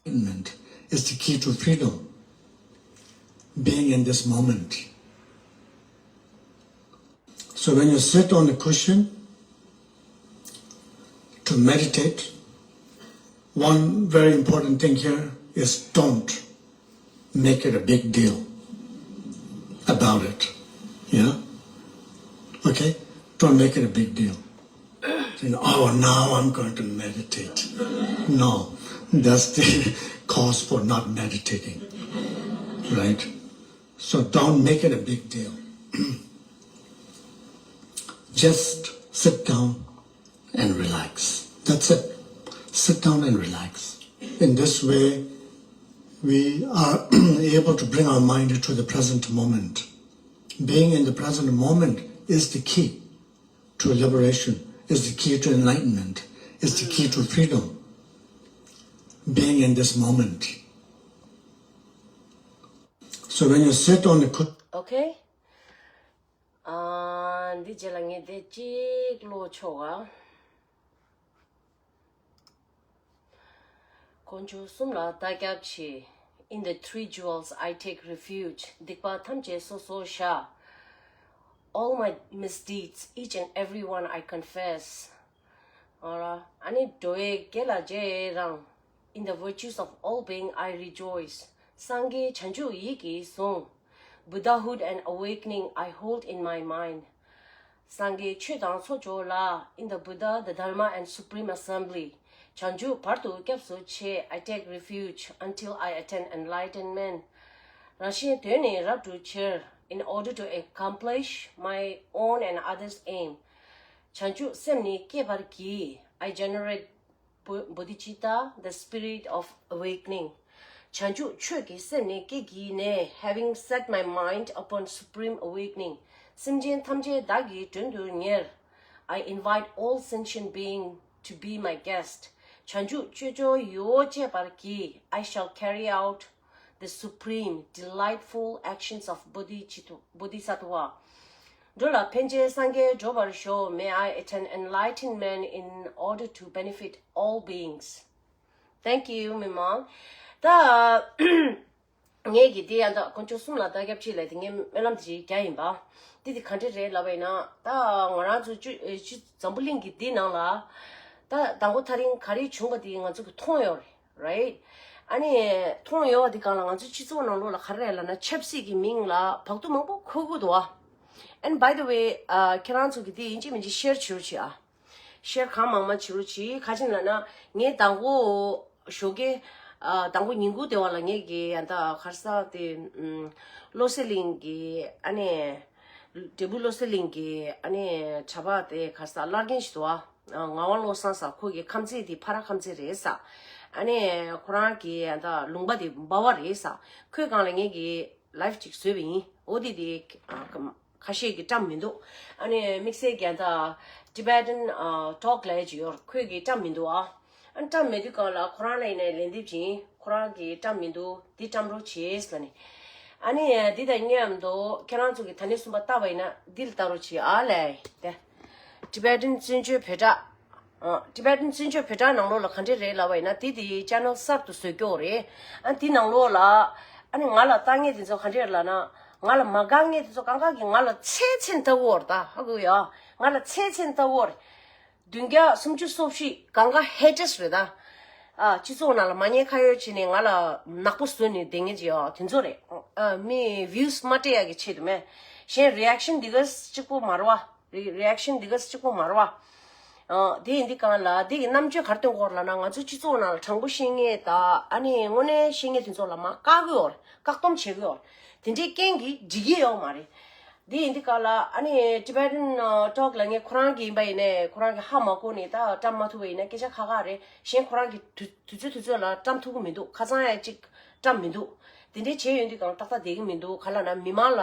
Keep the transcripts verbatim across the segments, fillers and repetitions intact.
Enlightenment is the key to freedom. Being in this moment. So when you sit on a cushion to meditate, one very important thing here is don't make it a big deal about it. Yeah? Okay? Don't make it a big deal. Saying, oh, now I'm going to meditate. No, that's the cause for not meditating. Right? So don't make it a big deal. Just sit down and relax. That's it. Sit down and relax. In this way, we are able to bring our mind to the present moment. Being in the present moment is the key to liberation, is the key to enlightenment, is the key to freedom. Being in this moment. So when you sit on the cushion, okay. ཨ། འདི་རྗེས་ལ་ངས་དེ་གཅིག་ཀློག་ཆོག་ག་དཀོན་མཆོག་གསུམ་ལ་བརྡ་རྒྱབ་ཆེ། In the three jewels I take refuge. སྡིག་པ་ཐམས་ཅད་སོ་སོར་བཤགས། All my misdeeds, each and every one I confess. ཨ་ར། ཨ་ནི་འགྲོ་བའི་དགེ་ལ་རྗེས་རང་། In the virtues of all being I rejoice. སངས་རྒྱས་བྱང་ཆུབ་ཡིད་ཀྱིས་བཟུང་། Buddhahood and awakening I hold in my mind. སངས་རྒྱས་ཆོས་དང་ཚོགས་མཆོག་ལ། In the Buddha, the Dharma and Supreme Assembly. བྱང་ཆུབ་བར་དུ་སྐྱབས་སུ་མཆི། I take refuge until I attain enlightenment. རང་གཞན་དོན་ནི་རབ་བསྒྲུབ་ཕྱིར། In order to accomplish my own and others' aim. བྱང་ཆུབ་སེམས་ནི་བསྐྱེད་པར་བགྱི། I generate Bo- Bodhicitta, the spirit of awakening. བྱང་ཆུབ་ཆོས་ཀྱི་སེམས་ནི་བསྐྱེད་བགྱིས་ནས། Having set my mind upon supreme awakening. སེམས་ཅན་ཐམས་ཅད་བདག་གིས་མགྲོན་དུ་གཉེར། I invite all sentient being to be my guest. བྱང་ཆུབ་སྤྱོད་མཆོག་ཡིད་འོང་སྤྱད་པར་བགྱི། I shall carry out the supreme, delightful actions of Bodhicitta- Bodhisattva. འགྲོ་ལ་ཕན་ཕྱིར་སངས་རྒྱས་འགྲུབ་པར་ཤོག May I attain enlightenment in order to benefit all beings. Thank you, མི་མང་། ད་ངས་ཀྱི་དེ་ཡང་ད་དཀོན་མཆོག་གསུམ་ལ་བརྡ་རྒྱབ་ཅིག་ལས་དེ་ངའི་སྨོན་ལམ་དེ་ཅིག་རྒྱག་ཡིན་པ། འདི་དེ་ག་འདྲ་རེད་ལབ་པ་ཡིན་ན། ད་ང་རང་ཚོ་ཅུ་ཅི་འཛམ་བུ་གླིང་གི་འདི་ནང་ལ་ད་དང་པོ་ཐག་རིང་ག་རེ་བྱུང་བ་དེ་ང་ཚོ་གི་མཐོང་ཡོད་རེད། Right? ཨ་ནི་མཐོང་ཡོད་པ་འདི་སྒང་ལ་ང་ཚོའི་སྤྱི་ཚོགས་ནང་ལོགས་ལ་ག་རེ་རེད་ལབ་ན། ཆབ་སྲིད་ཀྱི་མིང་ལ་བག་ཐུག་མང་པོ་འཁོར་གྱི་འདུག་ཨ། And by the way, ཨ། ཁྱེད་རང་ཚོ་གི་འདི་ཡིན་གཅིག་མིན་གཅིག་ཤེར་བྱེད་རོགས་བྱེད་ཨ། ཤེར་གང་མང་མང་བྱེད་རོགས་བྱེད། ག་ཅི་ལབ་ན་ངས་དང་པོ་ཞོགས་ཀས། ཨ། དང་པོ་ཉིན་གུང་དེ་བ་ལ་ངས་ཀྱི་ཡ་ད་ག་རེ་ཟེར་དེ། ཨམ། བློ་གསལ་གླིང་གི་ཨ་ནི། འབྲས་སྤུངས་བློ་གསལ་གླིང་གི་ཨ་ནི་གྲྭ་པ་དེ་ག་རེ་ཟེར་བླ་རྒན་ཞིག་འདུག་ཨ། ངག་དབང་བློ་བཟང་ཟེར། ཁོ་གི་ཁམས་ཚན་དེ་ཕ་ར་ཁམས་ཚན་རེད་ཟེར། ཨ་ནི་ཁོ་རང་གི་ཨ་ད་ལུང་པ་དེ་འབའ་བ་རེད་ཟེར། ཁོའི་སྒང་ལ་ངས་ཀྱི་ལའིབ་ཅིག་བཟོས་པ་ཡིན། འོ་དེ་དེ་ཨ་ཁ་ཁ་ཤས་ཀྱིས་བཀྲམ་མི་འདུག་ཨ་ནི་དམིགས་བསལ་གྱི་ཨ་ད་Tibetan ཨ་talk ལབ་ཡ་ཅིག་ཡོད་རེད། ཁོས་ཀྱིས་བཀྲམ་མི་འདུག་ཨ། ཨ་ནི་བཀྲམ་མེད་དུས་སྒང་ལ་ཁོ་རང་ལ་ཡིན་ནའི་ལན་འདེབས་བྱིན། ཁོ་རང་གིས་བཀྲམ་མི་འདུག་འདི་བཀྲམ་རོགས་བྱེད་ཟེར་ནས། ཨ་ནི་འདི་དང་མཉམ་དུ་ཁྱེད་རང་ཚོ་གིས་ད་ནས་གསུམ་པ་བལྟ་བ་ཡིན་ན་འདི་ལ་བལྟ་རོགས་བྱེད་ཨ་ལས། དེ་Tibetan བཙན་བྱོལ་བོད་སྒྲ། ཨ། Tibetan བཙན་བྱོལ་བོད་སྒྲ་ནང་ལོགས་ལ་ག་འདྲས་རེད་ལབ་པ་ཡིན་ན། དེ་དེ་channel གསར་དུ་བཟོས་རྒྱུ་རེད། ཨ། དེ་ནང་ལོགས་ལ་ཨ་ནི་ང་ལ་བལྟ་མཁན་དེ་ཚོ་ག་འདྲས་རེད་ལབ་ན། ང་ལ་མ་དགའ་མཁན་དེ་ཚོ་གང་ག་གིས་ང་ལ་ཚེ་ཚད་ལྟ་བུ་རེད་ད། ཧ་གོ་ཡ། ང་ལ་ཚེ་ཚད་ལྟ་བུ་རེད། བདུན་བརྒྱ་སུམ་ཅུ་སོ་བཞི་གང་ག་haters རེད་ད། ཨ། སྤྱི་ཚོགས་ནང་ལ་མ་ཉེས་ཁ་གཡོག་བྱས་ནས་ང་ལ་ནག་པོ་བཟོས་ནས་བསྡད་མཁན་ཅིག་ཡོད། དེ་ཚོ་རེད། ཨ། མི་views མ་སྤྲད་ཡག་གི་ཆེད་དུ་མེད། གཞན་reaction འདི་ག་གཅིག་པོ་མ་རེད་བ། རེ་reaction འདི་ག་གཅིག་པོ་མ་རེད་བ། ཨ། དེ་ཡིན་དུས་སྒང་ལ་དེ་གི་རྣམ་དཔྱོད་ག་རེ་སྟོན་གྱི་ཡོད་རེད་ལབ་ན། ང་ཚོ་སྤྱི་ཚོགས་ནང་ལ་དྲང་པོ་བཤད་མཁན་དང་། ཨ་ནི་དངོས་གནས་བཤད་མཁན་དེ་ཚོ་ལ་མར་བཀག་གི་ཡོད་རེད། བཀག་སྡོམ་བྱེད་ཀྱི་ཡོད་རེད། དེ་འདྲའི་རྐྱེན་གྱིས་འགྲིག་གི་ཡོད་མ་རེད། དེ་ཡིན་དུས་སྒང་ལ་ཨ་ནི་Tibetan ཨ་talk ལབ་མཁན་ཁོ་རང་གི་ཡིན་པ་ཡིན་ནའི། ཁོ་རང་གིས་ཧ་མ་གོ་ནས་ད་བཀྲམ་མ་ཐུབ་པ་ཡིན་ན་སྐད་ཆ་ཁག་ཁག་རེད། གཞན་ཁོ་རང་གིས་དུས་དུས་ཚོད་དུས་ཚོད་ལ་བཀྲམ་ཐུབ་ཀྱི་མི་འདུག་ཁ་སང་ཡང་གཅིག་བཀྲམ་མི་འདུག་དེ་འདྲའི་བྱས་ཡོང་དུས་སྒང་ལ་ཏག་ཏག་བསྡད་ཀྱི་མི་འདུག་ག་ལབ་ན་མི་མང་ལ་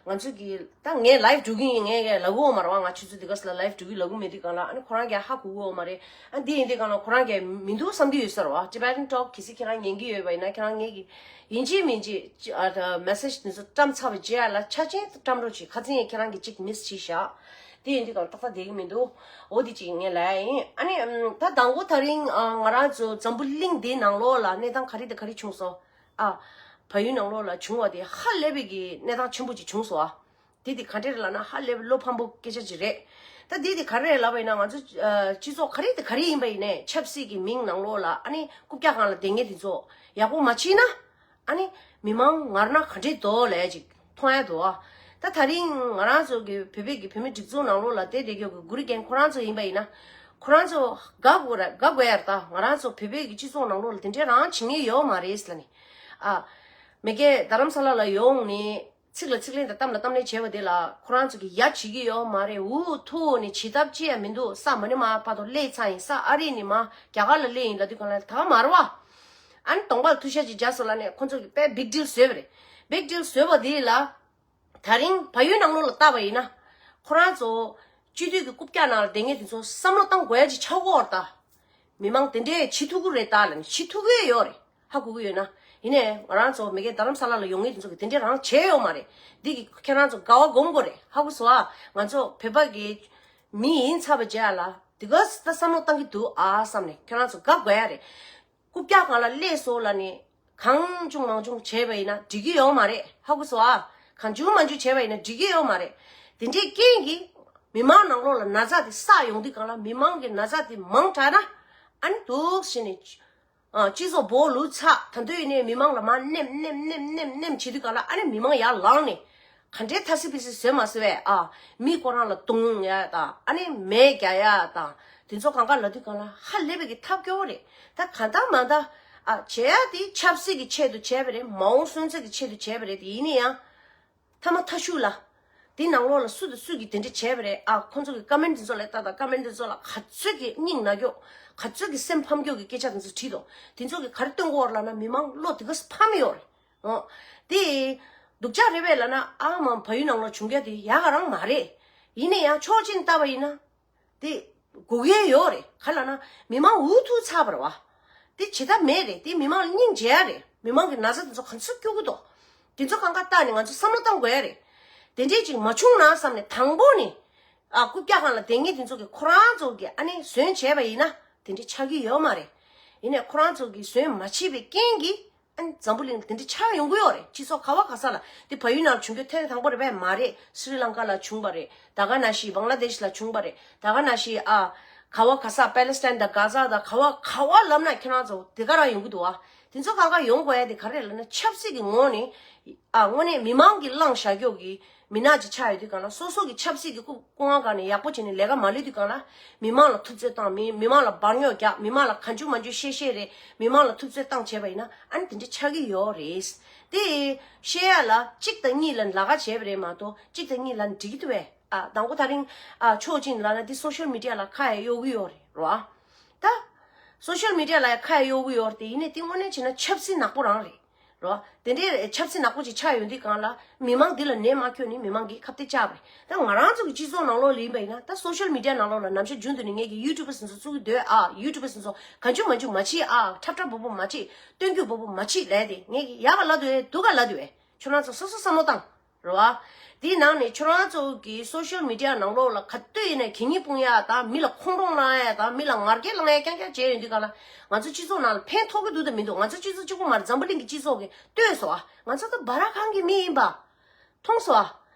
ང་ཚོ་གི་ད་ངས་live འགྲོ་གི་ཡིན། ངས་ངས་ལབ་ཀྱི་ཡོད་མ་རེད་བ། ང་ཆུ་ཚོད་འདི་ག་ས་ལ་live འགྲོ་གི་ལབ་ཀྱི་མེད་དུས་སྒང་ལ་ཨ་ནི་ཁོ་རང་གིས་ཧ་གོ་གི་ཡོད་མ་རེད། ཨ་འདི་ཡིན་དུས་སྒང་ལ་ཁོ་རང་གིས་མི་འདུག་བསམ་གྱི་ཡོད་ས་རེད་བ། Tibetan talk གལ་སྲིད་ཁྱེད་རང་ཉན་གྱི་ཡོད་པ་ཡིན་ན། ཁྱེད་རང་ངས་ཀྱི་ཡིན་གཅིག་མིན་གཅིག་ཅི་ཨ་ད་message འདི་ཚོ་བཀྲམ་ཚར་བའི་རྗེས་ལ་ཆ་ཆེན་བཀྲམ་རོགས་གྱིས། ཁ་སང་ཡང་ཁྱེད་རང་གིས་གཅིག་miss བྱས་བཞག་དེ་ཡིན་དུས་གང་ཏག་ཏག་བསྡད་ཀྱི་མི་འདུག་འོ་དེ་ཅིག་ངས་ལབ་ཡ་ཡིན། ཨ་ནི་ཨམ། ད་དང་པོ་ད་རིང་ཨ། ང་རང་ཚོ་འཛམ་བུ་གླིང་འདིའི་ནང་ལོགས་ལ་གནས་སྟངས་ག་རེ་དང་ག་རེ་བྱུང་སོང་། ཨ། བལ་ཡུལ་ནང་ལོགས་ལ་བྱུང་བ་དེ་ཧ་ལས་པའི་གི་གནས་སྟངས་ཆེན་པོ་ཅིག་བྱུང་སོང་ཨ། དེ་དེ་ག་འདྲས་རེད་ལབ་ན་ཧ་ལས་པའི་བློ་ཕམ་པོ་སྐད་ཆ་ཅིག་རེད། ད་དེ་དེ་ག་རེ་རེད་ལབ་པ་ཡིན་ན་ང་ཚོ་ཨ། སྤྱི་ཚོགས་ག་རེ་དང་ག་རེ་ཡིན་པ་ཡིན་ནའི་ཆབ་སྲིད་ཀྱི་མིང་ནང་ལོགས་ལ་ཨ་ནི་རྐུབ་བཀྱག་སྒང་ལ་བསྡད་མཁན་དེ་ཚོ་ཡག་པོ་མ་བྱས་ན། ཨ་ནི་མི་མང་ངར་ན་ག་འདྲས་འདུག་ལབ་ཅིག་མཐོང་ཡ་འདུག་ཨ། ད་ད་རིང་ང་རང་ཚོ་གི་བོད་པའི་གི་བོད་མི་སྒྲིག་འཛུགས་ནང་ལོགས་ལ་བསྡད་བསྡད་ཀྱོག་གི་གུ་རུ་རྒན་ཁོ་རང་ཚོ་ཡིན་པ་ཡིན་ན། ཁོ་རང་ཚོ་དགའ་དགོས་ར་དགའ་དགོས་ཡ་རེད། ད་ང་རང་ཚོ་བོད་པའི་གི་སྤྱི་ཚོགས་ནང་ལོགས་ལ་དེ་འདྲས་རང་བྱེད་མཁན་ཡོད་མ་རེད་ལབ་ནས། ཨ། མི་རྒན་རྡ་རམ་ས་ལ་ལ་ཡོང་ནས་ཚིག་ལ་ཚིག་ལན་དང་གཏམ་ལ་གཏམ་ལན་བྱས་པ་དེ་ལ་ཁོ་རང་ཚོ་གི་ཡ་བྱེད་ཀྱི་ཡོད་མ་རེད། འུ་ཐུག་ནས་བྱེད་ཐབས་ཅི་ཡང་མི་འདུག་ས་མ་ནི་མ་བར་དུ་སླེབས་ཚར་ཡིན། ས་ཨ་རི་ནས་མ་རྒྱ་གར་ལ་སླེབས་ཡིན་ལབ་དུས་གང་ལ་ད་ག་མ་རེད་བ། ཨ་ནི་གདོང་པ་ལ་ཐུག་ཤ་ཅིག་རྒྱག་སོང་ལབ་ནས་ཁོ་ཚོ་གི་དཔེ་བིག་ཌིལ་བཟོས་པ་རེད། བིག་ཌིལ་བཟོས་པ་དེ་ལ། ད་རིང་བལ་ཡུལ་ནང་ལོགས་ལ་བལྟས་པ་ཡིན་ན། ཁོ་རང་ཚོ་སྤྱི་འཐུས་ཀྱི་རྐུབ་བཀྱག་ནང་ལ་བསྡད་མཁན་དེ་ཚོ་བསམ་བློ་བཏང་དགོས་ཡ་ཅིག་ཆགས་ཀྱི་ཡོད་རེད་ད། མི་མང་དེ་འདྲས་བྱེད་ཐུབ་ཀྱི་རེད་ད་ལབ་ནས་བྱེད་ཐུབ་ཀྱི་ཡོད་རེད། ཧ་གོ་གི་ཡོད་ན། ཡིན་ནའི་ང་རང་ཚོ་མི་རྒན་རྡ་རམ་ས་ལ་ལ་ཡོང་མཁན་དེ་ཚོ་གི་དེ་འདྲས་རང་བྱས་ཡོད་མ་རེད། འདི་གི་ཁྱེད་རང་ཚོ་དགའ་བ་སྒོམ་དགོས་རེད། ཧ་གོ་སོང་ཨ། ང་ཚོ་བོད་པ་གི་མི་ཡིན་ཚར་བ་བྱས་ལ་དེ་ག་ད་བསམ་བློ་བཏང་གི་འདུག་ཨ་བསམ་ནས་ཁྱེད་རང་ཚོ་དགའ་དགོས་ཡ་རེད། རྐུབ་བཀྱག་སྒང་ལ་སླེབས་སོང་ལབ་ནས་གང་བྱུང་མང་བྱུང་བྱས་པ་ཡིན་ན་འགྲིག་གི་ཡོད་མ་རེད། ཧ་གོ་སོང་ཨ། གང་བྱུང་མང་བྱུང་བྱས་པ་ཡིན་ན་འགྲིག་གི་ཡོད་མ་རེད། དེ་འདྲའི་རྐྱེན་གྱིས་མི་མང་ནང་ལོགས་ལ་ན་ཚ་དེ་བསགས་ཡོང་དུས་གང་ལ་མི་མང་གི་ན་ཚ་དེ་མང་དྲགས་ན་ཨ་ནི་འདུག་ཟེར་ནས་ཨ། སྤྱི་ཚོགས་སྦོ་ལུག་ཚ་ད་འདོད་ཡིན་ནས་མི་མང་ལ་མ་ནེམ་ནེམ་ནེམ་ནེམ་ནེམ་བྱེད་དུས་གང་ལ་ཨ་ནི་མི་མང་ཡར་ལངས་ནས། ག་འདྲའི་ཐ་སི་ཕི་སི་བཟོས་མ་བཟོས་བས་ཨ། མི་ཁོ་རང་ལ་རྡུང་ཡ་དང་ཨ་ནི་མེ་རྒྱག་ཡ་དང་དེ་ཚོ་གང་ག་ལབ་དུས་གང་ལ་ཧ་ལས་པའི་གི་ཐབས་སྐྱོ་བོ་རེད། ད་གང་ལྟར་མ་ལྟར་ཨ་བྱས་ཡ་དེ་ཆབ་སྲིད་ཀྱི་ཆེད་དུ་བྱས་པ་རེད། མ་འོངས་སོན་རྩ་གི་ཆེད་དུ་བྱས་པ་རེད། དེ་ཡིན་ན་ཡང་ཐ་མ་ཐ་ཤུག་ལ་དེ་ནང་ལོགས་ལ་སུ་དང་སུ་གིས་དེ་འདྲ་བྱས་པ་རེད་ཨ། ཁོ་ཚོ་གི་ཀ་མེན་དེ་ཚོ་ལ་ལྟ་དང་ཀ་མེན་དེ་ཚོ་ལ་ག་ཚོད་ཀྱི་སྙིང་ན་སྐྱོ་ག་ཚོད་ཀྱི་སེམས་ཕམ་སྐྱོ་གི་སྐད་ཆ་དེ་ཚོ་བྲིས་འདུག་དེ་ཚོ་གི་ག་རེ་སྟོན་གོ་བ་ལབ་ན་མི་མང་བློ་དེ་ག་ཕམ་ཡོད་རེད། འོ། དེ། སྡུག་ཅག་རེད་པས་ལབ་ན་ཨ་མ་བལ་ཡུལ་ནང་ལ་བྱུང་རྒྱུ་དེ་ཡག་ག་རང་མ་རེད། ཡིན་ན་ཡང་ཕྱོགས་གཅིག་ནས་བལྟས་པ་ཡིན་ན། དེ། དགོས་ཡས་ཡོད་རེད། ག་ལབ་ན། མི་མང་འུ་ཐུག་ཚར་བ་རེད་བ། དེ་བྱེད་ཐབས་མེད་རེད། དེ་མི་མང་ལ་སྙིང་རྗེ་ཡ་རེད། མི་མང་གི་ན་ཚ་དེ་ཚོ་ག་ཚོད་སྐྱོ་གི་འདུག་དེ་ཚོ་གང་ག་བལྟས་ནས་ང་ཚོ་བསམ་བློ་བཏང་དགོས་ཡ་རེད། དེ་འདྲས་ཅིག་མ་བྱུང་ན་བསམ་ནས་དང་པོ་ནས། ཨ། རྐུབ་བཀྱག་སྒང་ལ་བསྡད་མཁན་དེ་ཚོ་གིས་ཁོ་རང་ཚོ་གིས་ཨ་ནི་ཟོན་བྱས་པ་ཡིན་ན་དེ་འདྲས་ཆགས་ཀྱི་ཡོད་མ་རེད། ཡིན་ནའི་ཁོ་རང་ཚོ་གིས་ཟོན་མ་བྱས་པའི་རྐྱེན་གྱིས། ཨ་ནི་འཛམ་བུ་གླིང་ལ་དེ་འདྲ་ཆགས་ཡོང་གི་ཡོད་རེད། སྤྱི་ཚོགས་ག་བ་ག་ས་ལ། དེ་བལ་ཡུལ་ནང་ལ་བྱུང་རྒྱུ་ཐེངས་དང་པོ་རེད་པས་མ་རེད། སི་རི་ལང་ཀ་ལ་བྱུང་བ་རེད། ད་ག་ནང་བཞིན་བང་ལ་དེཤ་ལ་བྱུང་བ་རེད། ད་ག་ནང་བཞིན་ཨ། ག་བ་ག་ས་པེ་ལེ་སི་ཐན་དང་གྷ་ཛ་དང་ག་བ་ག་བ་ལབ་ན་ཁྱེད་རང་ཚོ་དེ་ག་རང་ཡོང་གི་འདུག་ཨ། དེ་ཚོ་ག་ག་ཡོང་དགོས་ཡ་དེ་ག་རེ་ལབ་ན་ཆབ་སྲིད་ཀྱི་ངོས་ནས། ཨ། དངོས་གནས་མི་མང་གིས་བླངས་བཞག་རྒྱུ་གི་མི་སྣ་ཅིག་ཆགས་ཡོད་དུས་གང་ལ་སོ་སོ་གི་ཆབ་སྲིད་ཀྱི་རྐུབ་རྐུབ་ངག་སྒང་ནས་ཡག་པོ་བྱས་ནས་ལས་ཀ་མ་ལས་དུས་གང་ལ། མི་མང་ལ་ཐུབ་ཚོད་བཏང་། མི་མི་མང་ལ་འབར་རྙོག་རྒྱག་མི་མང་ལ་གང་བྱུང་མང་བྱུང་བཤད་བཤད་རེད། མི་མང་ལ་ཐུབ་ཚོད་བཏང་བྱས་པ་ཡིན་ན་ཨ་ནི་དེ་འདྲ་ཆགས་ཀྱི་ཡོད་རེད། དེ་བཤད་ཡ་ལ་གཅིག་དང་གཉིས་ལ་ལས་ཀ་བྱས་པ་རེད་མ་གཏོགས་གཅིག་དང་གཉིས་ལ་འགྲིག་གི་འདུག་བས། ཨ། དང་པོ་ད་རིང་ཨ་ཕྱོགས་གཅིག་ལ་ན་དེ་སོ་ཤལ་མི་ཌི་ཡ་ལ་ཁ་ཡ་གཡོག་གི་ཡོད་རེད་རོ། ཨ། ད་སོ་ཤལ་མི་ཌི་ཡ་ལ་ཡ་ཁ་ཡ་གཡོག་གི་ཡོད་རེད། དེ་ཡིན་ནའི་དེ་དངོས་གནས་བྱས་ན་ཆབ་སྲིད་ནག་པོ་རང་རེད། རོ། དེ་འདྲའི་ཆབ་སྲིད་ནག་པོ་ཅིག་ཆགས་ཡོང་དུས་གང་ལ་མི་མང་འདི་ལ་ནད་མ་ཁྱོན་ནས་མི་མང་གིས་ཁ་གཏད་བཅག་པ་རེད། ད་ང་རང་ཚོ་གི་སྤྱི་ཚོགས་ནང་ལོགས་ལ་ཡིན་པ་ཡིན་ན་ད་སོ་ཤལ་མི་ཌི་ཡ་ནང་ལོགས་ལ་ནམ་ཞག་རྒྱུན་དུ་ནས་ངེད་ཀྱི་ཡུ་ཊུབ་པ་སོ་སོ་བཙུགས་ཀྱི་འདུག་ཨ། ཡུ་ཊུབ་པ་སོ་སོ་གང་བྱུང་མང་བྱུང་མ་བྱེད་ཨ། འཁྲབ་འཁྲབ་འབོ་འབོ་མ་བྱེད། སྟོན་རྒྱུ་འབོ་འབོ་མ་བྱེད་ལབ་དེ་ངེད་ཀྱི་ཡག་ག་ལབ་འདུག་བས་སྡུག་ག་ལབ་འདུག་བས། ཁྱོད་རང་ཚོ་སོ་སོ་བསམ་བློ་བཏང་། རེད་བ། དེའི་ནང་ནས་ཁྱོད་རང་ཚོ་གི་སོ་ཤལ་མི་ཌི་ཡ་ནང་ལོགས་ལ་ག་དུས་ཡིན་ནའི་གད་སྙིགས་སྤུངས་ཡ་དང་མི་ལ་ཁོང་ཁྲོ་ལངས་ཡ་དང་མི་ལ་ངར་སྐད་ལངས་ཡ་རྐྱང་རྐྱང་བྱས་ཡོང་དུས་ག་ལ་ང་ཚོ་སྤྱི་ཚོགས་ནང་ལ་ཕན་ཐོགས་ཀྱི་འདུག་དང་མི་འདུག་ང་ཚོ་སྤྱི་ཚོགས་གཅིག་པུ་མ་རེད། འཛམ་བུ་གླིང་གི་སྤྱི་ཚོགས་ཀྱིས་ལྟོས་སོ་ཨ། ང་ཚོ་ད་སྦ་ར་ཁང་གི་མི་ཡིན་པ། མཐོང་སོ་ཨ།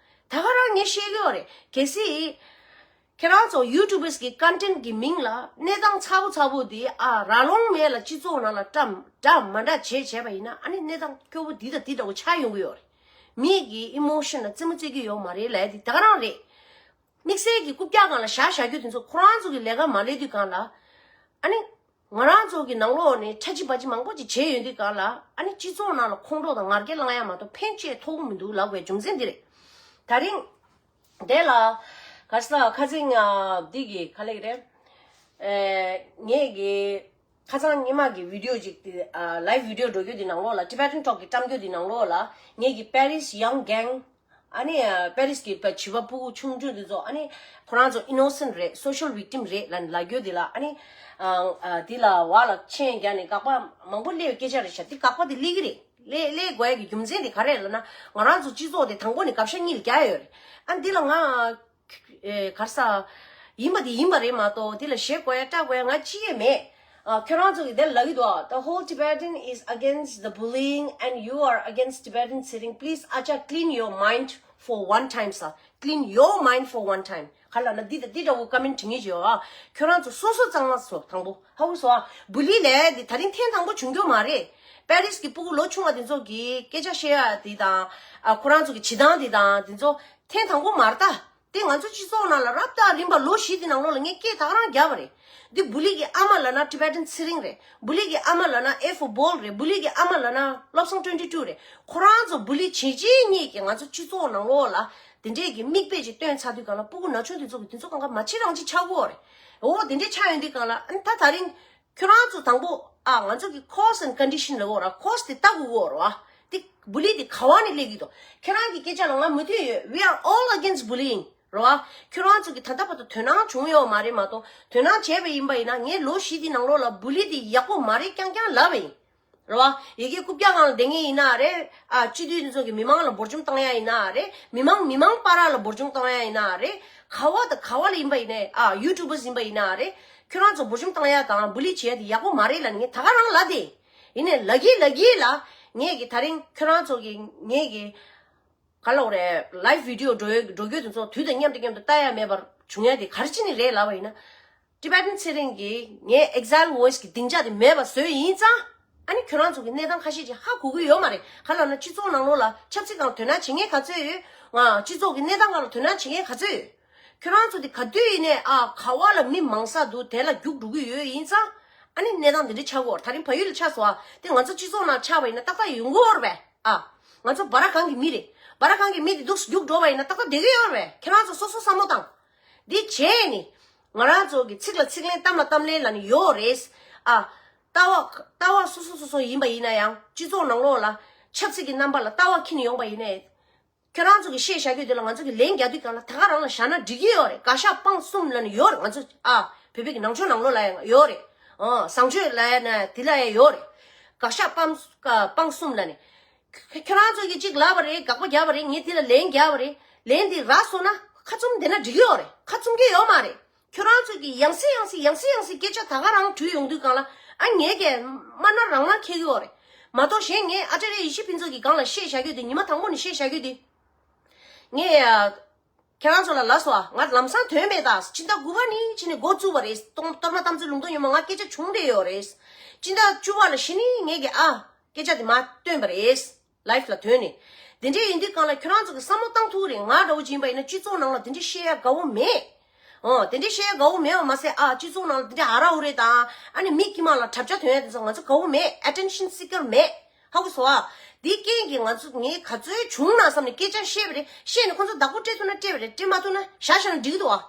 ད་ག་རང་ངས་བཤད་ཀྱི་ཡོད་རེད། གལ་སྲིད། ཁྱེད་རང་ཚོ་ཡུ་ཊུབ་པར་གི་ཀོན་ཊེན་གི་མིང་ལ་གནས་སྟངས་ཚ་པོ་ཚ་པོ་དེ་ཨ་ར་ལོང་མེད་ལ་སྤྱི་ཚོགས་ནང་ལ་འདྲ་འདྲ་མ་འདྲ་བྱས་བྱས་པ་ཡིན་ན་ཨ་ནི་གནས་སྟངས་སྐྱོ་པོ་འདི་དང་འདི་འདྲ་བོ་ཆགས་ཡོང་གི་ཡོད་རེད། མི་གི་ཨི་མོ་ཤན་ལ་རྩེད་མོ་རྩེ་གི་ཡོད་མ་རེད་ལབ་ཡ་དེ་ད་ག་རང་རེད། དམིགས་བསལ་གྱི་རྐུབ་བཀྱག་སྒང་ལ་བཞག་བཞག་རྒྱུ་དེ་ཚོ་ཁོ་རང་ཚོ་གི་ལས་ཀ་མ་ལས་དུས་སྒང་ལ་ཨ་ནི། ང་རང་ཚོ་གི་ནང་ལོགས་ནས་ཁྲ་ཆི་བ་ཆི་མང་པོ་ཅིག་བྱས་ཡོང་དུས་སྒང་ལ་ཨ་ནི་སྤྱི་ཚོགས་ནང་ལ་ཁོང་ཁྲོ་དང་ངར་སྐད་ལངས་ཡ་མ་གཏོགས་ཕན་ཆེ་ཐོགས་མི་འདུག་ལབ་དགོས་རྒྱུ་མཚན་འདི་རེད། ད་རིང་དེ་ལ་ག་རེ་ཟེར་ཁ་སང་ཨ་འདི་གི་ག་ལབ་ཀྱི་རེད། ཨེ་ངས་གི་ཁ་སང་ཉི་མ་གི་བི་ཌི་ཡོ་ཅིག་དེ་ཨ་ལའིབ་བི་ཌི་ཡོ་འགྲོ་རྒྱུ་དེ་ནང་ལོགས་ལ་Tibetan Talk གི་བཀྲམ་རྒྱུ་དེ་ནང་ལོགས་ལ་ངས་གི་Paris Young Gang ཨ་ནི་པེ་རིས་ཀྱི་བྱིས་པ་ཕྲུ་གུ་ཆུང་ཆུང་དེ་ཚོ་ཨ་ནི་ཁོ་རང་ཚོ་ཨི་ནོ་སེན་ཊི་རེད། སོ་ཤལ་ཝིག་ཊིམ་རེད་ལབ་ལབ་རྒྱུ་དེ་ལ་ཨ་ནི་ཨ་དེ་ལ་བ་ལ་མཆན་རྒྱག་ནས་དགག་པ་མང་པོ་སླེབས་པའི་སྐད་ཆ་རེད་ཤག་དེ་དགག་པ་དེ་སླེབས་ཀྱི་རེད། སླེབས་སླེབས་དགོས་ཡ་གི་རྒྱུ་མཚན་དེ་ག་རེ་རེད་ལབ་ན་ང་རང་ཚོ་སྤྱི་ཚོགས་དེ་དང་པོ་ནས་དགག་བྱ་གཉིས་ལ་རྒྱག་ཡ་ཡོད་རེད། ཨ་འདི་ལ་ང་ ཨེ་གར་ས་ཡིན་པ་དེ་ཡིན་པ་རེད་མ་གཏོགས་དེ་ལ་ཞེད་དགོས་ཡ་སྐྲག་དགོས་ཡ་ང་ཅི་ཡས་མེད། ཨ་ཁྱོད་རང་ཚོ་གི་དེ་ལ་གི་འདུག The whole Tibetan is against the bullying and you are against Tibetan sitting. Please, Acha, clean your mind for one time, sir. Clean your mind for one time. ག་ལ་ན་འདི་དང་འདི་འདྲ་བོ་ཀ་མེན་བྲིས་ངེས་ཡོད་ཨ། ཁྱོད་རང་ཚོ་སོ་སོ་གཙང་མ་བཟོ་དང་པོ། ཧ་གོ་སོང་ཨ། བུ་ལི་ལས་འདི་ད་རིང་ཐེངས་དང་པོ་བྱུང་རྒྱུ་མ་རེད། པེ་རིས་ཀྱི་སྤུ་གུ་ལོ་ཆུང་བ་འདི་ཚོ་གི་སྐད་ཆ་བཤད་ཡ་འདི་དང་། ཨ་ཁོ་རང་ཚོ་གི་བྱེད་སྟངས་འདི་དང་འདི་ཚོ་ཐེངས་དང་པོ་མ་རེད་ད། དེ་ང་ཚོ་སྤྱི་ཚོགས་ནང་ལ་རབ་དང་རིམ་པ་ལོ་བཞི་དེ་ནང་ལོགས་ལ་ངས་སྐད་ད་ག་རང་བརྒྱབ་པ་རེད། འདི་བུ་ལི་གི་ཨ་མ་ལབ་ན་Tibetan sitting རེད། བུ་ལི་གི་ཨ་མ་ལབ་ན་A for ball རེད། བུ་ལི་གི་ཨ་མ་ལབ་ན་བློ་བཟང་twenty two རེད། ཁོ་རང་ཚོ་བུ་ལི་བྱེད་བྱེད་གཉིས་ཀྱིས་ང་ཚོ་སྤྱི་ཚོགས་ནང་ལོགས་ལ་དེ་འདྲས་ཀྱི་མིག་དཔེ་ཅིག་སྟོན་ཚར་དུས་གང་ལ་སྤུ་གུ་ན་ཆུང་དེ་ཚོ་གི་དེ་ཚོ་གང་ག་མ་བྱེད་རང་བྱེད་ཆགས་ཀྱི་ཡོད་རེད། འོ་དེ་འདྲས་ཆགས་ཡོང་དུས་གང་ལ་ཨ་ནི་ད་ད་རིང་ཁྱོད་རང་ཚོ་དང་པོ་ཨ་ང་ཚོ་གི་cause and condition ལབ་དགོས་ར། cause དེ་ལྟ་དགོས་ཀྱི་ཡོད་རེད་བ། དེ་བུ་ལི་དེ་ག་བ་ནས་སླེབས་ཀྱི་འདུག་ཁྱེད་རང་གི་སྐད་ཆ་ལ་ང་མོས་མཐུན་ཡོད། We are all against bullying རེད་བ། ཁྱོད་རང་ཚོ་གི་ད་ལྟ་བར་དུ་དོ་སྣང་བྱུང་ཡོད་མ་རེད་མ་གཏོགས། དོ་སྣང་བྱས་པ་ཡིན་པ་ཡིན་ན་ངས་ལོ་བཞི་དེའི་ནང་ལོགས་ལ་བུ་ལི་དེ་ཡག་པོ་མ་རེད་རྐྱང་རྐྱང་ལབ་པ་ཡིན། རེད་བ། ཡ་གི་རྐུབ་བཀྱག་སྒང་ལ་བསྡད་མཁན་ཡིན་ན་རེད། ཨ་སྤྱི་འཐུས་དེ་ཚོ་གི་མི་མང་ལ་འབོར་འཇོམས་བཏང་ཡ་ཡིན་ན་རེད། མི་མང་མི་མང་བར་ལ་འབོར་འཇོམས་བཏང་ཡ་ཡིན་ན་རེད། ག་བ་དང་ག་བ་ལ་ཡིན་པ་ཡིན་ནའི་ཨ་YouTubers ཡིན་པ་ཡིན་ན་རེད། ཁྱོད་རང་ཚོ་འབོར་འཇོམས་བཏང་ཡ་དང་བུ་ལི་བྱེད་ཡ་དེ་ཡག་པོ་མ་རེད་ལབ་ནས་ངས་ད་ག་རང་ལབ་དེ། ཡིན་ནའི་ལབ་ཀྱི་ལབ་ཀྱི་ལ་ངས་ཀྱི་ད་རིང་ཁྱོད་རང་ཚོ་གི་ངས་ཀྱི་ག་ལབ་དགོས་རེད། live video འགྲོ་ཡོད་འགྲོ་རྒྱུ་དེ་ཚོ་དུས་དང་མཉམ་དུ་མཉམ་དུ་ལྟ་ཡ་མེད་པར་བྱུང་ཡ་དེ་ག་རེ་བྱས་ནས་རེད་ལབ་པ་ཡིན་ན། Tibetan sitting གིས་ངའི་Exile Voice གི་སྡིངས་ཆ་དེ་མེད་པ་བཟོས་ཡིན་ཙང་། ཨ་ནི་ཁྱོད་རང་ཚོ་གི་གནས་སྟངས་ཁ་ཤས་ཅིག་ཧ་གོ་གི་ཡོད་མ་རེད། ག་ལབ་ན་སྤྱི་ཚོགས་ནང་ལོགས་ལ་ཆབ་སྲིད་སྒང་ལ་དོ་སྣང་བྱེད་མཁན་ག་ཚོད་ཡོད། ང་སྤྱི་ཚོགས་ཀྱི་གནས་སྟངས་སྒང་ལ་དོ་སྣང་བྱེད་མཁན་ག་ཚོད་ཡོད། ཁྱོད་རང་ཚོ་དེ་ག་དུས་ཡིན་ནའི་ཨ་ག་བ་ལ་མི་མང་ས་འདུག་དེ་ལ་རྒྱུགས་འགྲོ་གི་ཡོད་ཡིན་ཙང་། ཨ་ནི་གནས་སྟངས་འདི་འདྲ་ཆགས་ཀྱི་ཡོད་རེད། ད་རིང་བལ་ཡུལ་ལ་ཆགས་སོང་ཨ། དེ་ང་ཚོ་སྤྱི་ཚོགས་ནང་ཆགས་པ་ཡིན་ན་ཏག་ཏག་ཡོང་གི་ཡོད་རེད་པས་ཨ། ང་ཚོ་སྦ་ར་གང་གི་མི་རེད། སྦ་ར་གང་གི་མི་དེ་འདུག་སེ་རྒྱུགས་འགྲོ་བ་ཡིན་ན་ཏག་ཏག་བསྡད་ཀྱི་ཡོད་རེད་པས། ཁྱེད་རང་ཚོ་སོ་སོ་བསམ་བློ་བཏང་། འདི་བྱས་ནས་ང་རང་ཚོ་གི་ཚིག་ལ་ཚིག་ལན་གཏམ་ལ་གཏམ་ལན་ལབ་ནས་ཡོད་རེད་ཨ། ལྟ་བ་ལྟ་བ་སོ་སོ་སོ་སོ་ཡིན་པ་ཡིན་ན་ཡང་སྤྱི་ཚོགས་ནང་ལོགས་ལ་ཆབ་སྲིད་ཀྱི་རྣམ་པ་ལ་ལྟ་བ་འཁྱེར་ནས་ཡོང་པ་ཡིན་ནའི། ཁྱོད་རང་ཚོ་གི་བཤད་བཞག་རྒྱུ་དེ་ལ་ང་ཚོ་གི་ལན་རྒྱག་དུས་གང་ལ་ད་ག་རང་ལ་བཞག་ན་འགྲིག་གི་ཡོད་རེད། དགག་བཞག་སྤང་གསུམ་ལབ་ནས་ཡོད་རེད། ང་ཚོ་ཨ་བོད་པའི་གི་ནང་ཆོས་ནང་ལོགས་ལ་ཡང་ཡོད་རེད། ཨ་བཟང་སྤྱོད་ལབ་ན་དེ་ལ་ཡང་ཡོད་རེད། དགག་བཞག་སྤང་སྤང་གསུམ་ལབ་ནས། ཁྱོད་རང་ཚོ་གི་གཅིག་ལབ་པ་རེད། དགག་པ་རྒྱབ་པ་རེད། ངས་དེ་ལ་ལན་རྒྱབ་པ་རེད། ལན་དེ་རག་སོང་ན་ཁ་བཙུམ་བསྡད་ན་འགྲིག་གི་ཡོད་རེད། ཁ་བཙུམ་གི་ཡོད་མ་རེད། ཁྱོད་རང་ཚོ་གིས་ཡང་སེ་ཡང་སེ་ཡང་སེ་ཡང་སེ་སྐད་ཆ་ད་ག་རང་དྲུད་ཡོང་དུས་གང་ལ་ཨ་ངས་ཀྱང་དམར་ནག་རང་སྣང་འཁྱེར་གི་ཡོད་རེད། མ་གཏོགས་གཞན་ངས་ཨ་ཅཱརྱ་ཡེ་ཤེས་ཕུན་ཚོགས་ཀྱི་སྒང་ལ་བཤད་བཞག་རྒྱུ་དེ། ཉི་མ་དང་པོ་ནས་བཤད་བཞག་རྒྱུ་དེ། ངས་ཨ་ཁྱེད་རང་ཚོ་ལ་ལབ་སོང་ཨ། ང་ལམ་སང་ཐོན་མེད་ད། ཕྱི་ཟླ་དགུ་པ་ནས་ཕྱི་ནས་འགོ་བཙུགས་པ་རེད། གཏོང་གཏོར་མ་དམ་ཚིག་ལུང་སྟོང་ཉོན་མོངས་ང་སྐད་ཆ་བྱུང་བསྡད་ཡོད་རེད། ཕྱི་ཟླ་བཅུ་པ་ལ་གཞི་ནས་ངས་ཀྱི་ཨ་སྐད་ཆ་དེ་མར་བཏོན་པ་རེད། live ལ་ཐོན་ནས། དེ་འདྲས་ཡིན་དུས་གང་ལ་ཁྱོད་རང་ཚོ་གི་བསམ་བློ་བཏང་ཐུབ་རེད། ང་འདྲ་བོ་ཅིག་ཡིན་པ་ཡིན་ན་སྤྱི་ཚོགས་ནང་ལ་དེ་འདྲས་བཤད་ཡ་དགའ་བོ་མེད། ཨོ་དེ་འདྲས་བཤད་ཡ་དགའ་བོ་མེད་པ་མ་ཟད་ཨ་སྤྱི་ཚོགས་ནང་ལ་དེ་འདྲས་ཨ་ར་ཨུ་རེ་དང་ཨ་ནི་མི་དཀྱུས་མ་ལ་གྲབས་ཆ་ཐོན་ཡ་དེ་ཚོ་ང་ཚོ་དགའ་བོ་མེད། attention seeker མེད། ཧ་གོ་སོང་ཨ། དེའི་རྐྱེན་གྱིས་ང་ཚོ་ངས་ག་ཚོད་བྱུང་ན་བསམ་ནས་སྐད་ཆ་བཤད་པ་རེད། བཤད་ནས་ཁོ་ཚོ་བདག་པོ་སྤྲད་ཐུབ་ན་སྤྲད་པ་རེད། སྤྲད་མ་ཐུབ་ན་བཞག་བཞག་ན་འགྲིག་གི་འདུག་ཨ།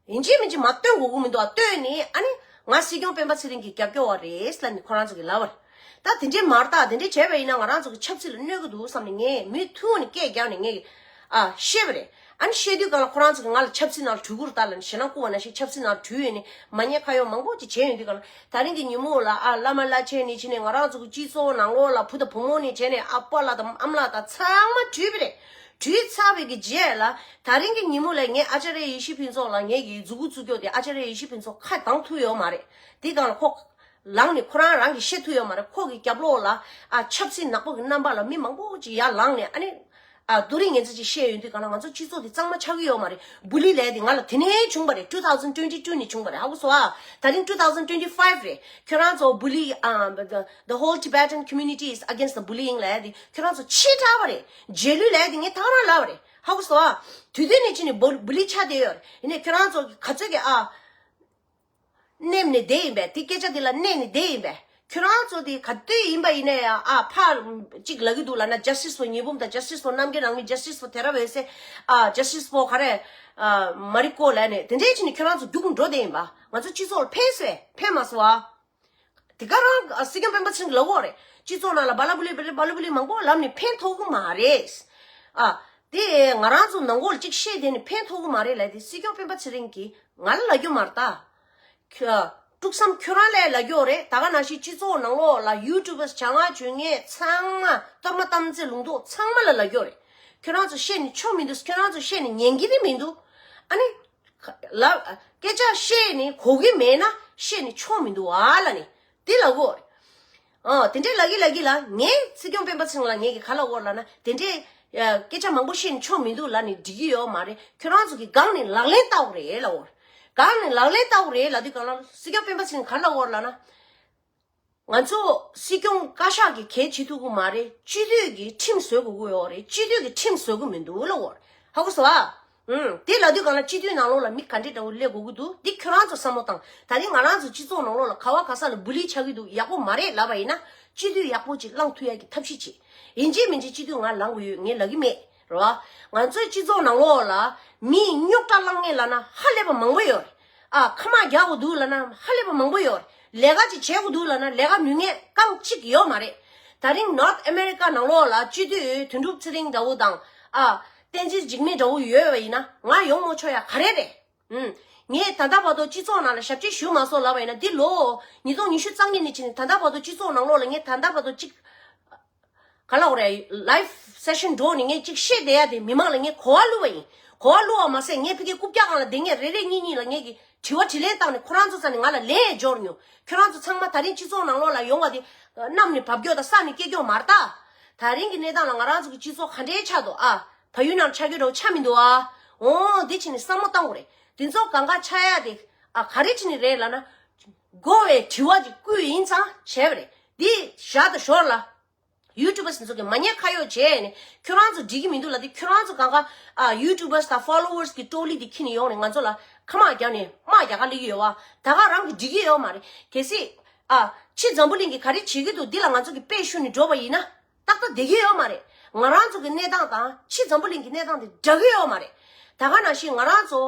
ཡིན་གཅིག་མིན་གཅིག་མ་སྟོན་དགོས་ཀྱི་མི་འདུག་ཨ། སྟོན་ནས་ཨ་ནི་ང་སྲིད་སྐྱོང་སྤེན་པ་ཚེ་རིང་གི་རྒྱབ་སྐྱོར་བ་རེད་ལབ་ནས་ཁོ་རང་ཚོ་གིས་ལབ་པ་རེད། ད་དེ་འདྲས་མ་རེད་ད། དེ་འདྲས་བྱས་པ་ཡིན་ན་ང་རང་ཚོ་གི་ཆབ་སྲིད་ལ་གནོད་ཀྱི་འདུག་བསམ་ནས་ངས་མུ་མཐུད་ནས་སྐད་རྒྱག་ནས་ངས་ཨ་བཤད་པ་རེད། ཨ་ནི་བཤད་དུས་གང་ལ་ཁོ་རང་ཚོ་གིས་ང་ལ་ཆབ་སྲིད་ནང་ལ་དྲུད་ཀྱི་རེད་ད་ལབ་ནས་ཞེད་སྣང་བསྐུལ་བ་ནང་བཞིན་ཆབ་སྲིད་ནང་ལ་དྲུད་ཡོད་ནས་མ་ཉེས་ཁ་གཡོགས་མང་པོ་ཅིག་བྱས་ཡོང་དུས་གང་ལ། ད་རིང་གི་ཉིན་མོ་ལ་ཨ་བླ་མ་བླ་ཆེན་ནས་བྱས་ནས་ང་རང་ཚོ་གི་སྤྱི་ཚོགས་ནང་ལོགས་ལ་བུ་དང་བུ་མོ་ནས་བྱས་ནས་ཨ་ཕ་ལགས་དང་ཨ་མ་ལགས་དང་ཚང་མ་དྲུད་པ་རེད། དྲུད་ཚར་བའི་གི་རྗེས་ལ་ད་རིང་གི་ཉིན་མོ་ལ་ངས་ཨ་ཅཱརྱ་ཡེ་ཤེས་ཕུན་ཚོགས་ལ་ངས་ཀྱི་མཛུབ་གུ་བཙུགས་རྒྱུ་དེ་ཨ་ཅཱརྱ་ཡེ་ཤེས་ཕུན་ཚོགས་ཁ་གདངས་ཐུབ་ཡོད་མ་རེད། དེ་སྒང་ལ་ཁོ་ལངས་ནས་ཁོ་རང་རང་གིས་བཤད་ཐུབ་ཡོད་མ་རེད། ཁོ་གི་རྒྱབ་ལོགས་ལ་ཨ་ཆབ་སྲིད་ནག་པོ་གི་རྣམ་པ་ལ་མི་མང་པོ་ཅིག་ཡར་ལངས་ནས་ཨ་ནི་ཨ་རྡོ་རིང་ངན་ཚད་ཅིག་བཤད་ཡོང་དུས་གང་ལ་ང་ཚོ་སྤྱི་ཚོགས་དེ་གཙང་མ་ཆགས་ཀྱི་ཡོད་མ་རེད། བུ་ལི་ལབ་ཡ་དེ་ང་ལ་དེ་ནས་བྱུང་བ་རེད། two thousand twenty two ནས་བྱུང་བ་རེད། ཧ་གོ་སོང་ཨ། ད་རིང་two thousand twenty five རེད། ཁྱོད་རང་ཚོ་བུ་ལི་ཨ་the the whole Tibetan community is against the bullying ལབ་ཡ་དེ་ཁྱོད་རང་ཚོ་ཕྱི་དྲགས་པ་རེད། རྗེས་ལུས་ལབ་ཡ་དེ་ངས་ད་ག་རང་ལབ་པ་རེད། ཧ་གོ་སོང་ཨ། དུས་དུས་ནས་ཕྱི་ནས་བུ་བུ་ལི་ཆགས་བསྡད་ཡོད་རེད། ཡིན་ནའི་ཁྱོད་རང་ཚོ་གི་ག་ཚོད་ཀྱི་ཨ། མནན་ནས་བསྡད་ཡིན་པས། དེ་སྐད་ཆ་དེ་ལ་མནན་ནས་བསྡད་ཡིན་པས། ཁྱོད་རང་ཚོ་དེ་ག་དུས་ཡིན་པ་ཡིན་ནའི་ཨ་ཕར་གཅིག་ལབ་ཀྱི་འདུག་ལབ་ན། justice for ཉི་འབུམ་དང་། justice for རྣམ་རྒྱལ་རང་མི། justice for དེ་ར་བས་སེ། ཨ་justice for ག་རེ། ཨ་མ་རི་ཀོ་ལབ་ནས་དེ་འདྲས་བྱས་ནས་ཁྱོད་རང་ཚོ་རྒྱུགས་འགྲོ་བསྡད་ཡིན་པ། ང་ཚོ་སྤྱི་ཚོགས་ལ་ཕན་སོང་ཕན་མ་སོང་ཨ། དེ་ག་རང་ཨ་སྲིད་སྐྱོང་སྤེན་པ་ཚེ་རིང་ལབ་ཀྱི་ཡོད་རེད། སྤྱི་ཚོགས་ནང་ལ་བ་ལ་བུ་ལི་བ་ལ་བུ་ལི་མང་པོ་ལབ་ནས་ཕན་ཐོགས་ཀྱི་མ་རེད། ཨ་དེ་ང་རང་ཚོ་ནང་ཁོག་ལ་གཅིག་བཤད་དེ་ནས་ཕན་ཐོགས་ཀྱི་མ་རེད་ལབ་དེ་སྲིད་སྐྱོང་སྤེན་པ་ཚེ་རིང་གིས་ང་ལ་ལབ་རྒྱུ་མ་རེད་ད། ཁྱོད་དཀྲུག་བསམ་ཁྱོད་རང་ལ་ལབ་རྒྱུ་རེད། ད་ག་ནང་བཞིན་སྤྱི་ཚོགས་ནང་ལོགས་ལ་ཡུ་ཊུབ་པར་བྱ་ངང་བྱེད་མཁན་ཚང་མ་གཏོར་མ་གཏམ་ཚེ་ལུང་རྟོགས་ཚང་མ་ལ་ལབ་རྒྱུ་རེད། ཁྱོད་རང་ཚོ་བཤད་ནས་ཆོ་མི་འདུག་ཁྱོད་རང་ཚོ་བཤད་ནས་ཉན་གྱི་རེད་མི་འདུག་ཨ་ནི་ ལ་སྐད་ཆ་བཤད་ནས་གོ་གི་མེད་ན་བཤད་ནས་ཆོག་མི་འདུག་ཨ་ལ་ནི། དེ་ལ་གོ། ཨ་དེ་འདྲའི་ལ་གི་ལ་གི་ལ་ངས་སྲིད་སྐྱོང་སྤེན་པ་ཚེ་རིང་ལ་ངས་ཀྱི་ག་ལ་འོར་ལ་ན་དེ་འདྲའི་སྐད་ཆ་མང་པོ་བཤད་ནས་ཆོག་མི་འདུག་ལ་ནི་འགྲིག་གི་ཡོད་མ་རེད། ཁྱོད་རང་ཚོ་གི་སྒང་ནས་ལག་ལེན་བསྟར་དགོས་རེད་ལ་འོར། སྒང་ནས་ལག་ལེན་བསྟར་དགོས་རེད་ལ་དུས་གང་ལ་སྲིད་སྐྱོང་སྤེན་པ་ཚེ་རིང་ག་ལ་འོར་ལ་ན། ང་ཚོ་སྲིད་སྐྱོང་བཀའ་ཤག་གི་གལ་བྱེད་ཐུབ་ཀྱི་མ་རེད། སྤྱི་འཐུས་ཀྱི་ཁྲིམས་བཟོ་དགོས་ཀྱི་ཡོད་རེད། སྤྱི་འཐུས་ཀྱི་ཁྲིམས་བཟོ་གི་མི་འདུག་ལ་འོར། ཧ་གོ་སོང་ཨ། ཨུམ། དེ་ལ་དུས་གང་ལ་སྤྱི་འཐུས་ནང་ལོགས་ལ་མི་ག་འདྲས་འདྲ་བོ་སླེབས་དགོས་ཀྱི་འདུག་འདི་ཁྱོད་རང་ཚོ་བསམ་བློ་བཏང་། ད་རིང་ང་རང་ཚོ་སྤྱི་ཚོགས་ནང་ལོགས་ལ་ག་བ་ག་ས་ལ་བུ་ལི་ཆགས་ཀྱི་འདུག་ཡག་པོ་མ་རེད་ལབ་པ་ཡིན་ན་སྤྱི་འཐུས་ཡག་པོ་ཅིག་བླང་ཐུབ་ཡ་གི་ཐབས་ཤེས་བྱེད། ཡིན་གཅིག་མིན་གཅིག་སྤྱི་འཐུས་ང་ལངས་དགོས་ཡོད་ངས་ལབ་ཀྱི་མེད་རེད་བ། ང་ཚོའི་སྤྱི་ཚོགས་ནང་ལོགས་ལ་མིས་རྙོག་དྲ་བསླང་མཁན་ལབ་ན་ཧ་ལས་པ་མང་པོ་ཡོད་རེད། ཨ་ཁ་མ་རྒྱག་དགོས་འདུག་ལབ་ན་ཧ་ལས་པ་མང་པོ་ཡོད་རེད། ལས་ཀ་ཅིག་བྱེད་དགོས་འདུག་ལབ་ན་ལས་ཀ་ནུས་ངེས་རྐང་གཅིག་ཡོད་མ་རེད། ད་རིང་North America་ནང་ལོགས་ལ་སྤྱི་འཐུས་དོན་གྲུབ་ཚེ་རིང་འདྲ་བོ་དང་ཨ་བསྟན་འཛིན་འཇིགས་མེད་འདྲ་བོ་ཡོད་པ་ཡིན་ན་ང་ཡོང་མ་ཆོག་ཡ་ག་རེ་རེད། ཨུམ། ངས་ད་ལྟ་བར་དུ་སྤྱི་ཚོགས་ནང་ལ་ཞབས་ཕྱི་ཞུས་མ་སོང་ལབ་པ་ཡིན་ན་འདི་ལོ་ཉིས་སྟོང་ཉི་ཤུ་རྩ་གཉིས་ནས་བྱས་ནས་ད་ལྟ་བར་དུ་སྤྱི་ཚོགས་ནང་ལོགས་ལ་ངས་ད་ལྟ་བར་དུ་གཅིག་ག་ལ་འོ་རེད། Live Session་འགྲོ་ནས་ངས་གཅིག་བཤད་བསྡད་ཡ་དེ་མི་མང་ལ་ངས་གོ་བ་བླུགས་པ་ཡིན། གོ་བ་བླུགས་པ་མ་ཟད་ངས་ཕ་གིའི་རྐུབ་བཀྱག་སྒང་ལ་བསྡད་མཁན་རེ་རེ་གཉིས་གཉིས་ལ་ངས་ཀྱི་དྲི་བ་དྲིས་ལན་བཏང་ནས་ཁོ་རང་ཚོ་རྩ་ནས་ང་ལ་ལན་འབྱོར་མྱོང་། ཁྱོད་རང་ཚོ་ཚང་མ་ད་རིང་སྤྱི་ཚོགས་ནང་ལོགས་ལ་ཡོང་བ་དེ་གནམ་ནས་བབས་སྐྱོ་དང་ས་ནས་སྐྱེ་སྐྱོ་མ་རེད་ད། ད་རིང་གི་གནས་སྟངས་ལ་ང་རང་ཚོ་གི་སྤྱི་ཚོགས་ག་འདྲའི་ཆགས་འདུག་ཨ། བལ་ཡུལ་ནང་ཆགས་རྒྱུ་འདྲ་བོ་ཆགས་མི་འདུག་ཨ། འོ་འདི་བྱས་ནས་བསམ་བློ་བཏང་དགོས་རེད། དེ་ཚོ་གང་ག་ཆགས་ཡ་དེ་ཨ་ག་རེ་བྱས་ནས་རེད་ལབ་ན། དགོས་པའི་དྲི་བ་ཅིག་བསྐུལ་ཡིན་ཙང་བྱས་པ་རེད། འདི་བཞག་ད་ཞོར་ལ། YouTubers་ཚོ་གི་མ་ཉེས་ཁ་གཡོག་བྱས་ནས་ཁྱོད་རང་ཚོ་འགྲིག་གི་མི་འདུག་ལབ་དུས་ཁྱོད་རང་ཚོ་གང་ག་ཨ་YouTubers་དང་followers་གི་ཀྲོ་ལི་དེ་ཁྱེར་ནས་ཡོང་ནས་ང་ཚོ་ལ་ཁ་མ་རྒྱག་ནས་དམག་རྒྱག་ག་སླེབས་ཀྱི་ཡོད་བ། ད་ག་རང་གི་འགྲིག་གི་ཡོད་མ་རེད། གལ་སྲིད་ཨ་ཕྱི་འཛམ་བུ་གླིང་གི་ག་རེ་བྱེད་ཀྱི་འདུག་འདི་ལ་ང་ཚོ་གི་དཔེ་ཞུ་ནས་འགྲོ་བ་ཡིན་ན་ཏག་ཏག་བསྡད་ཀྱི་ཡོད་མ་རེད། ང་རང་ཚོ་གི་གནས་སྟངས་དང་ཕྱི་འཛམ་བུ་གླིང་གི་གནས་སྟངས་དེ་འདྲ་གི་ཡོད་མ་རེད། ད་ག་ནང་བཞིན་ང་རང་ཚོ་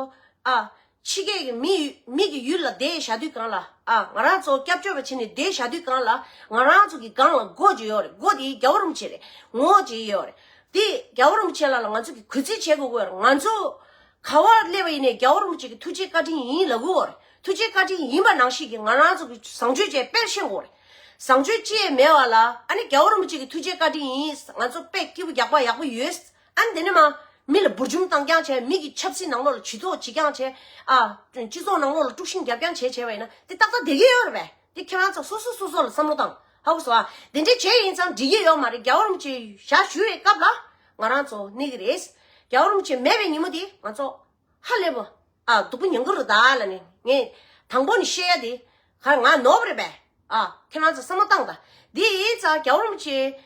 ཨ། ཕྱི་རྒྱལ་གྱི་མི་མི་གི་ཡུལ་ལ་བསྡད་བཞག་དུས་གང་ལ་ཨ་ང་རང་ཚོ་སྐྱབས་བཅོལ་བ་བྱས་ནས་བསྡད་བཞག་དུས་གང་ལ་ང་རང་ཚོ་གི་སྒང་ལ་མགོ་ཅིག་ཡོད་རེད། མགོ་དེ་རྒྱལ་བ་རིན་པོ་ཆེ་རེད། ངོ་ཅིག་ཡོད་རེད། དེ་རྒྱལ་བ་རིན་པོ་ཆེ་ལ་ལ་ང་ཚོ་གི་གུས་བརྩི་བྱེད་དགོས་ཀྱི་ཡོད་རེད། ང་ཚོ་ག་བར་སླེབས་པ་ཡིན་ནའི་རྒྱལ་བ་རིན་པོ་ཆེ་གི་ཐུགས་རྗེ་བཀའ་དྲིན་ཡིན་ལབ་དགོས་རེད། ཐུགས་རྗེ་བཀའ་དྲིན་ཡིན་པ་ནང་བཞིན་གྱི་ང་རང་ཚོ་གི་བཟང་སྤྱོད་བྱས་དཔེ་ཤེས་དགོས་རེད། བཟང་སྤྱོད་ཅི་ཡང་མེད་པ་ལ་ཨ་ནི་རྒྱལ་བ་རིན་པོ་ཆེ་གི་ཐུགས་རྗེ་བཀའ་དྲིན་ཡིན། ང་ཚོ་དཔེ་སྐྱིད་པོ་རྒྱག་པ་ཡག་པོ་ཡོད། ཨ་ནི་དེ་ནས་མ། མི་ལ་འབུར་འཇོམས་བཏང་རྐྱང་བྱས། མི་གི་ཆབ་སྲིད་ནང་ལོགས་ལ་ཇུས་གཏོགས་བྱེད་རྐྱང་བྱས། ཨ། སྤྱི་ཚོགས་ནང་ལོགས་ལ་དཀྲུག་ཤིང་རྒྱབ་རྐྱང་བྱས་བྱས་པ་ཡིན་ན་དེ་ཏག་ཏག་བསྡད་ཀྱི་ཡོད་རེད་པས། དེ་ཁྱེད་རང་ཚོ་སོ་སོ་སོ་སོ་ལ་བསམ་བློ་བཏང་། ཧ་གོ་སོང་ཨ། དེ་འདྲས་བྱས་ཡིན་ཙང་འགྲིག་གི་ཡོད་མ་རེད། རྒྱལ་བ་རིན་པོ་ཆེ་ཞག་ཞུ་བའི་སྐབས་ལ་ང་རང་ཚོ་གནས་ཀྱི་རེད། རྒྱལ་བ་རིན་པོ་ཆེ་མེད་པའི་ཉིན་མོ་དེ་ང་ཚོ་ཧ་ལས་པ། ཨ། སྡུག་པོ་མྱོང་གི་རེད་ད་ལ་ནི་ངས་དང་པོ་ནས་བཤད་ཡ་དེ་ག་ང་ནོར་བ་རེད་པས། ཨ། ཁྱེད་རང་ཚོ་བསམ་བློ་བཏང་ད། འདི་ཡིན་ཙང་རྒྱལ་བ་རིན་པོ་ཆེ།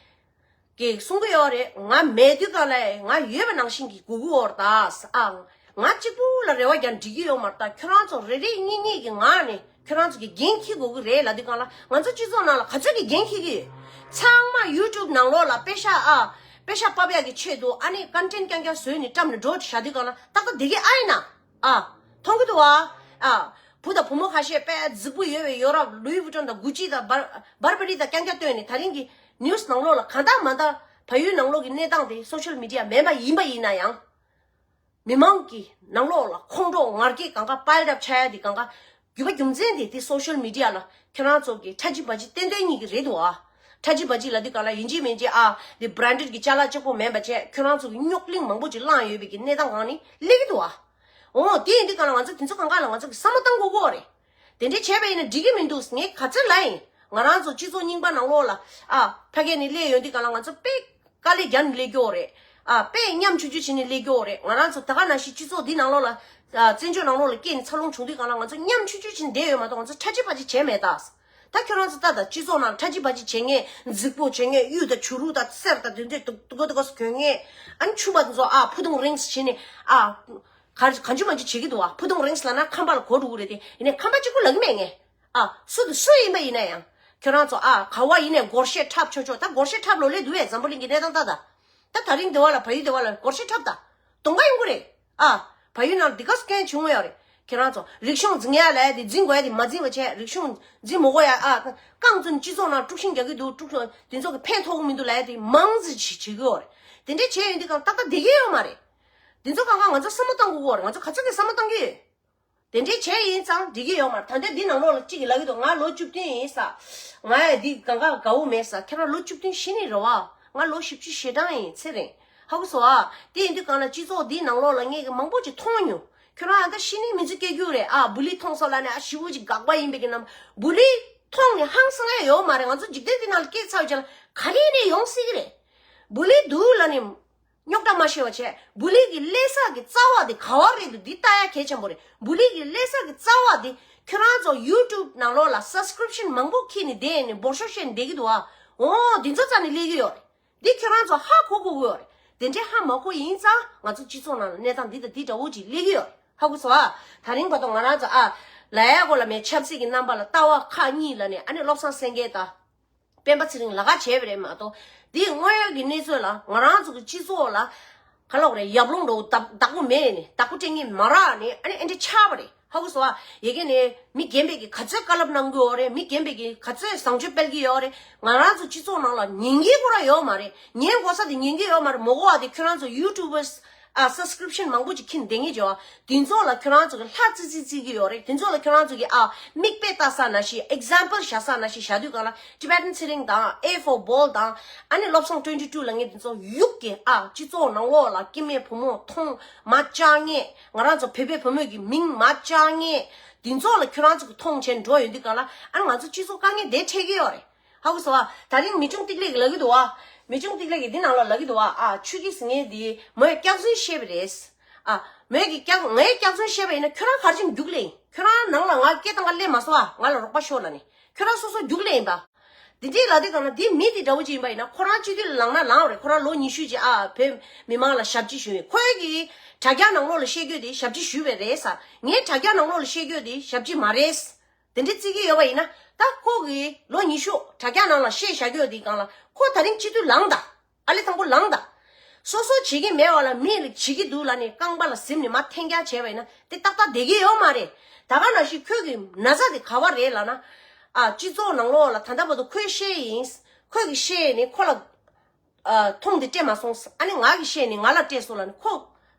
གིས་གསུང་གི་ཡོད་རེད། ང་མེད་དུས་གང་ལ་ང་ཡོད་པ་ནང་བཞིན་གྱི་སྒུག་གི་ཡོད་རེད་ད། ཨ། ང་གཅིག་པུ་ལ་རེ་བ་རྒྱག་འགྲིག་གི་ཡོད་མ་རེད་ད། ཁྱོད་རང་ཚོ་རེ་རེ་གཉིས་གཉིས་ཀྱི་ངང་ནས་ཁྱོད་རང་ཚོ་གི་འགན་འཁྱེར་དགོས་ཀྱི་རེད་ལབ་དུས་གང་ལ་ང་ཚོ་སྤྱི་ཚོགས་ནང་ལ་ག་ཚོད་ཀྱི་འགན་འཁྱེར་གྱི་ཡོད། ཚང་མ་YouTube་ནང་ལོགས་ལ་པེ་ཤ་ཨ། པེ་ཤ་ཕབ་ཡག་གི་ཆེད་དུ་ཨ་ནི་ཀོན་ཊེན་རྐྱང་རྐྱང་བཟོས་ནས་བཀྲམ་ནས་འགྲོ་བཞག་དུས་གང་ལ་ཏག་ཏག་བསྡད་ཀྱི་ཨ་ཡིན་ན། ཨ། མཐོང་གི་འདུག་ཨ། ཨ། བུ་དང་བུ་མོ་ཁ་ཤས་དཔེ་རྫིག་པོ་ཡོད་པའི་ཡོ་རོབ་ལུའི་ཝུ་ཊོན་དང་གུ་ཅི་དང་བར་བར་བ་རི་དང་རྐྱང་རྐྱང་བཏོན་ནས་ད་རིང་གི་ནིའུ་སི་ནང་ལོགས་ལ་གང་ལྟར་མ་ལྟར་བལ་ཡུལ་ནང་ལོགས་ཀྱི་གནས་སྟངས་དེ་སོ་ཤལ་མི་ཌི་ཡ་མེད་པ་ཡིན་པ་ཡིན་ན་ཡང་། མི་མང་གི་ནང་ལོགས་ལ་ཁོང་ཁྲོ་ངར་སྐད་གང་ག་པའི་རབ་ཆགས་ཡ་དེ་གང་ག་རྒྱུ་མ་རྒྱུ་མཚན་དེ་དེ་སོ་ཤལ་མི་ཌི་ཡ་ལ་ཁྱེད་རང་ཚོ་གི་ཁྲ་ཇི་བ་ཇི་ཏན་ཏན་གཉིས་ཀྱི་རེད་འདུག་ཨ། ཁྲ་ཇི་བ་ཇི་ལབ་དུས་གང་ལ་ཡིན་གཅིག་མིན་གཅིག་ཨ་དེ་བྷ་རན་ཌེཌ་གི་ཅ་ལག་གཅིག་པོ་མིན་པ་བྱས་ཁྱེད་རང་ཚོ་གི་རྙོག་གླེང་མང་པོ་ཅིག་བསླངས་ཡོད་པའི་གི་གནས་སྟངས་སྒང་ནས་སླེབས་ཀྱི་འདུག་ཨ། འོ་དེ་ཡིན་དུས་གང་ལ་ང་ཚོ་དེ་ཚོ་གང་ག་ལ་ང་ཚོ་གི་བསམ་བློ་བཏང་དགོས་ཀྱི་ཡོད་རེད། དེ་འདྲས་བྱས་པ་ཡིན་ན་འགྲིག་གི་མི་འདུག་ངས་ག་ཚོད་ལབ་ཡིན། ང་རང་ཚོ་སྤྱི་ཚོགས་རྙིང་པ་ནང་ལོགས་ལ་ཨ་ཕ་གི་ནས་སླེབས་ཡོང་དུས་གང་ལ་ང་ཚོ་དཔེ་དཀའ་ལས་རྒྱབ་ནས་སླེབས་ཀྱི་ཡོད་རེད། ཨ་དཔེ་ཉམ་ཆུང་ཆུང་བྱས་ནས་སླེབས་ཀྱི་ཡོད་རེད། ང་རང་ཚོ་ད་ག་ནང་བཞིན་སྤྱི་ཚོགས་འདི་ནང་ལོགས་ལ་ཨ་བཙན་བྱོལ་ནང་ལོགས་ལ་སྐྱེས་ནས་འཚར་ལོངས་བྱུང་དུས་གང་ལ་ང་ཚོ་ཉམ་ཆུང་ཆུང་བྱས་ནས་བསྡད་ཡོད་མ་གཏོགས་ང་ཚོ་ཁྲ་ཆིལ་བ་ཆིལ་བྱས་མེད་ད། ད་ཁྱོད་རང་ཚོ་ལྟ་ད། སྤྱི་ཚོགས་ནང་ཁྲ་ཆིལ་བ་ཆིལ་བྱེད་མཁན། རྫིག་པོ་བྱེད་མཁན། གཡུ་དང་བྱུ་རུ་དང་གསེར་དང་དེ་འདྲས་སྡུག་སྡུག་ག་ས་གོན་མཁན། ཨ་ནི་ཕྱུ་པ་དེ་ཚོ་ཨ་ཕུ་ཐུང་རིང་ས་བྱས་ནས་ཨ། ག་གང་བྱུང་མང་བྱུང་བྱེད་ཀྱི་འདུག་ཨ། ཕུ་ཐུང་རིང་ས་ལབ་ན་ཁང་པ་ལ་གོ་འགྲོ་གི་རེད་དེ། ཡིན་ནའི་ཁང་པ་གཅིག་པུ་ལབ་ཀྱི་མེད་ངས། ཨ། སུ་དང་སུ་ཡིན་པ་ཡིན་ན་ཡང་། ཁྱོད་རང་ཚོ་ཨ་ག་བ་ཡིན་ནའི་སྒོར་གཞས་འཁྲབ་ཆོག་ཆོག་ད་སྒོར་གཞས་འཁྲབ་ལོ་ལེ་འདུག་བས། འཛམ་བུ་གླིང་གི་གནས་སྟངས་ལྟ་ད། ད་ད་རིང་དེ་བ་ལ་བལ་ཡུལ་དེ་བ་ལ་སྒོར་གཞས་འཁྲབ་ད། གདོང་པ་ཡོང་གི་རེད། ཨ། བལ་ཡུལ་ནང་འདི་ག་སྐྱོན་བྱུང་ཡོད་རེད། ཁྱེད་རང་ཚོ་རིག་གཞུང་འཛིན་ཡ་ལབ་ཡ་དེ་འཛིན་དགོས་ཡ་དེ་མ་འཛིན་པ་བྱས། རིག་གཞུང་འཛིན་མི་དགོས་ཡ། ཨ། རྐང་བཙུགས་ནས་སྤྱི་ཚོགས་ནང་དཀྲུག་ཤིང་རྒྱག་གི་འདུག་དཀྲུག་ཤིང་དེ་ཚོ་གི་ཕན་ཐོགས་གི་མི་འདུག་ལབ་ཡ་དེ་མང་ཙམ་ཞིག་བྱེད་ཀྱི་ཡོད་རེད། དེ་འདྲས་བྱས་ཡོང་དུས་གང་ཏག་ཏག་བསྡད་ཀྱི་ཡོད་མ་རེད། དེ་ཚོ་གང་གང་ང་ཚོ་བསམ་བློ་གཏོང་དགོས་ཀྱི་ཡོད་རེད། ང་ཚོ་ག་ཚོད་ཀྱི་བསམ་བློ་གཏོང་གི་ཡོད། དེ་འདྲས་བྱས་ཡིན་ཙང་འགྲིག་གི་ཡོད་མ་རེད། ད་ལྟ་འདི་ནང་ལོགས་ལ་གཅིག་གིས་ལབ་ཀྱི་འདུག་ང་ལོ་བཅུ་བདུན་ཡིན་ས། ང་ཡ་འདི་གང་ག་དགའ་བོ་མེད་ས། ཁྱེད་རང་ལོ་བཅུ་བདུན་གཞི་ནས་རེད་བ། ང་ལོ་བཞི་བཅུ་ཞེ་གྲངས་ཡིན། ཚེ་རིང་། ཧ་གོ་སོང་ཨ། དེ་ཡིན་དུས་གང་ལ་སྤྱི་ཚོགས་འདིའི་ནང་ལོགས་ལ་ངས་ཀྱི་མང་པོ་ཅིག་མཐོང་མྱོང་ ཁྱོད་རང་ཨ་ད་ཤི་ནི་མི་ཚེ་སྐྱེལ་རྒྱུ་རེད། ཨ་བུ་ལི་མཐོང་སོང་ལབ་ནས་ཨ་ཞི་བོ་ཅིག་དགག་པ་ཡིན་པའི་གི་ནམ། བུ་ལི་མཐོང་ནས་ཧང་སང་ཡ་ཡོད་མ་རེད། ང་ཚོ་འཇིག་རྟེན་འདི་ནང་ལ་སྐྱེས་ཚར་བའི་རྗེས་ལ་ག་རེ་ནས་ཡོང་སྲིད་གི་རེད། བུ་ལི་འདུག་ལབ་ནས་རྙོག་དྲ་མ་ཤེས་པ་བྱས། བུ་ལི་གི་ལས་ས་གི་རྩ་བ་དེ་ག་བ་རེད་འདུག་འདི་ལྟ་ཡ་གལ་ཆེན་པོ་རེད། བུ་ལི་གི་ལས་ས་གི་རྩ་བ་དེ་ཁྱོད་རང་ཚོ་ཡུ་ཊུབ་ནང་ལོགས་ལ་སབ་སི་ཀི་རིབ་ཤན་མང་པོ་ཁྱེར་ནས་བསྡད་ནས་འབོར་ཤོག་བཤད་ནས་བསྡད་ཀྱི་འདུག་ཨ། འོ་འདི་ཚོ་རྩ་ནས་སླེབས་ཀྱི་ཡོད་རེད། འདི་ཁྱོད་རང་ཚོ་ཧ་གོ་དགོས་ཀྱི་ཡོད་རེད། དེ་འདྲའི་ཧ་མ་གོ་ཡིན་ཙང་ང་ཚོ་སྤྱི་ཚོགས་ནང་ལ་གནས་སྟངས་འདི་དང་འདི་འདྲ་བོ་ཅིག་སླེབས་ཀྱི་ཡོད་རེད། ཧ་གོ་སོང་ཨ། ད་རིང་བར་དུ་ང་རང་ཚོ་ཨ་ལ་ཡ་གོ་ལ་མེད་ཆབ་སྲིད་ཀྱི་རྣམ་པ་ལ་ལྟ་བ་ཁག་གཉིས་ལ་ནས་ཨ་ནི་བློ་བཟང་སེང་གེ་དང་སྤེན་པ་ཚེ་རིང་ལ་ཁ་བྱས་པ་རེད་མ་གཏོགས། འདི་དངོས་ཡོད་ཀྱི་གནས་ཚུལ་ལ་ང་རང་ཚོ་གི་སྤྱི་ཚོགས་ལ་ག་ལབ་རེད། ཡབ་ལུང་འགྲོ་བདག་བདག་པོ་མེད་ནས་བདག་པོ་སྤྲད་མཁན་མ་རག་ནས་ཨ་ནི་ཨེ་འདྲ་ཆགས་པ་རེད། ཧ་གོ་སོང་ཨ། ཡ་གི་ནས་མི་རྒན་པའི་གི་ག་ཚོད་བཀའ་སློབ་གནང་གི་ཡོད་རེད། མི་རྒན་པའི་གི་ག་ཚོད་བཟང་སྤྱོད་སྤེལ་གི་ཡོད་རེད། ང་རང་ཚོ་སྤྱི་ཚོགས་ནང་ལ་ཉན་གི་ཁོ་ར་ཡོད་མ་རེད། ཉན་དགོས་ས་དེ་ཉན་གི་ཡོད་མ་རེད། མ་གོ་བ་དེ་ཁྱོད་རང་ཚོ་ཡུ་ཊུབ་བར་ཨ་སབ་སི་ཀི་རིབ་ཤན་མང་པོ་ཅིག་ཁྱེར་བསྡད་མཁན་ཅིག་ཡོད། དེ་ཚོ་ལ་ཁྱོད་རང་ཚོ་གི་ལྷ་ཙི་ཙི་ཙི་གི་ཡོད་རེད། དེ་ཚོ་ལ་ཁྱོད་རང་ཚོ་གི་ཨ་མིག་དཔེ་ལྟ་ས་ན་ཤི་ཨེག་ཛམ་པལ་བཞག་ས་ན་ཤི་བཞག་དུས་གང་ལ་ཊི་བེ་ཊན་ཚེ་རིང་དང་ཨེ་ཕོར་བྷོལ་དང་ཨ་ནི་བློ་བཟང་ཊུ་ཝེན་ཊི་ཊུ་ལབ་མཁན་དེ་ཚོ་ཡུག་གི་ཨ་སྤྱི་ཚོགས་ནང་ལོགས་ལ་སྐྱེ་དམན་བུ་མོ་མཐོང་མ་བཅག་མཁན། ང་རང་ཚོ་བོད་པའི་བུ་མོ་གི་མིང་མ་བཅག་མཁན་དེ་ཚོ་ལ་ཁྱོད་རང་ཚོ་གི་མཐོང་བྱས་འགྲོ་ཡོང་དུས་གང་ལ་ཨ་ནི་ང་ཚོ་སྤྱི་ཚོགས་དཀའ་ངལ་དེ་འཕྲད་ཀྱི་ཡོད་རེད། ཧ་གོ་སོང་ཨ། ད་རིང་མི་ཆུང་ཏིག་ལེག་ལབ་ཀྱི་འདུག་ཨ། མི་ཆུང་ཏིག་ལེག་གིས་འདི་ནང་ལ་ལབ་ཀྱི་འདུག་ཨ། ཨ་ཆུ་ཁྱི་ཟེར་མཁན་འདི་མོས་སྐྱག་རྫུན་བཤད་པ་རེད། ཨ་མོས་ཀྱི་སྐྱག་ངའི་སྐྱག་རྫུན་བཤད་པ་ཡིན་ན་ཁྱོད་རང་ག་རེ་བྱས་ནས་རྒྱུགས་ལེན་ཡིན། ཁྱོད་རང་ནང་ལ་ང་སྐད་བཏང་ག་སླེབས་མ་སོང་ཨ། ང་ལ་རོགས་པ་ཤོག་ལབ་ནས་ཁྱོད་རང་སོ་སོ་རྒྱུགས་ལེན་ཡིན་པ། འདི་འདྲའི་ལབ་དུས་གང་ལ་འདི་མི་འདི་འདྲ་བོ་ཅིག་ཡིན་པ་ཡིན་ན་ཁོ་རང་སྤྱི་འཐུས་ལ་ལངས་ན་ལངས་རེད། ཁོ་རང་ལོ་ཉི་ཤུ་ཅིག་ཨ་བོད་མི་མང་ལ་ཞབས་ཕྱི་ཞུས་ཡིན། ཁོའི་གི་དྲ་རྒྱ་ནང་ལོགས་ལ་བཤད་རྒྱུ་དེ་ཞབས་ཕྱི་ཞུས་པ་རེད་ས། ངའི་དྲ་རྒྱ་ནང་ལོགས་ལ་བཤད་རྒྱུ་དེ་ཞབས་ཕྱི་མ་རེད། དེ་འདྲ་བརྩི་གི་ཡོད་པ་ཡིན་ན་ད་ཁོ་གིས་ལོ་ཉི་ཤུ་དྲ་རྒྱ་ནང་ལ་བཤད་བཞག་གི་ཡོད་དེའི་སྒང་ལ་ཁོ་ད་རིང་སྤྱི་འཐུས་ལངས་དང་། ཨ་ལེ་དང་པོ་ལངས་དང་། སོ་སོ་བྱེད་ཀྱི་མེད་པ་ལ་མི་ལ་བྱེད་ཀྱི་འདུག་ལབ་ནས་རྐང་པ་ལ་གཟིམ་ནས་མར་འཐེན་རྐྱང་བྱས་པ་ཡིན་ན་དེ་ཏག་ཏག་བསྡད་ཀྱི་ཡོད་མ་རེད། ད་ག་ནང་བཞིན་ཁོས་གི་ན་ཚ་དེ་ག་བ་རེད་ལབ་ན། ཨ་སྤྱི་ཚོགས་ནང་ལོགས་ལ་ད་ལྟ་བར་དུ་ཁོས་བཤད་ཡིན། ཁོས་གི་བཤད་ནས་ཁོ་ལ་ཨ་མཐོང་དེ་སྤྲད་མ་སོང་། ཨ་ནི་ང་གི་བཤད་ནས་ང་ལ་སྤྲད་སོང་ལབ་ནས་ཁོ།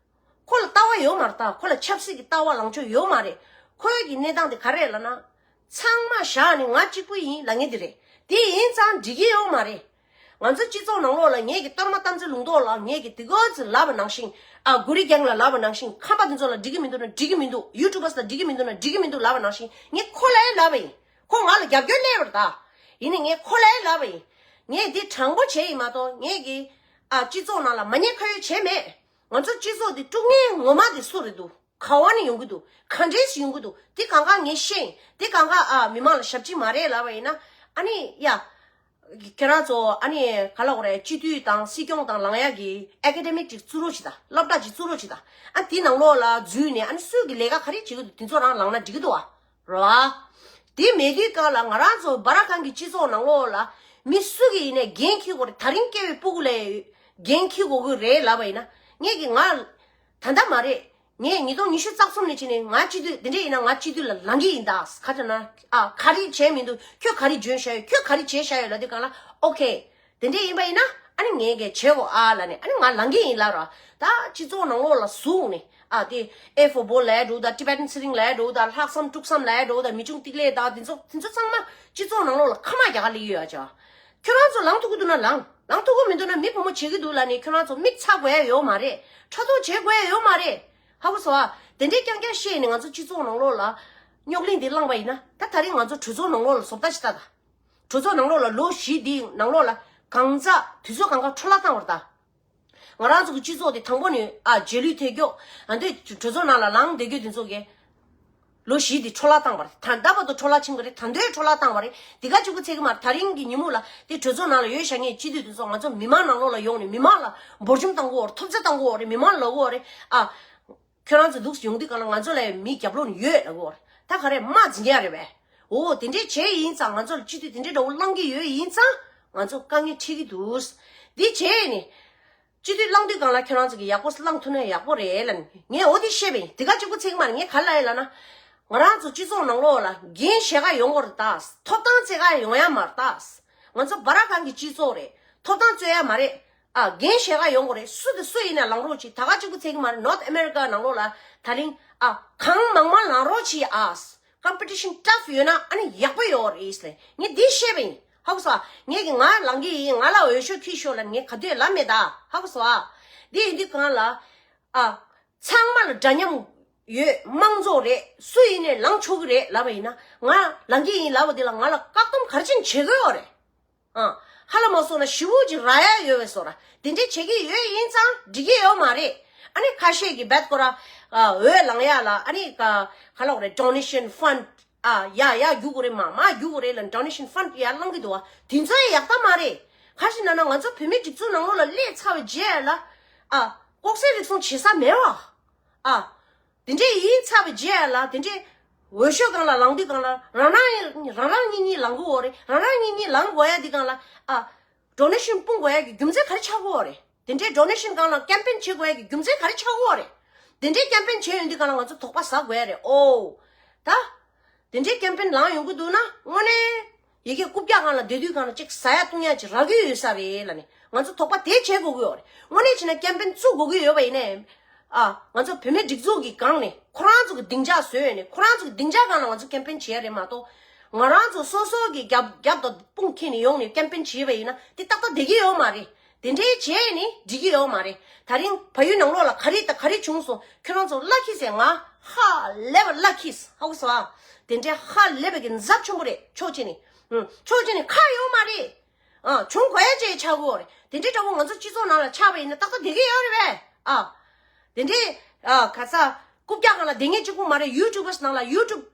ཁོ་ལ་ལྟ་བ་ཡོད་མ་རེད་ད། ཁོ་ལ་ཆབ་སྲིད་ཀྱི་ལྟ་བ་ལངས་ཕྱོགས་ཡོད་མ་རེད། ཁོའི་གི་གནས་སྟངས་དེ་ག་རེད་ལབ་ན། ཚང་མ་བཞག་ནས་ང་གཅིག་པུ་ཡིན་ལབ་མཁན་དེ་རེད། དེ་ཡིན་ཙང་འགྲིག་གི་ཡོད་མ་རེད། ང་ཚོ་སྤྱི་ཚོགས་ནང་ལོགས་ལ་ངེད་ཀྱི་གཏོར་མ་གཏམ་ཚེ་ལུང་རྟོགས་ལ་ངེད་ཀྱི་དེ་ག་ཚོད་ལབ་པ་ནང་བཞིན། ཨ་གུ་རི་རྒྱང་ལ་ལབ་པ་ནང་བཞིན་ཁམས་པ་དེ་ཚོ་ལ་འགྲིག་གི་མི་འདུག་ན་འགྲིག་གི་མི་འདུག་ཡུ་ཊུབ་བར་ལ་འགྲིག་གི་མི་འདུག་ན་འགྲིག་གི་མི་འདུག་ལབ་པ་ནང་བཞིན་ངས་ཁོ་ལ་ཡང་ལབ་པ་ཡིན། ཁོ་ང་ལ་རྒྱབ་སྐྱོར་སླེབས་པ་རེད་ད། ཡིན་ནའི་ངས་ཁོ་ལ་ཡང་ལབ་པ་ཡིན། ངས་འདི་དྲང་པོ་བྱས་ཡིན་མ་གཏོགས་ངེད་ཀྱི་ཨ་སྤྱི་ཚོགས་ནང་ལ་མ་ཉེས་ཁ་གཡོགས་བྱས་མེད། ང་ཚོ་སྤྱི་ཚོགས་འདི་དཀྲུག་མཁན་ངོ་མ་འདི་སུ་རེད་འདུག་ག་བ་ནས་ཡོང་གི་འདུག་ག་འདྲས་སུ་ཡོང་གི་འདུག་འདི་གང་ག་ངས་ཤེས་ཡིན། འདི་གང་ག་ཨ་མི་མང་ལ་ཞབས་ཕྱི་མ་རེད་ལབ་པ་ཡིན་ན། ཨ་ནི་ཡ། ཁྱེད་རང་ཚོ་ཨ་ནི་ག་ལབ་དགོས་རེད། སྤྱི་འཐུས་དང་སྲིད་སྐྱོང་དང་ལངས་ཡག་གི་ཨེ་ཀ་ཌེ་མིག་ཅིག་བཙུགས་རོགས་བྱེད་དང་། སློབ་གྲྭ་ཅིག་བཙུགས་རོགས་བྱེད་དང་། ཨ་འདི་ནང་ལོགས་ལ་འཛུལ་ནས་ཨ་ནི་སུས་ཀྱི་ལས་ཀ་ག་རེ་བྱེད་ཀྱི་འདུག་དེ་ཚོ་རང་ལངས་ན་འགྲིག་གི་འདུག་ཨ། རེད་བ། དེ་མེད་དུས་སྐབས་ལ་ང་རང་ཚོ་སྦ་ར་ཁང་གི་སྤྱི་ཚོགས་ནང་ལོགས་ལ་མི་སུ་གི་ཡིན་ནའི་འགན་འཁྱེར་དགོས་རེད། ད་རིང་སྐྱེ་བའི་སྤུ་གུ་ལ་འགན་འཁྱེར་དགོས་ཀྱི་རེད་ལབ་པ་ཡིན་ན། ངས་ཀྱི་ང་ད་ལྟ་མ་རེད། ངས་ཉིས་སྟོང་ཉི་ཤུ་རྩ་གསུམ་ནས་བྱས་ནས་ང་སྤྱི་འཐུས་དེ་འདྲས་ཡིན་ན་ང་སྤྱི་འཐུས་ལ་ལངས་ཀྱི་ཡིན་ད། ག་རེ་ན་ཨ་ག་རེ་བྱས་མི་འདུག་ཁྱོད་ག་རེ་འཇོན་བཞག་ཡོད། ཁྱོད་ག་རེ་བྱས་བཞག་ཡོད་ལབ་དུས་སྒང་ལ་ཨོ་ཁེ། དེ་འདྲས་ཡིན་པ་ཡིན་ན་ཨ་ནི་ངས་གས་བྱེད་དགོས་ཨ་ལབ་ནས་ཨ་ནི་ང་ལངས་ཀྱི་ཡིན་ལབ་ར། ད་སྤྱི་ཚོགས་ནང་ལོགས་ལ་ཟུག་ནས་ཨ་དེ་ཨེ་ཕོར་བྷོལ་ལབ་ཡ་འགྲོ་ད། ཊི་བེ་ཊན་ཚེ་རིང་ལབ་ཡ་འགྲོ་ད། ལྷག་བསམ་དཀྲུག་བསམ་ལབ་ཡ་འགྲོ་ད། མི་ཆུང་ཏིག་ལེ་ད། དེ་ཚོ་དེ་ཚོ་ཚང་མ་སྤྱི་ཚོགས་ནང་ལོགས་ལ་ཁ་མ་རྒྱག་ག་སླེབས་ཡོད་ཨ་ཅག་ཁྱོད་རང་ཚོ་ལངས་ཐུབ་ཀྱི་འདུག་ན་ལངས། ལངས་ཐུབ་ཀྱི་མི་འདུག་ན་མི་བུ་མོ་བྱེད་ཀྱི་འདུག་ལབ་ནས་ཁྱོད་རང་ཚོ་མིག་ཚ་དགོས་ཡ་ཡོད་མ་རེད། ཕྲག་དོག་བྱེད་དགོས་ཡ་ཡོད་མ་རེད། ཧ་གོ་སོང་ཨ། དེ་འདྲའི་རྐྱང་རྐྱང་བཤད་ནས་ང་ཚོ་སྤྱི་ཚོགས་ནང་ལོགས་ལ་རྙོག་གླེང་འདི་བསླངས་པ་ཡིན་ན་ད་ད་རིང་ང་ཚོ་གྲོས་ཚོགས་ནང་ལོགས་ལ་བཟོ་ལྟ་ཞིག་ལྟ་ད། གྲོས་ཚོགས་ནང་ལོགས་ལ་ལོ་བཞི་འདིའི་ནང་ལོགས་ལ་གང་ཟག་དུས་ཚོད་གང་ག་འཕྲོ་བརླག་བཏང་བ་རེད་ད། ང་རང་ཚོ་གི་སྤྱི་ཚོགས་དེ་དང་པོ་ནས་ཨ་རྗེས་ལུས་ཐེབས་ཀྱོག་ཨ་འདོད་གྲོས་ཚོགས་ནང་ལ་ལངས་བསྡད་རྒྱུ་དེ་ཚོ་གི་ལོ་བཞི་དེ་འཕྲོ་བརླག་བཏང་བ་རེད། ད་ལྟ་བར་དུ་འཕྲོ་བརླག་ཕྱིན་པ་རེད། ད་འདོད་འཕྲོ་བརླག་བཏང་བ་རེད། དེ་ག་གཅིག་པུ་ཚད་ཀྱི་མ་རེད། ད་རིང་གི་ཉིན་མོ་ལ་དེ་གྲོས་ཚོགས་ནང་ལ་ཡོད་བཞག་མཁན་སྤྱི་འཐུས་དེ་ཚོ་ང་ཚོ་མི་མང་ནང་ལོགས་ལ་ཡོང་ནས་མི་མང་ལ་འབོར་འཇོམས་བཏང་གི་ཡོད་རེད། ཐོབ་ཚད་བཏང་གི་ཡོད་རེད། མི་མང་ལ་ལབ་གི་ཡོད་རེད། ཨ། ཁྱོད་རང་ཚོ་འདུག་ཡོང་དུས་གང་ལ་ང་ཚོ་ལ་མི་རྒྱབ་ལོགས་ནས་ཡོད་ལབ་གི་ཡོད་རེད། ད་ག་རེ་དམག་འཛིང་གི་ཡ་རེད་པས། འོ་དེ་འདྲས་བྱས་ཡིན་ཙང་ང་ཚོ་ལ་སྤྱི་འཐུས་དེ་འདྲས་འདྲ་བོ་བླང་གི་ཡོད་ཡིན་ཙང་ང་ཚོ་དཀའ་ངལ་འཕྲད་ཀྱི་འདུག་འདི་བྱས་ནས་སྤྱི་འཐུས་བླང་དུས་གང་ལ་ཁྱོད་རང་ཚོ་གི་ཡག་པོ་བླང་ཐུབ་ན་ཡག་པོ་རེད་ལབ་ནས་ངས་འོ་དེ་བཤད་པ་ཡིན། དེ་ག་གཅིག་པུ་ཚིག་མ་རེད། ངས་ག་ལབ་ཡིན་ལབ་ན། ང་རང་ཚོ་སྤྱི་ཚོགས་ནང་ལོགས་ལ་འགན་བཞེས་ག་ཡོང་གི་རེད་ད། ཐོབ་ཐང་བཙལ་ག་ཡོང་ཡ་མ་རེད་ད། ང་ཚོ་སྦ་ར་ཁང་གི་སྤྱི་ཚོགས་རེད། ཐོབ་ཐང་རྩོད་ཡ་མ་རེད། ཨ་འགན་བཞེས་ག་ཡོང་གི་རེད། སུ་དེ་སུ་ཡིན་ན་ལངས་རོགས་གྱིས། ད་ག་གཅིག་པུ་ཚིག་མ་རེད། North America་ནང་ལོགས་ལ་ད་རིང་ཨ་གང་མང་མང་ལངས་རོགས་གྱིས་ཨ། Competition tough་ཡོད་ན་ཨ་ནི་ཡག་པོ་ཡོད་རེད་ཟེར། ངས་འདི་བཤད་པ་ཡིན། ཧ་གོ་སོང་ཨ། ངས་ཀྱི་ང་ལངས་ཀྱི་ཡིན། ང་ལ་འོས་ཤོག་ཁྱེར་ཤོག་ལབ་ངས་ག་དུས་ལབ་མེད་ད། ཧ་གོ་སོང་ཨ། འདི་ཡིན་དུས་གང་ལ་ཨ་ཚང་མ་ལ་འདྲ་མཉམ་ ཡོད། དམངས་གཙོ་རེད། སུ་ཡིན་ནས་ལངས་ཆོག་གི་རེད་ལབ་པ་ཡིན་ན། ང་ལངས་ཀྱི་ཡིན་ལབ་པ་འདི་ལ་ང་ལ་བཀག་སྡོམ་ག་རེ་བྱས་ནས་བྱེད་དགོས་ཡོད་རེད། ཨ། ཧ་ལམ་སོང་ན་ཞེ་པོ་ཅིག་རག་ཡ་ཡོད་པའི་བཟོ་འདྲ། དེ་འདྲས་བྱེད་ཀྱི་ཡོད་ཡིན་ཙང་འགྲིག་གི་ཡོད་མ་རེད། ཨ་ནི་ཁ་ཤས་ཀྱིས་རྦད་ཁོ་ར། ཨ། འོས་ལངས་ཡ་ལ། ཨ་ནི་ག་ག་ལབ་དགོས་རེད། donation fund ཨ། ཡ་ཡ་རྒྱུག་དགོས་རེད། མ་མ་རྒྱུག་དགོས་རེད་ལབ་donation fund ཡར་བླངས་ཀྱི་འདུག་བ། དེ་ཚོ་ཡང་ཡག་ཐག་མ་རེད། ག་རེ་ཟེར་ན་ང་ཚོ་བོད་མིའི་སྒྲིག་འཛུགས་ནང་ལོགས་ལ་སླེབས་ཚར་བའི་རྗེས་ལ། ཨ། ལྐོག་ཟ་རུལ་སུངས་བྱེད་ས་མེད་བ། ཨ། དེ་འདྲས་ཡིན་ཚར་བའི་རྗེས་ལ། དེ་འདྲས་འོས་ཤོག་སྒང་ལ་ལངས་དུས་སྒང་ལ་རང་རང་རང་རང་གཉིས་གཉིས་ལངས་དགོས་རེད། རང་རང་གཉིས་གཉིས་ལངས་དགོས་ཡ་དེ་སྒང་ལ། ཨ། donation སྤུངས་དགོས་ཡ་གི་རྒྱུ་མཚན་ག་རེ་ཆགས་ཀྱི་ཡོད་རེད། དེ་འདྲའི་donation སྒང་ལ་campaign བྱེད་དགོས་ཡ་གི་རྒྱུ་མཚན་ག་རེ་ཆགས་ཀྱི་ཡོད་རེད། དེ་འདྲའི་campaign བྱེད་ཡོང་དུས་སྒང་ལ་ང་ཚོ་དོགས་པ་ཟ་དགོས་ཡ་རེད། ཨོ། ད། དེ་འདྲའི་campaign ལངས་ཡོང་གི་འདུག་ན་དངོས་གནས་ཡ་གི་རྐུབ་བཀྱག་སྒང་ལ་བསྡད་དུས་སྒང་ལ་ཅིག་ཟ་ཡ་བཏུང་ཡ་ཅིག་རག་གི་ཡོད་ས་རེད་ལབ་ནས་ང་ཚོ་དོགས་པ་དེ་བྱེད་དགོས་ཀྱི་ཡོད་རེད། དངོས་གནས་བྱས་ན་campaign བཙུགས་དགོས་ཀྱི་ཡོད་པ་ཡིན་ནའི། ཨ། ང་ཚོ་བོད་མིའི་སྒྲིག་འཛུགས་ཀྱི་སྒང་ནས་ཁོ་རང་ཚོ་གི་སྡིངས་ཆ་བཟོས་ནས་ཁོ་རང་ཚོ་གི་སྡིངས་ཆ་སྒང་ལ་ང་ཚོ་campaign བྱེད་ཡ་རེད་མ་གཏོགས། ང་རང་ཚོ་སོ་སོ་གི་རྒྱབ་རྒྱབ་དང་དཔུང་འཁྱེར་ནས་ཡོང་ནས་campaign བྱེད་པ་ཡིན་ན་དེ་ཏག་ཏག་བསྡད་ཀྱི་ཡོད་མ་རེད། དེ་འདྲའི་བྱས་ནས་འགྲིག་གི་ཡོད་མ་རེད། ད་རིང་བལ་ཡུལ་ནང་ལོགས་ལ་ག་རེ་དང་ག་རེ་བྱུང་སོང་། ཁྱོད་རང་ཚོ་བླ་འཁྱིལ་ཟེར། ང་ཧ་ལས་པ་བླ་འཁྱིལ། ཧ་གོ་སོང་ཨ། དེ་འདྲའི་ཧ་ལས་པ་གི་ཚབས་ཆེན་པོ་རེད། ཕྱོགས་གཅིག་ནས། ཨུ། ཕྱོགས་གཅིག་ནས་ཁག་ཡོད་མ་རེད། ཨ། བྱུང་དགོས་ཡ་ཅིག་ཆགས་ཀྱི་ཡོད་རེད། དེ་འདྲའི་འདྲ་པོ་ང་ཚོ་སྤྱི་ཚོགས་ནང་ལ་ཆགས་པ་ཡིན་ན་ཏག་ཏག་བསྡད་ཀྱི་ཡོད་རེད་པས། ཨ། དེ་འདྲའི། ཨ། ག་ས། རྐུབ་བཀྱག་སྒང་ལ་བསྡད་མཁན་གཅིག་པུ་མ་རེད། YouTubers ནང་ལ་YouTube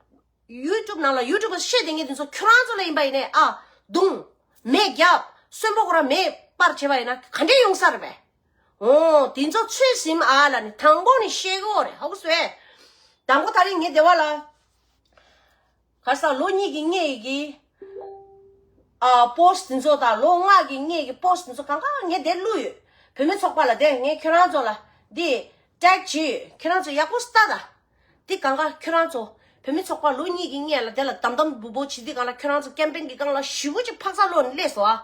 YouTube ནང་ལ་YouTuber བཤད་བསྡད་མཁན་དེ་ཚོ་ཁྱོད་རང་ཚོ་ལ་ཡིན་པ་ཡིན་ནའི། ཨ། རྡུང་། མེ་བརྒྱབ། གསོན་པོ་ཁོ་རང་མེ་སྤར་བྱས་པ་ཡིན་ན་ག་འདྲས་ཡོང་ས་རེད་པས། འོ། དེ་ཚོ་ཚོད་ཟིན་ཨ་ལབ་ནས་དང་པོ་ནས་བཤད་ཀྱི་ཡོད་རེད། ཧ་གོ་སོང་ངས། དང་པོ་ད་རིང་ངའི་སྡེ་བ་ལ། ག་ས་ལོ་གཉིས་ཀྱི་སྔས་ཀྱི། ཨ། post དེ་ཚོ་དང་ལོ་ལྔ་གི་སྔས་ཀྱི་post དེ་ཚོ་གང་ག་ངས་དེ་བླུགས་ཡོད། བུད་མེད་ཚོགས་པ་ལ་དེ་ངས་ཁྱོད་རང་ཚོ་ལ་འདི་tag བྱས་ཡོད། ཁྱོད་རང་ཚོ་ཡག་པོ་ལྟ་དང་། འདི་གང་ག་ཁྱོད་རང་ཚོ་བུད་མེད་ཚོགས་པ་ལོ་གཉིས་ཀྱི་སྔས་ལ་དེ་ལ་དམ་དམ་འབུ་འབུ་བྱེད་དུས་སྒང་ལ་ཁྱོད་རང་ཚོ་campaign གི་སྒང་ལ་ཞེ་པོ་ཅིག་འཕག་འཚག་ལོག་ནས་སླེབས་སོང་ཨ།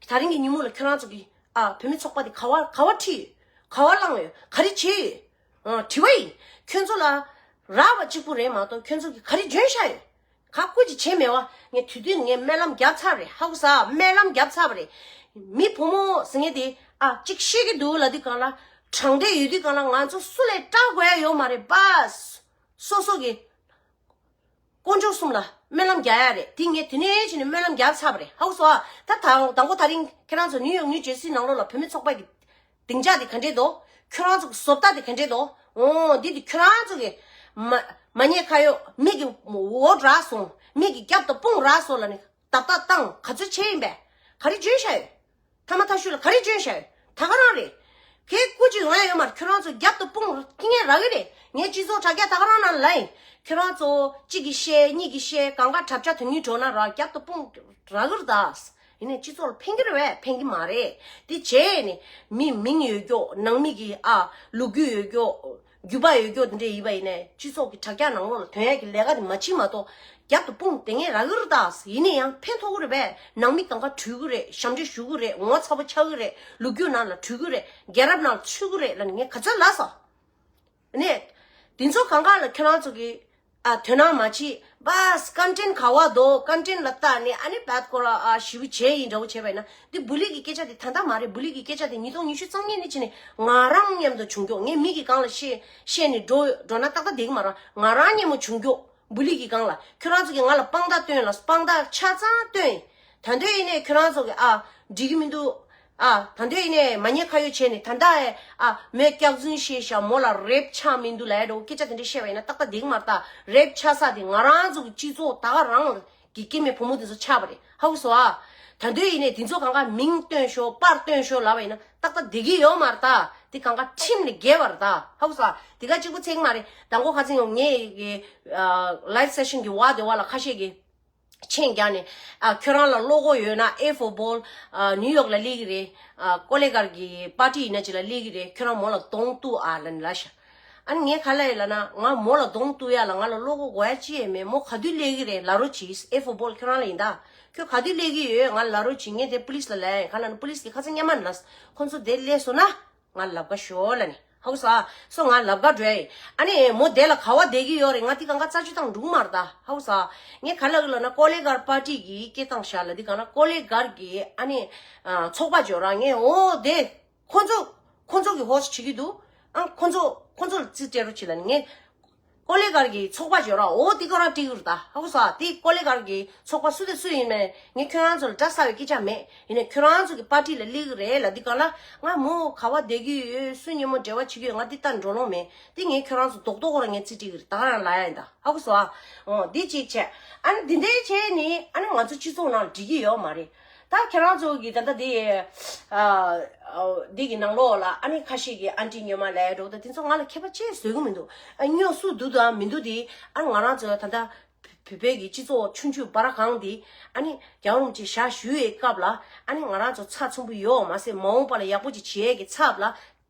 ད་རིང་གི་ཉིན་མོ་ལ་ཁྱོད་རང་ཚོ་གི། ཨ། བུད་མེད་ཚོགས་པ་དེ་ག་བ་ག་བ་ཁྲིད་ཡོད། ག་བ་བླངས་ཡོད། ག་རེ་བྱས་ཡོད། ཨ། དྲི་བ་ཡིན། ཁྱོད་ཚོ་ལ་རག་པ་གཅིག་པུ་རེད་མ་གཏོགས་ཁྱོད་ཚོ་གི་ག་རེ་འཇོན་ཤག་ཡོད། ག་སྐུ་ཅིག་བྱས་མེད་བ། ངས་དུས་དུས་ངས་སྨོན་ལམ་བརྒྱབ་ཚར་རེད། ཧ་གོ་ས། སྨོན་ལམ་བརྒྱབ་ཚར་བ་རེད། མི་བུ་མོ་ཟེར་མཁན་དེ། ཨ། གཅིག་ཤེས་ཀྱི་འདུག་ལབ་དུས་སྒང་ལ། དྲང་བདེན་ཡོད་དུས་སྒང་ལ་ང་ཚོ་སུ་ལས་སྐྲག་དགོས་ཡ་ཡོད་མ་རེད་པ། སོ་སོ་གི་དཀོན་མཆོག་གསུམ་ལ་སྨོན་ལམ་རྒྱག་ཡ་རེད། དེ་ངས་དེ་ནས་བྱས་ནས་སྨོན་ལམ་རྒྱབ་ཚར་བ་རེད། ཧ་གོ་སོང་ཨ། ད་ད་དང་པོ་ད་རིང་ཁྱེད་རང་ཚོ་ནིའུ་ཡོག་ནིའུ་ཇར་སི་ནང་ལོགས་ལ་བུད་མེད་ཚོགས་པ་གི་སྡིངས་ཆ་དེ་ག་འདྲས་འདུག་ཁྱོད་རང་ཚོ་གི་བཟོ་ལྟ་དེ་ག་འདྲས་འདུག་འོ། འདི་དེ་ཁྱོད་རང་ཚོ་གི་མ་མ་ཉེས་ཁ་གཡོག་མི་གི་འོ་རག་སོང་། མི་གི་རྒྱབ་ཏུ་དཔུང་རག་སོང་ལབ་ནས་བརྡབ་བརྡབ་བཏང་ག་ཚོད་བྱས་ཡིན་པས། ག་རེ་འཇོན་ཤག་ཡོད། ཐ་མ་ཐ་ཤུ་ལ་ག་རེ་འཇོན་ཤག་ཡོད། ད་ག་རང་རེད། གའི་སྐུ་ཅིག་ཡོང་ཡ་ཡོད་མ་རེད། ཁྱོད་རང་ཚོ་རྒྱབ་ཏུ་དཔུང་རྒྱག་མཁན་རག་གི་རེད། ངས་སྤྱི་ཚོགས་དྲ་རྒྱ་ད་ག་རང་ནང་ལ་ཡིན། ཁྱོད་རང་ཚོ་གཅིག་གིས་བཤད་གཉིས་ཀྱིས་བཤད་གང་ག་གྲབས་ཆ་དོན་སྙིང་འགྲོ་ན་ར་རྒྱབ་ཏུ་དཔུང་རག་གི་རེད་ད། ཡིན་ནའི་སྤྱི་ཚོགས་ལ་ཕན་གྱི་རེད་པས། ཕན་གྱི་མ་རེད། དེ་བྱས་ནས་མི་མིང་ཡོད་ཀྱོག་ནང་མི་གི་ཨ་ལོ་རྒྱུས་ཡོད་ཀྱོག་རྒྱུས་པ་ཡོད་ཀྱོག་དེ་འདྲ་ཡིན་པ་ཡིན་ནའི་སྤྱི་ཚོགས་ཀྱི་དྲ་རྒྱ་ནང་ལོགས་ལ་ཐོན་ཡ་གི་ལས་ཀ་དེ་མ་བྱེད་མ་གཏོགས་རྒྱབ་ཏུ་དཔུང་དེ་ངས་རག་གི་རེད་ད། ཡིན་ན་ཡང་ཕན་ཐོགས་ཀྱི་རེད་པས། ནང་མི་གང་ག་བྲོས་ཀྱི་རེད། ཞབས་འདྲེན་ཞུ་གི་རེད། ངོ་ཚ་པོ་ཆགས་ཀྱི་རེད། ལོ་རྒྱུས་ནང་ལ་བྲོས་ཀྱི་རེད། རྒྱལ་རབས་ནང་ལ་ཚུད་ཀྱི་རེད་ལབ་ནས་ངས་ག་ཚོད་ལབ་སོང་། ནས། འདི་ཚོ་གང་ག་ལ་ཁྱོད་རང་ཚོ་གི་ཨ་དོ་སྣང་མ་བྱེད། བཱས་ཀོན་ཊེན་ག་བ་འདུག་ཀོན་ཊེན་ལ་བལྟས་ནས་ཨ་ནི་བད་ཁོ་ར་ཨ་ཞེ་པོ་བྱས་ཡིན་འདྲ་བོ་བྱས་པ་ཡིན་ན། འདི་བུ་ལི་གི་སྐད་ཆ་དེ་ད་ལྟ་མ་རེད། བུ་ལི་གི་སྐད་ཆ་དེ་ཉིས་སྟོང་ཉི་ཤུ་རྩ་གཉིས་ནས་བྱས་ནས་ང་རང་མཉམ་དུ་བྱུང་ཀྱོག་ངས་མི་གི་སྒང་ལ་བཤད་བཤད་ནས་འགྲོ་འགྲོ་ན་ཏག་ཏག་བསྡད་ཀྱི་མ་རེད། ང་རང་མཉམ་པོ་བྱུང་ཀྱོག་བུ་ལི་གི་སྒང་ལ་ཁྱོད་རང་ཚོ་གིས་ང་ལ་དཔང་རྟགས་སྟོན་ལ་དཔང་རྟགས་ཆ་ཚང་སྟོན། ད་དུང་ཡིན་ནའི་ཁྱོད་རང་ཚོ་གིས་ཨ་འགྲིག་གི་མི་འདུག་ཨ་ད་དུང་ཡིན་ནའི་མ་ཉེས་ཁ་གཡོག་བྱས་ནས་ད་ལྟ་ཨ་མོས་སྐྱག་རྫུན་བཤད་ཤག་མོ་ལ་རེབ་ཆགས་མི་འདུག་ལབ་ཡ་འདྲ་བོ་སྐད་ཆ་དེ་འདྲ་བཤད་པ་ཡིན་ན་ཏག་ཏག་བསྡད་ཀྱི་མ་རེད་ད། རེབ་ཆགས་ས་དེ་ང་རང་ཚོ་གི་སྤྱི་ཚོགས་ད་ག་རང་གི་སྐྱེ་དམན་བུ་མོ་དེ་ཚོ་ཆགས་པ་རེད། ཧ་གོ་སོང་ཨ། ད་དུང་ཡིན་ནའི་དེ་ཚོ་གང་ག་མིང་སྟོན་ཤོག་པར་སྟོན་ཤོག་ལབ་པ་ཡིན་ན་ཏག་ཏག་བསྡད་ཀྱི་ཡོད་མ་རེད་ད། དེ་གང་ག་ཁྲིམས་ལས་འགལ་བ་རེད་ད། ཧ་གོ་སོང་ཨ། དེ་ག་གཅིག་པུ་ཚད་ཀྱི་མ་རེད། དང་པོ་ཁ་ཚིག་ཡོང་ངས་ཀྱི་ལའིབ་སེ་ཤན་གྱི་བར་དེ་བ་ལ་ཁ་ཤས་ཀྱིས་མཆན་རྒྱག་ནས་ཨ་ཁྱོད་རང་ལ་བློ་ཁོག་ཡོད་ན་ཨེ་ཕོར་བྷོལ་ཨ་ནིའུ་ཡོག་ལ་སླེབས་ཀྱི་རེད། ཨ་ཀོ་ལེ་གར་གྱི་པར་ཊི་ཡིན་ན་ཅིག་ལ་སླེབས་ཀྱི་རེད། ཁྱོད་རང་མོ་ལ་གདོང་གཏུག་ཨ་ལབ་ནས་ལབ་ཤག་ཨ་ནི་ངས་ག་ལབ་ཡིན་ལབ་ན་ང་མོ་ལ་གདོང་གཏུག་ཡ་ལ་ང་ལ་བློ་ཁོག་དགོས་ཡ་ཅི་ཡང་མེད། མོ་ག་དུས་སླེབས་ཀྱི་རེད་ལབ་རོགས་གྱིས། ཨེ་ཕོར་བྷོལ་ཁྱོད་རང་ལ་ཡིན་ད། ཁྱོད་ག་དུས་སླེབས་ཀྱི་ཡོད་ང་ལ་ལབ་རོགས་གྱིས། ངས་དེ་པུ་ལིས་ལ་ལབ་ཡ་ཡིན། ག་ལབ་ན་པུ་ལིས་ཀྱིས་ཁ་སང་སྔོན་མ་ནས་ལབ། ཁོ་ཚོ་དེ་སླེབས་སོང་ན་ང་ལབ་ག་ཤོག་ལབ་ནས། ཧ་གོ་སོང་ཨ། སོ་ང་ལབ་ག་འགྲོ་ཡ་ཡིན། ཨ་ནི་མོ་དེ་ལ་ག་བ་བསྡད་ཀྱི་ཡོད་རེད། ང་དེ་གང་ག་རྩ་ཆུ་བཏང་འགྲོ་གི་མ་རེད་ད། ཧ་གོ་སོང་ཨ། ངས་ག་ལབ་ཀྱི་ལབ་ན་ཀོ་ལེ་གར་པར་ཊི་གིས་སྐད་བཏང་ཤག་ལབ། དེ་གང་ན་ཀོ་ལེ་གར་གྱི་ཨ་ནི་ཨ་ཚོགས་པ་འཇོག་ར། ངས་འོ་དེ་ཁོ་ཚོ་ཁོ་ཚོ་གིས་ཧོ་སི་ཊི་བྱེད་ཀྱི་འདུག་ཨ་ཁོ་ཚོ་ཁོ་ཚོ་ལ་རྩིས་སྤྲད་རོགས་བྱེད་ལབ་ནས་ངས་ ཀོ་ལེ་གར་གྱི་ཚོགས་པ་ཡོད་ར། འོ་དེ་ཁོ་རང་བྲིས་ཀྱི་རེད་ད། ཧ་གོ་སོང་ཨ། དེ་ཀོ་ལེ་གར་གྱི་ཚོགས་པ་སུ་དེ་སུ་ཡིན་མིན་ངས་ཁྱོད་རང་ཚོ་ལ་འདྲ་ས་བའི་སྐད་ཆ་མེད། ཡིན་ནའི་ཁྱོད་རང་ཚོ་གི་པར་ཊི་ལ་སླེབས་ཀྱི་རེད་ལབ་དུས་སྒང་ལ། ང་མོ་ག་བ་བསྡད་ཀྱི་ཡོད། སུ་མཉམ་པོ་འབྲེལ་བ་བྱེད་ཀྱི་ཡོད། ང་དེ་ལྟ་འགྲོ་ལོང་མེད། དེ་ངས་ཁྱོད་རང་ཚོ་རྡོག་རྡོག་ཁོ་རང་ངས་རྩིས་སྤྲད་ཀྱི་རེད། ད་ག་རང་ལབ་ཡ་ཡིན་ད། ཧ་གོ་སོང་ཨ། འོ་འདི་གཅིག་བྱས། ཨ་ནི་འདི་འདྲའི་བྱས་ནི་ཨ་ནི་ང་ཚོ་སྤྱི་ཚོགས་ནང་འགྲིག་གི་ཡོད་མ་རེད། ད་ཁྱེད་རང་ཚོ་གི་ད་ལྟ་འདི་ཨ་ཨ་འདི་གི་ནང་ལོགས་ལ་ཨ་ནི་ཁ་ཤས་ཀྱི་ཨན་ཊི་སྨྱོན་མ་ལབ་ཡ་འདྲ་བོ་ད་དེ་ཚོ་ང་ལ་ཁྱད་པར་ཅི་བཟོ་གི་མི་འདུག། ཨ་སྨྱོ་སུ་འདུག་དང་མི་འདུག་དེ་ཨ་ནི་ང་རང་ཚོ་ད་ལྟ་བོད་པའི་གི་སྤྱི་ཚོགས་ཆུང་ཆུང་སྦ་ར་གང་དེ་ཨ་ནི་རྒྱལ་བ་རིན་པོ་ཆེ་ཞལ་བཞུགས་པའི་སྐབས་ལ་ཨ་ནི་ང་རང་ཚོ་ཚགས་ཚུད་པོ་ཡོད་མ་ཟད་མ་འོངས་པ་ལ་ཡག་པོ་ཅིག་བྱེད་ཡས་ཀྱི་ཚབ་ལ།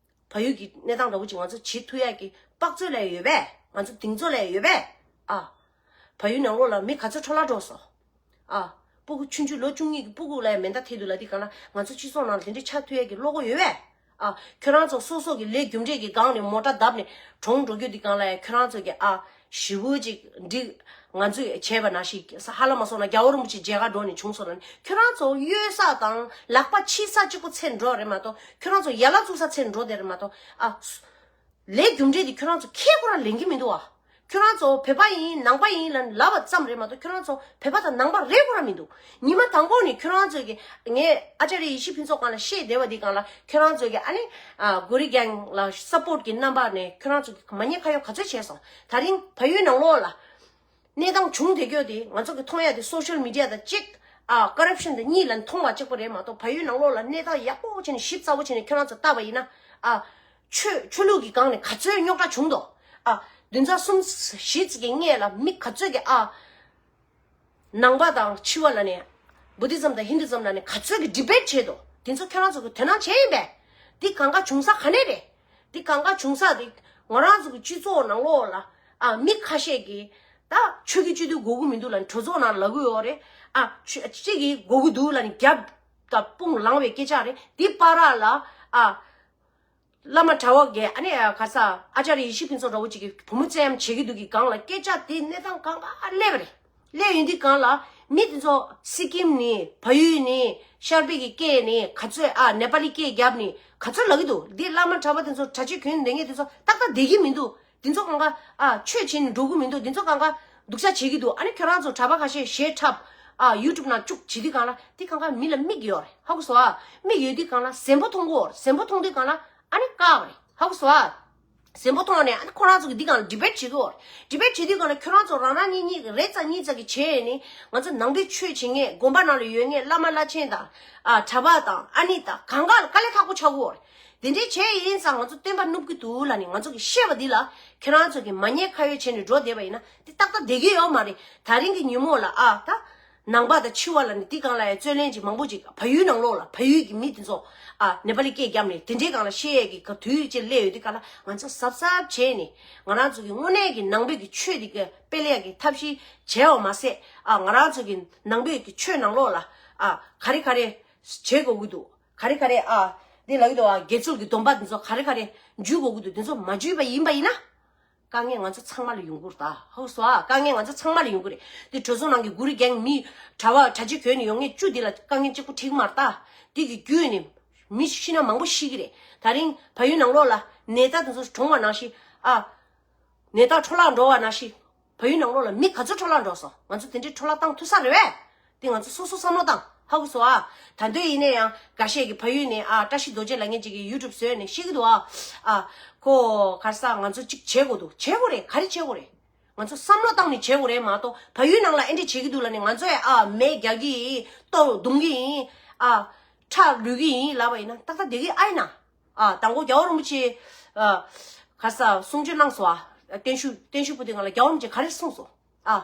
བལ་ཡུལ་གྱི་གནས་སྟངས་འདྲ་བོ་ཅིག་ང་ཚོ་བྱེད་ཐུབ་ཡག་གི་དཔག་ཚོད་ལ་ཡོད་པས། ང་ཚོ་གདེང་ཚོད་ལ་ཡོད་པས། ཨ། བལ་ཡུལ་ནང་ལོགས་ལ་མི་ག་ཚོད་འཕྲོ་བརླག་འགྲོ་སོང་། ཨ། སྤུ་གུ་ཆུང་ཆུང་ལོ་བཅུ་གཉིས་ཀྱི་སྤུ་གུ་ལ་ཡང་མེ་མདའ་ཐེབས་འདུག་ལབ་དུས་སྒང་ལ་ང་ཚོ་སྤྱི་ཚོགས་ནང་ལ་དེ་འདྲའི་ཆགས་ཐུབ་ཡག་གི་བློ་ཁོག་ཡོད་པས། ཨ། ཁྱོད་རང་ཚོ་སོ་སོ་གི་ལས་རྒྱུ་འབྲས་ཀྱི་སྒང་ནས་མོ་ཊ་བརྡབས་ནས་གྲོངས་འགྲོ་རྒྱུ་དེ་སྒང་ལ་ཡང་ཁྱོད་རང་ཚོ་གི་ཨ། ཞེ་པོ་ཅིག་འགྲིག། ང་ཚོས་བྱས་པ་ནང་བཞིན་ཧ་ལམ་མ་སོང་ན་རྒྱལ་བ་རིན་པོ་ཆེ་མཇལ་ཁ་འགྲོ་ནས་བྱུང་སོང་ན་ནི་ཁྱོད་རང་ཚོ་གཡོལ་ས་དང་ལག་པ་ཕྱིས་ས་གཅིག་པོ་འཚོལ་འགྲོ་རེད་མ་གཏོགས་ཁྱོད་རང་ཚོ་ཡ་ལ་བཙུགས་ས་འཚོལ་འགྲོ་དེ་རེད་མ་གཏོགས། ཨ། ལས་རྒྱུ་འབྲས་དེ་ཁྱོད་རང་ཚོ་ཁས་ཁོ་རང་ལེན་གྱི་མི་འདུག་ཨ། ཁྱོད་རང་ཚོ་བོད་པ་ཡིན་ནང་པ་ཡིན་ལབ་ལབ་པ་ཙམ་རེད་མ་གཏོགས་ཁྱོད་རང་ཚོ་བོད་པ་དང་ནང་པ་རེད་ཁོ་རང་མི་འདུག། ཉི་མ་དང་པོ་ནས་ཁྱོད་རང་ཚོ་གི་ངས་ཨ་ཅར་ཡེ་ཤེས་ཕུན་ཚོགས་སྒང་ལ་བཤད་བསྡད་པ་འདི་སྒང་ལ་ཁྱོད་རང་ཚོ་གི་ཨ་ནི་ཨ་གོ་རི་གེང་ལ་སབ་པོར་གི་རྣམ་པ་ནས་ཁྱོད་རང་ཚོ་གི་མ་ཉེས་ཁ་གཡོག་ག་ཚོད་བྱས་སོང་། ད་རིང་བལ་ཡུལ་ནང་ལོགས་ལ་གནས་སྟངས་བྱུང་བསྡད་རྒྱུ་དེ་ང་ཚོ་གི་མཐོང་ཡ་དེ་སོ་ཤལ་མི་ཌི་ཡ་དང་གཅིག་ཨ་ཀོ་རབ་ཤན་དང་གཉིས་ལ་མཐོང་བ་གཅིག་པ་རེད་མ་གཏོགས་བལ་ཡུལ་ནང་ལོགས་ལ་གནས་སྟངས་ཡག་པོ་བྱས་ནས་ཞིབ་ཚགས་པོ་བྱས་ནས་ཁྱོད་རང་ཚོ་ལྟ་བ་ཡིན་ན་ཨ། ཆོས་ཆོས་ལུགས་ཀྱི་སྒང་ནས་ག་ཚོད་རྙོག་དྲ་བྱུང་འདུག། ཨ། བདུན་ཚར་གསུམ་བཞི་ཙམ་གྱི་སྔས་ལ་མི་ག་ཚོད་ཀྱི་ཨ། ནང་པ་དང་ཕྱི་པ་ལ་ནས་བུ་དྷི་ཛམ་དང་ཧིན་དུ་ཛམ་ལ་ནས་ག་ཚོད་ཀྱི་ཌི་བེཊ་བྱས་འདུག། དེ་ཚོ་ཁྱོད་རང་ཚོ་གི་དོ་སྣང་བྱས་ཡིན་པས། འདི་གང་ག་བྱུང་ས་ག་ནས་རེད། འདི་གང་ག་བྱུང་ས་དེ་ང་རང་ཚོ་གི་སྤྱི་ཚོགས་ནང་ལོགས་ལ་ཨ་མི་ཁ་ཤས་ཀྱིས་ད་ཆོས་ཀྱི་སྤྱི་འཐུས་དགོས་ཀྱི་མི་འདུག་ལ་ནི་གྲོས་ཚོགས་ནང་ལབ་ཀྱི་ཡོད་རེད། ཨ་ཆོས་གཅིག་གིས་དགོས་ཀྱི་འདུག་ལ་ནི་རྒྱབ་དང་དཔུང་ལངས་པའི་སྐད་ཆ་རེད། འདི་བར་ལ་ཨ། བླ་མ་གྲྭ་པ་གིས་ཨ་ནི་ག་ས་ཨ་ཅར་ཡེ་ཤེས་ཕུན་ཚོགས་འདྲ་བོ་ཅིག་གིས་བུ་མོ་བཙན་གཡེམ་བྱེད་ཀྱི་འདུག་གི་སྒང་ལ་སྐད་ཆ་དེ་གནས་སྟངས་གང་ག་སླེབས་པ་རེད། སླེབས་ཡོང་དུས་སྒང་ལ་མི་དེ་ཚོ་སི་ཀིམ་ནས་བལ་ཡུལ་ནས་ཤར་པའི་གི་སྐད་ནས་ག་ཚོད་ཨ་ནེ་པ་ལི་སྐད་རྒྱབ་ནས་ག་ཚོད་ལབ་ཀྱི་འདུག། འདི་བླ་མ་གྲྭ་པ་དེ་ཚོ་གྲྭ་ཆས་གྱོན་ནས་སྡོད་མཁན་དེ་ཚོ་ཏག་ཏག་བསྡད་ཀྱི་མི་འདུག། དེ་ཚོ་གང་ག་ཨ་ཆོས་བྱེད་ནས་འགྲོ་གི་མི་འདུག། དེ་ཚོ་གང་ག་སྡུག་ཅག་བྱེད་ཀྱི་འདུག། ཨ་ནི་ཁྱོད་རང་ཚོ་གྲྭ་པ་ཁ་ཤས་གཞས་འཁྲབ་ཨ་ཡུ་ཊུབ་ནང་བཅུག་བྱེད་དུས་སྒང་ལ་དེ་གང་ག་མི་ལ་མིག་ཡོད་རེད། ཧ་གོ་སོང་ཨ། མིག་ཡོད་དུས་སྒང་ལ་གཟན་པོ་མཐོང་གི་ཡོད་རེད། གཟན་པོ་མཐོང་དུས་སྒང་ལ་ཨ་ནི་བཀག་པ་རེད། ཧ་གོ་སོང་ཨ། གཟན་པོ་མཐོང་ནས་ཨ་ནི་ཁོ་རང་ཚོ་གི་འདི་སྒང་ལ་ཌི་བེཊ་བྱེད་ཀྱི་ཡོད་རེད། ཌི་བེཊ་བྱེད་དུས་སྒང་ལ་ཁྱོད་རང་ཚོ་རང་རང་གཉིས་གཉིས་རེ་ཙམ་གཉིས་ཙམ་གྱི་བྱས་ནས་ང་ཚོ་ནང་པའི་ཆོས་བྱེད་མཁན་དགོན་པ་ནང་ལ་ཡོད་མཁན་བླ་མ་བླ་ཆེན་དང་ཨ་གྲྭ་པ་དང་ཨ་ནི་དང་གང་ག་ལ་དཀའ་ལས་ཁག་པོ་ཆགས་ཀྱི་ཡོད་རེད། དེ་འདྲའི་བྱས་ཡིན་ཙང་ང་ཚོ་སྟོན་པ་བསྣུབ་ཀྱི་འདུག་ལབ་ནས་ང་ཚོ་གི་བཤད་པ་འདི་ལ་ཁྱེད་རང་ཚོ་གི་མ་ཉེས་ཁ་གཡོག་བྱས་ནས་འགྲོ་བསྡད་པ་ཡིན་ན་འདི་ཏག་ཏག་བསྡད་ཀྱི་ཡོད་མ་རེད། ད་རིང་གི་ཉིན་མོ་ལ་ཨ་ད་ནང་པ་དང་ཕྱི་པ་ལ་ནི་འདི་སྒང་ལ་ཡང་རྩོད་ལེན་ཅིག་མང་པོ་ཅིག་བལ་ཡུལ་ནང་ལོགས་ལ་བལ་ཡུལ་གྱི་མི་དེ་ཚོ་ཨ་ནེ་པ་ལི་སྐད་བརྒྱབ་ནས་དེ་འདྲའི་སྒང་ལ་བཤད་ཡས་ཀྱི་ག་དུས་ཅིག་སླེབས་ཡོད་དུས་སྒང་ལ་ང་ཚོ་གཟབ་གཟབ་བྱས་ནས་ང་རང་ཚོ་གི་དངོས་གནས་ཀྱི་ནང་པའི་གི་ཆོས་འདི་གི་སྤེལ་ཡས་ཀྱི་ཐབས་ཤེས་བྱས་པ་མ་ཟད་ཨ་ང་རང་ཚོ་གི་ནང་པའི་གི་ཆོས་ནང་ལོགས་ལ་ཨ་ག་རེ་ག་རེ་བྱེད་དགོས་ཀྱི་འདུག། ག་རེ་ག་རེ་ཨ། འདི་ལབ་ཀྱི་འདུག་ཨ། དགེ་ཚུལ་གྱི་སྡོམ་པ་འདི་ཚོ་ག་རེ་ག་རེ་འཇུས་དགོས་ཀྱི་འདུག། འདི་ཚོ་མ་འཇུས་པ་ཡིན་པ་ཡིན་ན། དཀའ་ངལ་ང་ཚོ་ཚང་མ་ལ་ཡོང་གི་རེད་ད། ཧ་གོ་སོང་ཨ། དཀའ་ངལ་ང་ཚོ་ཚང་མ་ལ་ཡོང་གི་རེད། འདི་གྲོས་ཚོགས་ནང་གི་གུ་རི་རྒན་མི་གྲྭ་པ་གྲྭ་ཆས་གྱོན་ནས་ཡོང་མཁན་བཅུ་འདི་ལ་དཀའ་ངལ་གཅིག་པུ་འཕྲད་ཀྱི་མ་རེད་ད། འདི་གི་བརྒྱུད་ནས་མི་ཤི་ན་མང་པོ་ཤི་གི་རེད། ད་རིང་བལ་ཡུལ་ནང་ལོགས་ལ་ནད་རྟགས་འདི་ཚོ་གྲོངས་པ་ནང་བཞིན་ཨ། ནད་རྟགས་འཕྲོ་བརླག་འགྲོ་བ་ནང་བཞིན། བལ་ཡུལ་ནང་ལོགས་ལ་མི་ག་ཚོད་འཕྲོ་བརླག་འགྲོ་སོང་། ང་ཚོ་དེ་འདྲའི་འཕྲོ་བརླག་བཏང་ཐུབ་ས་རེད་པས། དེ་ང་ཚོ་སོ་སོ་བསམ་བློ་བཏང་། ཧ་གོ་སོང་ཨ། ད་དུང་ཡིན་ན་ཡང་འགའ་ཤས་ཀྱིས་བལ་ཡུལ་ནས་ཨ་བཀྲ་ཤིས་རྡོ་རྗེ་ལབ་མཁན་ཅིག་གིས་ཡུ་ཊུབ་བཟོས་ནས་བཤད་ཀྱི་འདུག་ཨ། ཨ་ཁོ་ག་རེ་ཟེར་ང་ཚོ་གཅིག་བྱེད་དགོས་འདུག། བྱེད་དགོས་རེད། ག་རེ་བྱེད་དགོས་རེད། ང་ཚོ་བསམ་བློ་བཏང་ནས་བྱེད་དགོས་རེད་མ་གཏོགས་བལ་ཡུལ་ནང་ལ་ཨེ་འདྲ་བྱེད་ཀྱི་འདུག་ལབ་ནས་ང་ཚོ་ཡང་ཨ་མེ་རྒྱག་གི་ཡིན། ལྟོ་རྡུང་གི་ཡིན། ཨ་ཁྲག་བླུག་གི་ཡིན་ལབ་པ་ཡིན་ན་ཏག་ཏག་བསྡད་ཀྱི་ཨ་ཡིན་ན། ཨ་དང་པོ་རྒྱལ་བ་རིན་པོ་ཆེ་ཨ་ག་རེ་ཟེར་གསུང་ཆོས་གནང་སོང་ཨ། བརྟན་བཞུགས་བརྟན་བཞུགས་ཕུལ་དུས་སྒང་ལ་རྒྱལ་བ་རིན་པོ་ཆེ་ག་རེ་གསུངས་སོང་། ཨ་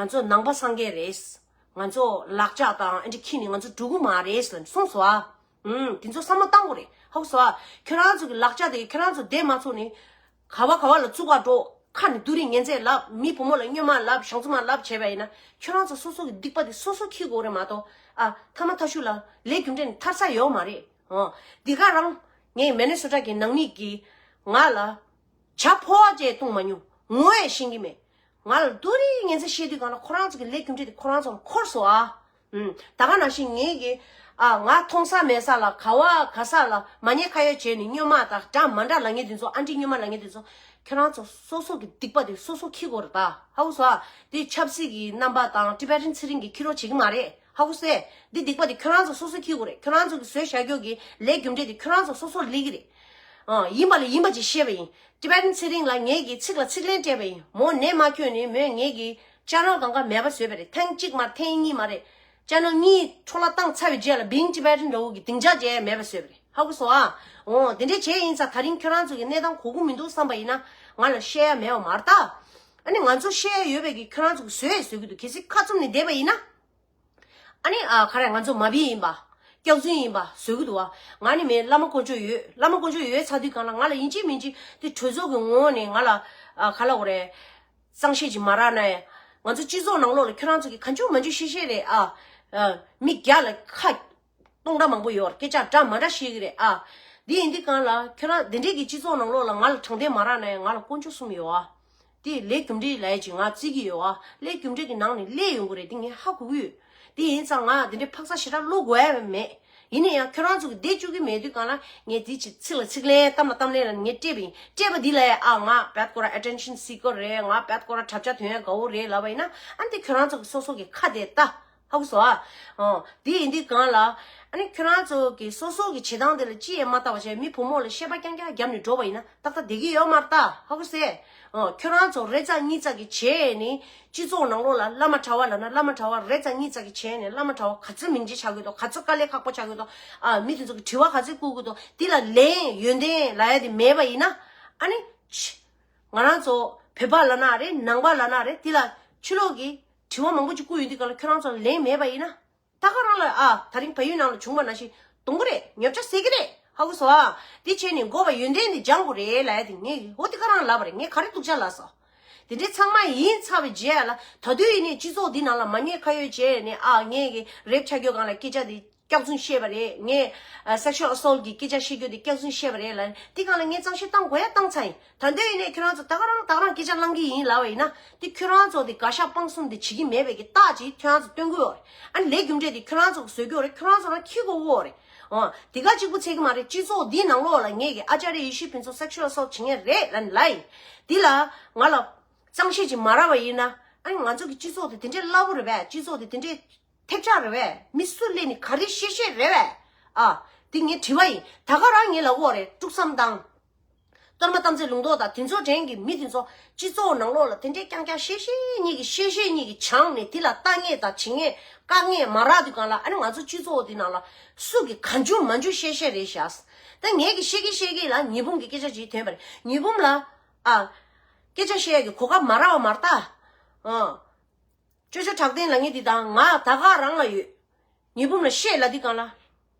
ང་ཚོ་ནང་པ་སངས་རྒྱས་རེད། ང་ཚོ་ལག་ལྕགས་དང་ཨེ་འདྲ་འཁྱེར་ནས་ང་ཚོ་འགྲོ་གི་མ་རེད་ཟེར་ནས་གསུངས་སོང་ཨ། ཨུམ། དེ་ཚོ་བསམ་བློ་བཏང་དགོས་རེད། ཧ་གོ་སོང་ཨ། ཁྱོད་རང་ཚོ་གི་ལག་ལྕགས་དེ་ཁྱོད་རང་ཚོ་བསྡད་མ་ཚུགས་ནས་ག་བ་ག་བ་ལ་བཙུགས་ག་འགྲོ། ཁ་ནས་རྡུལ་རིང་ངན་ཚད་ལབ། མི་བུ་མོ་ལ་སྨྱོན་མ་ལབ། ཞང་ཚུ་མ་ལབ་བྱས་པ་ཡིན་ན་ཁྱོད་རང་ཚོ་སོ་སོ་གི་སྡིག་པ་དེ་སོ་སོ་འཁྱེར་དགོས་རེད་མ་གཏོགས་ཨ་ཐ་མ་ཐ་ཤུ་ལ་ལས་རྒྱུ་འབྲས་ནི་ཐར་ས་ཡོད་མ་རེད། ཨོ། འདི་ག་རང་ངས་མེ་ནེ་སོ་ཊ་གི་ནང་མི་གིས་ང་ལ་ཇ་ཕོར་བ་ཅིག་བཏུང་མ་མྱོང་། ངོ་ཡང་ཤེས་ཀྱི་མེད། ང་ལ་རྡུལ་རིང་ངན་ཚད་བཤད་དུས་སྒང་ལ་ཁོ་རང་ཚོ་གི་ལས་རྒྱུ་འབྲས་དེ་ཁོ་རང་ཚོ་ལ་འཁོར་སོང་ཨ། ཨུམ། ད་ག་ནང་བཞིན་ངས་གི་ཨ་ང་མཐོང་ས་མེད་ས་ལ་ག་བ་ག་ས་ལ་མ་ཉེས་ཁ་གཡོག་བྱས་ནས་སྨྱོན་མ་དང་འདྲ་མ་འདྲ་ལབ་མཁན་དེ་ཚོ་ཨ་འདྲའི་སྨྱོན་མ་ལབ་མཁན་དེ་ཚོ་ ཁྱོད་རང་ཚོ་སོ་སོ་གི་སྡིག་པ་དེ་སོ་སོ་འཁྱེར་དགོས་རེད་ད། ཧ་གོ་སོང་ཨ། དེ་ཆབ་སྲིད་ཀྱི་རྣམ་པ་དང་ཊི་བེ་ཊན་ཚེ་རིང་གིས་འཁྱེར་རོགས་བྱེད་ཀྱི་མ་རེད། ཧ་གོ་སོང་ཨེ། འདི་སྡིག་པ་དེ་ཁྱོད་རང་ཚོ་སོ་སོ་འཁྱེར་དགོས་རེད། ཁྱོད་རང་ཚོ་གི་བཟོས་བཞག་རྒྱུ་གི་ལས་རྒྱུ་འབྲས་དེ་ཁྱོད་རང་ཚོ་སོ་སོར་སླེབས་ཀྱི་རེད། ཨ། ཡིན་པ་ལ་ཡིན་པ་ཅིག་བཤད་པ་ཡིན། ཊི་བེ་ཊན་ཚེ་རིང་ལ་ངེད་ཀྱིས་ཚིག་ལ་ཚིག་ལན་སྤྲད་པ་ཡིན། མོ་ནད་མ་ཁྱོན་ནས་མོས་ངེད་ཀྱི་ཅེ་ནལ་གང་ག་མེད་པ་བཟོས་པ་རེད། ཐེངས་གཅིག་མ་ཐེངས་གཉིས་མ་རེད། ཅེ་ནལ་གཉིས་འཕྲོ་བརླག་བཏང་ཚར་བའི་རྗེས་ལ་བིང་ཊི་བེ་ཊན་འདྲ་བོ་གི་སྡིངས་ཆ་བྱས་མེད་པ་བཟོས་པ་རེད། ཧ་གོ་སོང་ཨ། འོ་དེ་འདྲས་བྱས་ཡིན་ཙང་ད་རིང་ཁྱོད་རང་ཚོ་གི་གནས་སྟངས་གོ་གི་མི་འདུག་བསམ་པ་ཡིན་ན་ང་ལ་བཤད་ཡ་མེད་པ་མ་རེད་ད། ཨ་ནི་ང་ཚོ་བཤད་ཡ་ཡོད་པའི་གི་ཁྱོད་རང་ཚོ་གི་བཟོས་ཡ་བཟོས་ཀྱི་འདུག་གལ་སྲིད་ཁ་བཙུམ་ནས་བསྡད་པ་ཡིན་ན། ཨ་ནི་ཨ་ག་རེ་ང་ཚོ་མ་བི་ཡིན་པ། སྐྱག་རྫུན་ཡིན་པ་བཟོ་གི་འདུག་བ། ང་ནི་མིན་བླ་མ་དཀོན་མཆོག་ཡོད། བླ་མ་དཀོན་མཆོག་ཡོད་ཚར་དུས་གང་ལ་ང་ལ་ཡིན་གཅིག་མིན་གཅིག་དེ་གྲོས་ཚོགས་ཀྱི་ངོ་བོ་ནས་ང་ལ་ཨ་ག་ལབ་དགོས་རེད། གཙང་བཤེར་ཅིག་མ་རག་ན་ཡང་། ང་ཚོ་སྤྱི་ཚོགས་ནང་ལོགས་ལ་ཁྱོད་རང་ཚོ་གི་གང་བྱུང་མང་བྱུང་བཤད་བཤད་རེད་ཨ། ཨ། མི་རྒྱ་ལ་ཁ་སྟོང་ཕྲག་མང་པོ་ཡོད་རེད། སྐད་ཆ་འདྲ་མ་འདྲ་བཤད་ཀྱི་རེད་ཨ། འདི་ཡིན་དུས་གང་ལ་ཁྱོད་རང་འདི་འདྲས་ཀྱི་སྤྱི་ཚོགས་ནང་ལོགས་ལ་ང་ལ་དྲང་བདེན་མ་རག་ན་ཡང་ང་ལ་དཀོན་མཆོག་གསུམ་ཡོད་ཨ། དེ་ལས་རྒྱུ་འབྲས་ལབ་ཡ་ཅིག་ང་བརྩི་གི་ཡོད་ཨ། ལས་རྒྱུ་འབྲས་ཀྱི་ནང་ནས་སླེབས་ཡོང་གི་རེད། འདི་ངས་ཧ་གོ་གི་ཡོད། དེ་ཡིན་ཙང་ང་འདི་འདྲའི་འཕག་འཚག་ཞེ་དྲག་བླུག་དགོས་ཡ་མེད། ཡིན་ན་ཡང་ཁྱོད་རང་ཚོ་གི་བསྡད་བཅུག་གི་མེད་དུས་གང་ལ་ངས་དེ་ཅིག་ཚིག་ལ་ཚིག་ལན་གཏམ་ལ་གཏམ་ལན་ལ་ངས་སྤྲད་པ་ཡིན། སྤྲད་པ་འདི་ལ་ཡ་ཨ་ང་བད་ཀོ་ར་ཨེ་ཊེན་ཤན་སི་ཀར་རེད། ང་བད་ཀོ་ར་གྲབས་ཆ་དོན་ཡ་དགའ་བོ་རེད་ལབ་པ་ཡིན་ན་ཨ་འདི་ཁྱོད་རང་ཚོ་གི་སོ་སོ་གི་ཁ་དེ་ལྟ། ཧ་གོ་སོང་ཨ། ཨོ། དེ་ཡིན་དུས་གང་ལ། ཨ་ནི་ཁྱོད་རང་ཚོ་གི་སོ་སོ་གི་བྱེད་སྟངས་དེ་ལ་ཅི་ཡང་མ་ལྟ་བ་བྱས་མི་བུ་མོ་ལ་བཤད་པ་རྐྱང་རྐྱང་བརྒྱབ་ནས་འགྲོ་བ་ཡིན་ན་ཏག་ཏག་བསྡད་ཀྱི་ཡོད་མ་རེད་ད། ཧ་གོ་སོང་ཨེ། ཨོ། ཁྱོད་རང་ཚོ་རེ་ཙམ་གཉིས་ཙམ་གི་བྱས་ནས་སྤྱི་ཚོགས་ནང་ལོགས་ལ་བླ་མ་གྲྭ་བ་ལབ་ན་བླ་མ་གྲྭ་བ་རེ་ཙམ་གཉིས་ཙམ་གི་བྱས་ནས་བླ་མ་གྲྭ་བ་ག་ཚོད་མིང་ཆེ་ཆགས་ཀྱི་འདུག་ག་ཚོད་དཀའ་ལས་ཁག་པོ་ཆགས་ཀྱི་འདུག་ཨ། མི་དེ་ཚོ་གི་དྲི་བ་ག་ཚོད་བསྐུར་གྱི་འདུག་དེ་ལ་ལན་ཡོན་ཏན་ལབ་ཡ་དེ་མེད་པ་ཡིན་ན། ཨ་ནི། ཕྱི། ང་རང་ཚོ་བོད་པ་ལབ་ན་རེད། ནང་པ་ལབ་ན་རེད། དེ་ལ་ཕྱི་ལོགས་ཀྱི་དྲི་བ་མང་པོ་ཅིག་བསྐུར་ཡོང་དུས་ག་ལ་ཁྱོད་རང་ཚོ་ལ་ལན་མེད་པ་ཡིན་ན། ད་ག་རང་ལ་ཨ་ད་རིང་བལ་ཡུལ་ནང་ལ་བྱུང་བ་ནང་བཞིན་གཏོང་གི་རེད། ཉོ་ཆ་ཟེར་གི་རེད། ཧ་གོ་སོང་ཨ། དེ་བྱས་ནས་དགོས་པ་ཡོན་ཏན་དེ་སྦྱང་དགོས་རེད་ལབ་ཡ་དེ་ངས་ཨོ་དེ་ག་རང་ལབ་པ་རེད། ངས་ག་རེ་སྡུག་ཅག་ལབ་སོང་། དེ་འདྲའི་ཚང་མ་ཡིན་ཚར་བའི་རྗེས་ལ་ད་དུང་ཡིན་ནའི་སྤྱི་ཚོགས་འདི་ནང་ལ་མ་ཉེས་ཁ་གཡོགས་བྱས་ནས་ཨ་ངས་གི་རེབ་ཆགས་རྒྱུ་སྒང་ལ་སྐད་ཆ་དེ། སྐྱག་རྫུན་བཤད་པ་རེད། ངས་ཨ་sexual assault་གི་སྐད་ཆ་བཤད་རྒྱུ་དེ་སྐྱག་རྫུན་བཤད་པ་རེད་ལབ་ནས་དེ་སྒང་ལ་ངས་གཙང་བཤེར་བཏང་དགོས་ཡ་བཏང་ཚར་ཡིན། ད་འདོད་ཡིན་ནས་ཁྱོད་རང་ཚོ་ད་ག་རང་ད་ག་རང་སྐད་ཆ་བླང་གི་ཡིན་ལབ་པ་ཡིན་ན་དེ་ཁྱོད་རང་ཚོ་དེ་དགའ་ཤག་སྤང་གསུམ་དེ་བྱེད་ཀྱི་མེད་པའི་གི་རྟགས་ཅིག་ཁྱོད་རང་ཚོ་སྟོན་གི་ཡོད་རེད། ཨ་ནི་ལས་རྒྱུ་འབྲས་དེ་ཁྱོད་རང་ཚོ་གིས་བཟོ་གི་ཡོད་རེད། ཁྱོད་རང་ཚོ་རང་འཁྱེར་དགོས་ཀྱི་ཡོད་རེད། ཨོ། དེ་ག་གཅིག་པུ་ཚད་ཀྱི་མ་རེད། སྤྱི་ཚོགས་འདིའི་ནང་ལོགས་ལ་ངས་གི་ཨ་ཅཱརྱ་ཡེ་ཤེས་ཕུན་ཚོགས་སེག་ཤུ་ཨལ་སོལ་བྱེད་མཁན་རེད་ལབ་ནས་ལབ་ཡིན། དེ་ལ་ང་ལ་གཙང་བཤེར་ཅིག་མ་རག་པ་ཡིན་ན་ཨ་ནི་ང་ཚོ་གི་སྤྱི་ཚོགས་དེ་དེ་འདྲའི་སླ་པོ་རེད་པས། སྤྱི་ཚོགས་དེ་དེ་འདྲའི་ཐེབས་ཆག་རེད་པས། མི་སུ་སླེབས་ནས་ག་རེ་བཤད་བཤད་རེད་པས། ཨ། དེ་ངས་དྲི་བ་ཡིན། ད་ག་རང་ངས་ལབ་ཀྱི་ཡོད་རེད། དཀྲུག་བསམ་དང་། གཏོར་མ་གཏམ་ཚེ་ལུང་རྟོགས་དང་དེ་ཚོ་དྲན་གྱི་མི་དེ་ཚོ་སྤྱི་ཚོགས་ནང་ལོགས་ལ་དེ་འདྲའི་རྐྱང་རྐྱང་བཤད་བཤད་གཉིས་ཀྱི་བཤད་བཤད་གཉིས་ཀྱི་བྱང་ནས་དེ་ལ་ལྟ་མཁན་དང་བྱེད་མཁན་བཀག་མཁན་མ་རག་དུས་སྒང་ལ་ཨ་ནི་ང་ཚོ་སྤྱི་ཚོགས་དེ་ནང་ལ་སུ་གི་གང་བྱུང་མང་བྱུང་བཤད་བཤད་རེད་བཞག་ད་ངས་གི་བཤད་ཀྱི་བཤད་ཀྱི་ལ་ཉི་འབུམ་གི་སྐད་ཆ་ཅིག་ཐོན་པ་རེད། ཉི་འབུམ་ལ་ཨ་སྐད་ཆ་བཤད་ཡ་གི་གོ་སྐབས་མ་རག་པ་མ་རེད་ད། ཨ། ཅོ་ཅོ་གྲགས་ལྡན་ལབ་མཁན་འདི་དང་ང་ད་ག་རང་ལ་ཡོད། ཉི་འབུམ་ལ་བཤད་ལབ་དུས་སྒང་ལ།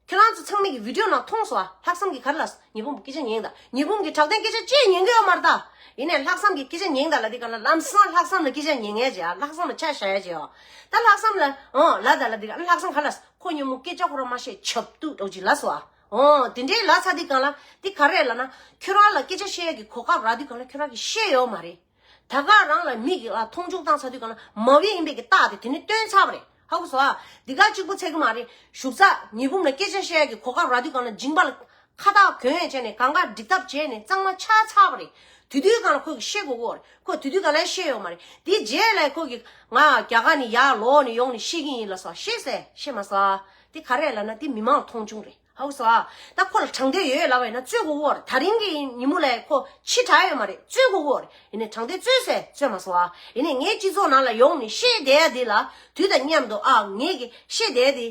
ཁྱེད་རང་ཚོ་ཚང་མས་ཀྱི་བི་ཌིའོ་ནང་མཐོང་སོང་ཨ། ལྷག་བསམ་གྱིས་ག་རེ་ལབ། ཉི་འབུམ་སྐད་ཆ་ཉན་ད། ཉི་འབུམ་གྱིས་གྲགས་ལྡན་སྐད་ཆ་ཅིག་ཉན་གྱི་ཡོད་མ་རེད་ད། ཡིན་ནའི་ལྷག་བསམ་གྱིས་སྐད་ཆ་ཉན་ད་ལབ་དུས་སྒང་ལ་ལམ་སང་ལྷག་བསམ་ལ་སྐད་ཆ་ཉན་མཁན་ཅིག་ཨ། ལྷག་བསམ་ལ་ཆ་བཞག་ཡ་ཅིག་ཨ། ད་ལྷག་བསམ་ལ་ཨོ་ལབ་ད་ལབ་དུས་སྒང་ལ་ལྷག་བསམ་ག་རེ་ལབ། ཁོ་ཉིན་མོ་སྐད་ཆ་ཁོ་རང་མ་བཤད་ཆབ་ཏུ་འདྲ་བོ་ཅིག་ལབ་སོང་ཨ། ཨོ་དེ་འདྲའི་ལབ་ཚར་དུས་སྒང་ལ་དེ་ག་རེ་ལབ་ན། ཁྱོད་རང་ལ་སྐད་ཆ་བཤད་ཡ་གི་གོ་སྐབས་རག་དུས་སྒང་ལ་ཁྱོད་རང་གིས་བཤད་ཡོད་མ་རེད། ད་ག་རང་ལ་མི་གི་ལ་མཐོང་ཆུང་བཏང་ཚར་དུས་སྒང་ལ་མ་བི་ཡིན་པའི་གི་རྟགས་དེ་དེ་ནས་སྟོན་ཚར་བ་རེད། ཧ་གོ་སོང་ཨ། འདི་ག་གཅིག་པུ་ཚད་ཀྱི་མ་རེད། ཞུགས་ཚ་ཉི་འབུམ་ལ་སྐད་ཆ་བཤད་ཡ་གི་གོ་སྐབས་རག་དུས་སྒང་ལ་མཇིང་པ་ལ་ཁ་བཏགས་གྱོན་བྱས་ནས་གང་ག་འགྲིག་ཐབས་བྱས་ནས་གཙང་མ་ཆགས་ཚར་བ་རེད། དེ་དུས་སྒང་ལ་ཁོ་གིས་བཤད་དགོས་ཀྱི་ཡོད་རེད། ཁོ་དེ་དུས་སྒང་ལ་བཤད་ཡོད་མ་རེད། དེ་རྗེས་ལ་ཁོ་གིས་ང་རྒྱ་གར་ནས་ཡར་ལོག་ནས་ཡོང་ནས་བཤད་ཀྱི་ཡིན་ལབ་སོང་། བཤད་ཟེར་བཤད་མ་སོང་ཨ། དེ་ག་རེ་ལབ་ན་དེ་མི་མང་མཐོང་ཆུང་རེད། ཧ་གོ་སོང་ཨ། ད་ཁོ་ལ་དྲང་བདེན་ཡོད་ལབ་པ་ཡིན་ན་རྩོད་དགོས་ཀྱི་ཡོད་རེད། ད་རིང་གི་ཉིན་མོ་ལ་ཁོ་ཕྱི་དྲགས་ཡོད་མ་རེད། རྩོད་དགོས་ཀྱི་ཡོད་རེད། ཡིན་ནའི་དྲང་བདེན་རྩོད་ཟེར་རྩོད་མ་སོང་ཨ། ཡིན་ནའི་ངའི་སྤྱི་ཚོགས་ནང་ལ་ཡོང་ནས་བཤད་བསྡད་ཡ་དེ་ལ་དུས་དང་མཉམ་དུ་ཨ་ངས་གི་བཤད་བསྡད་ཡ་དེ་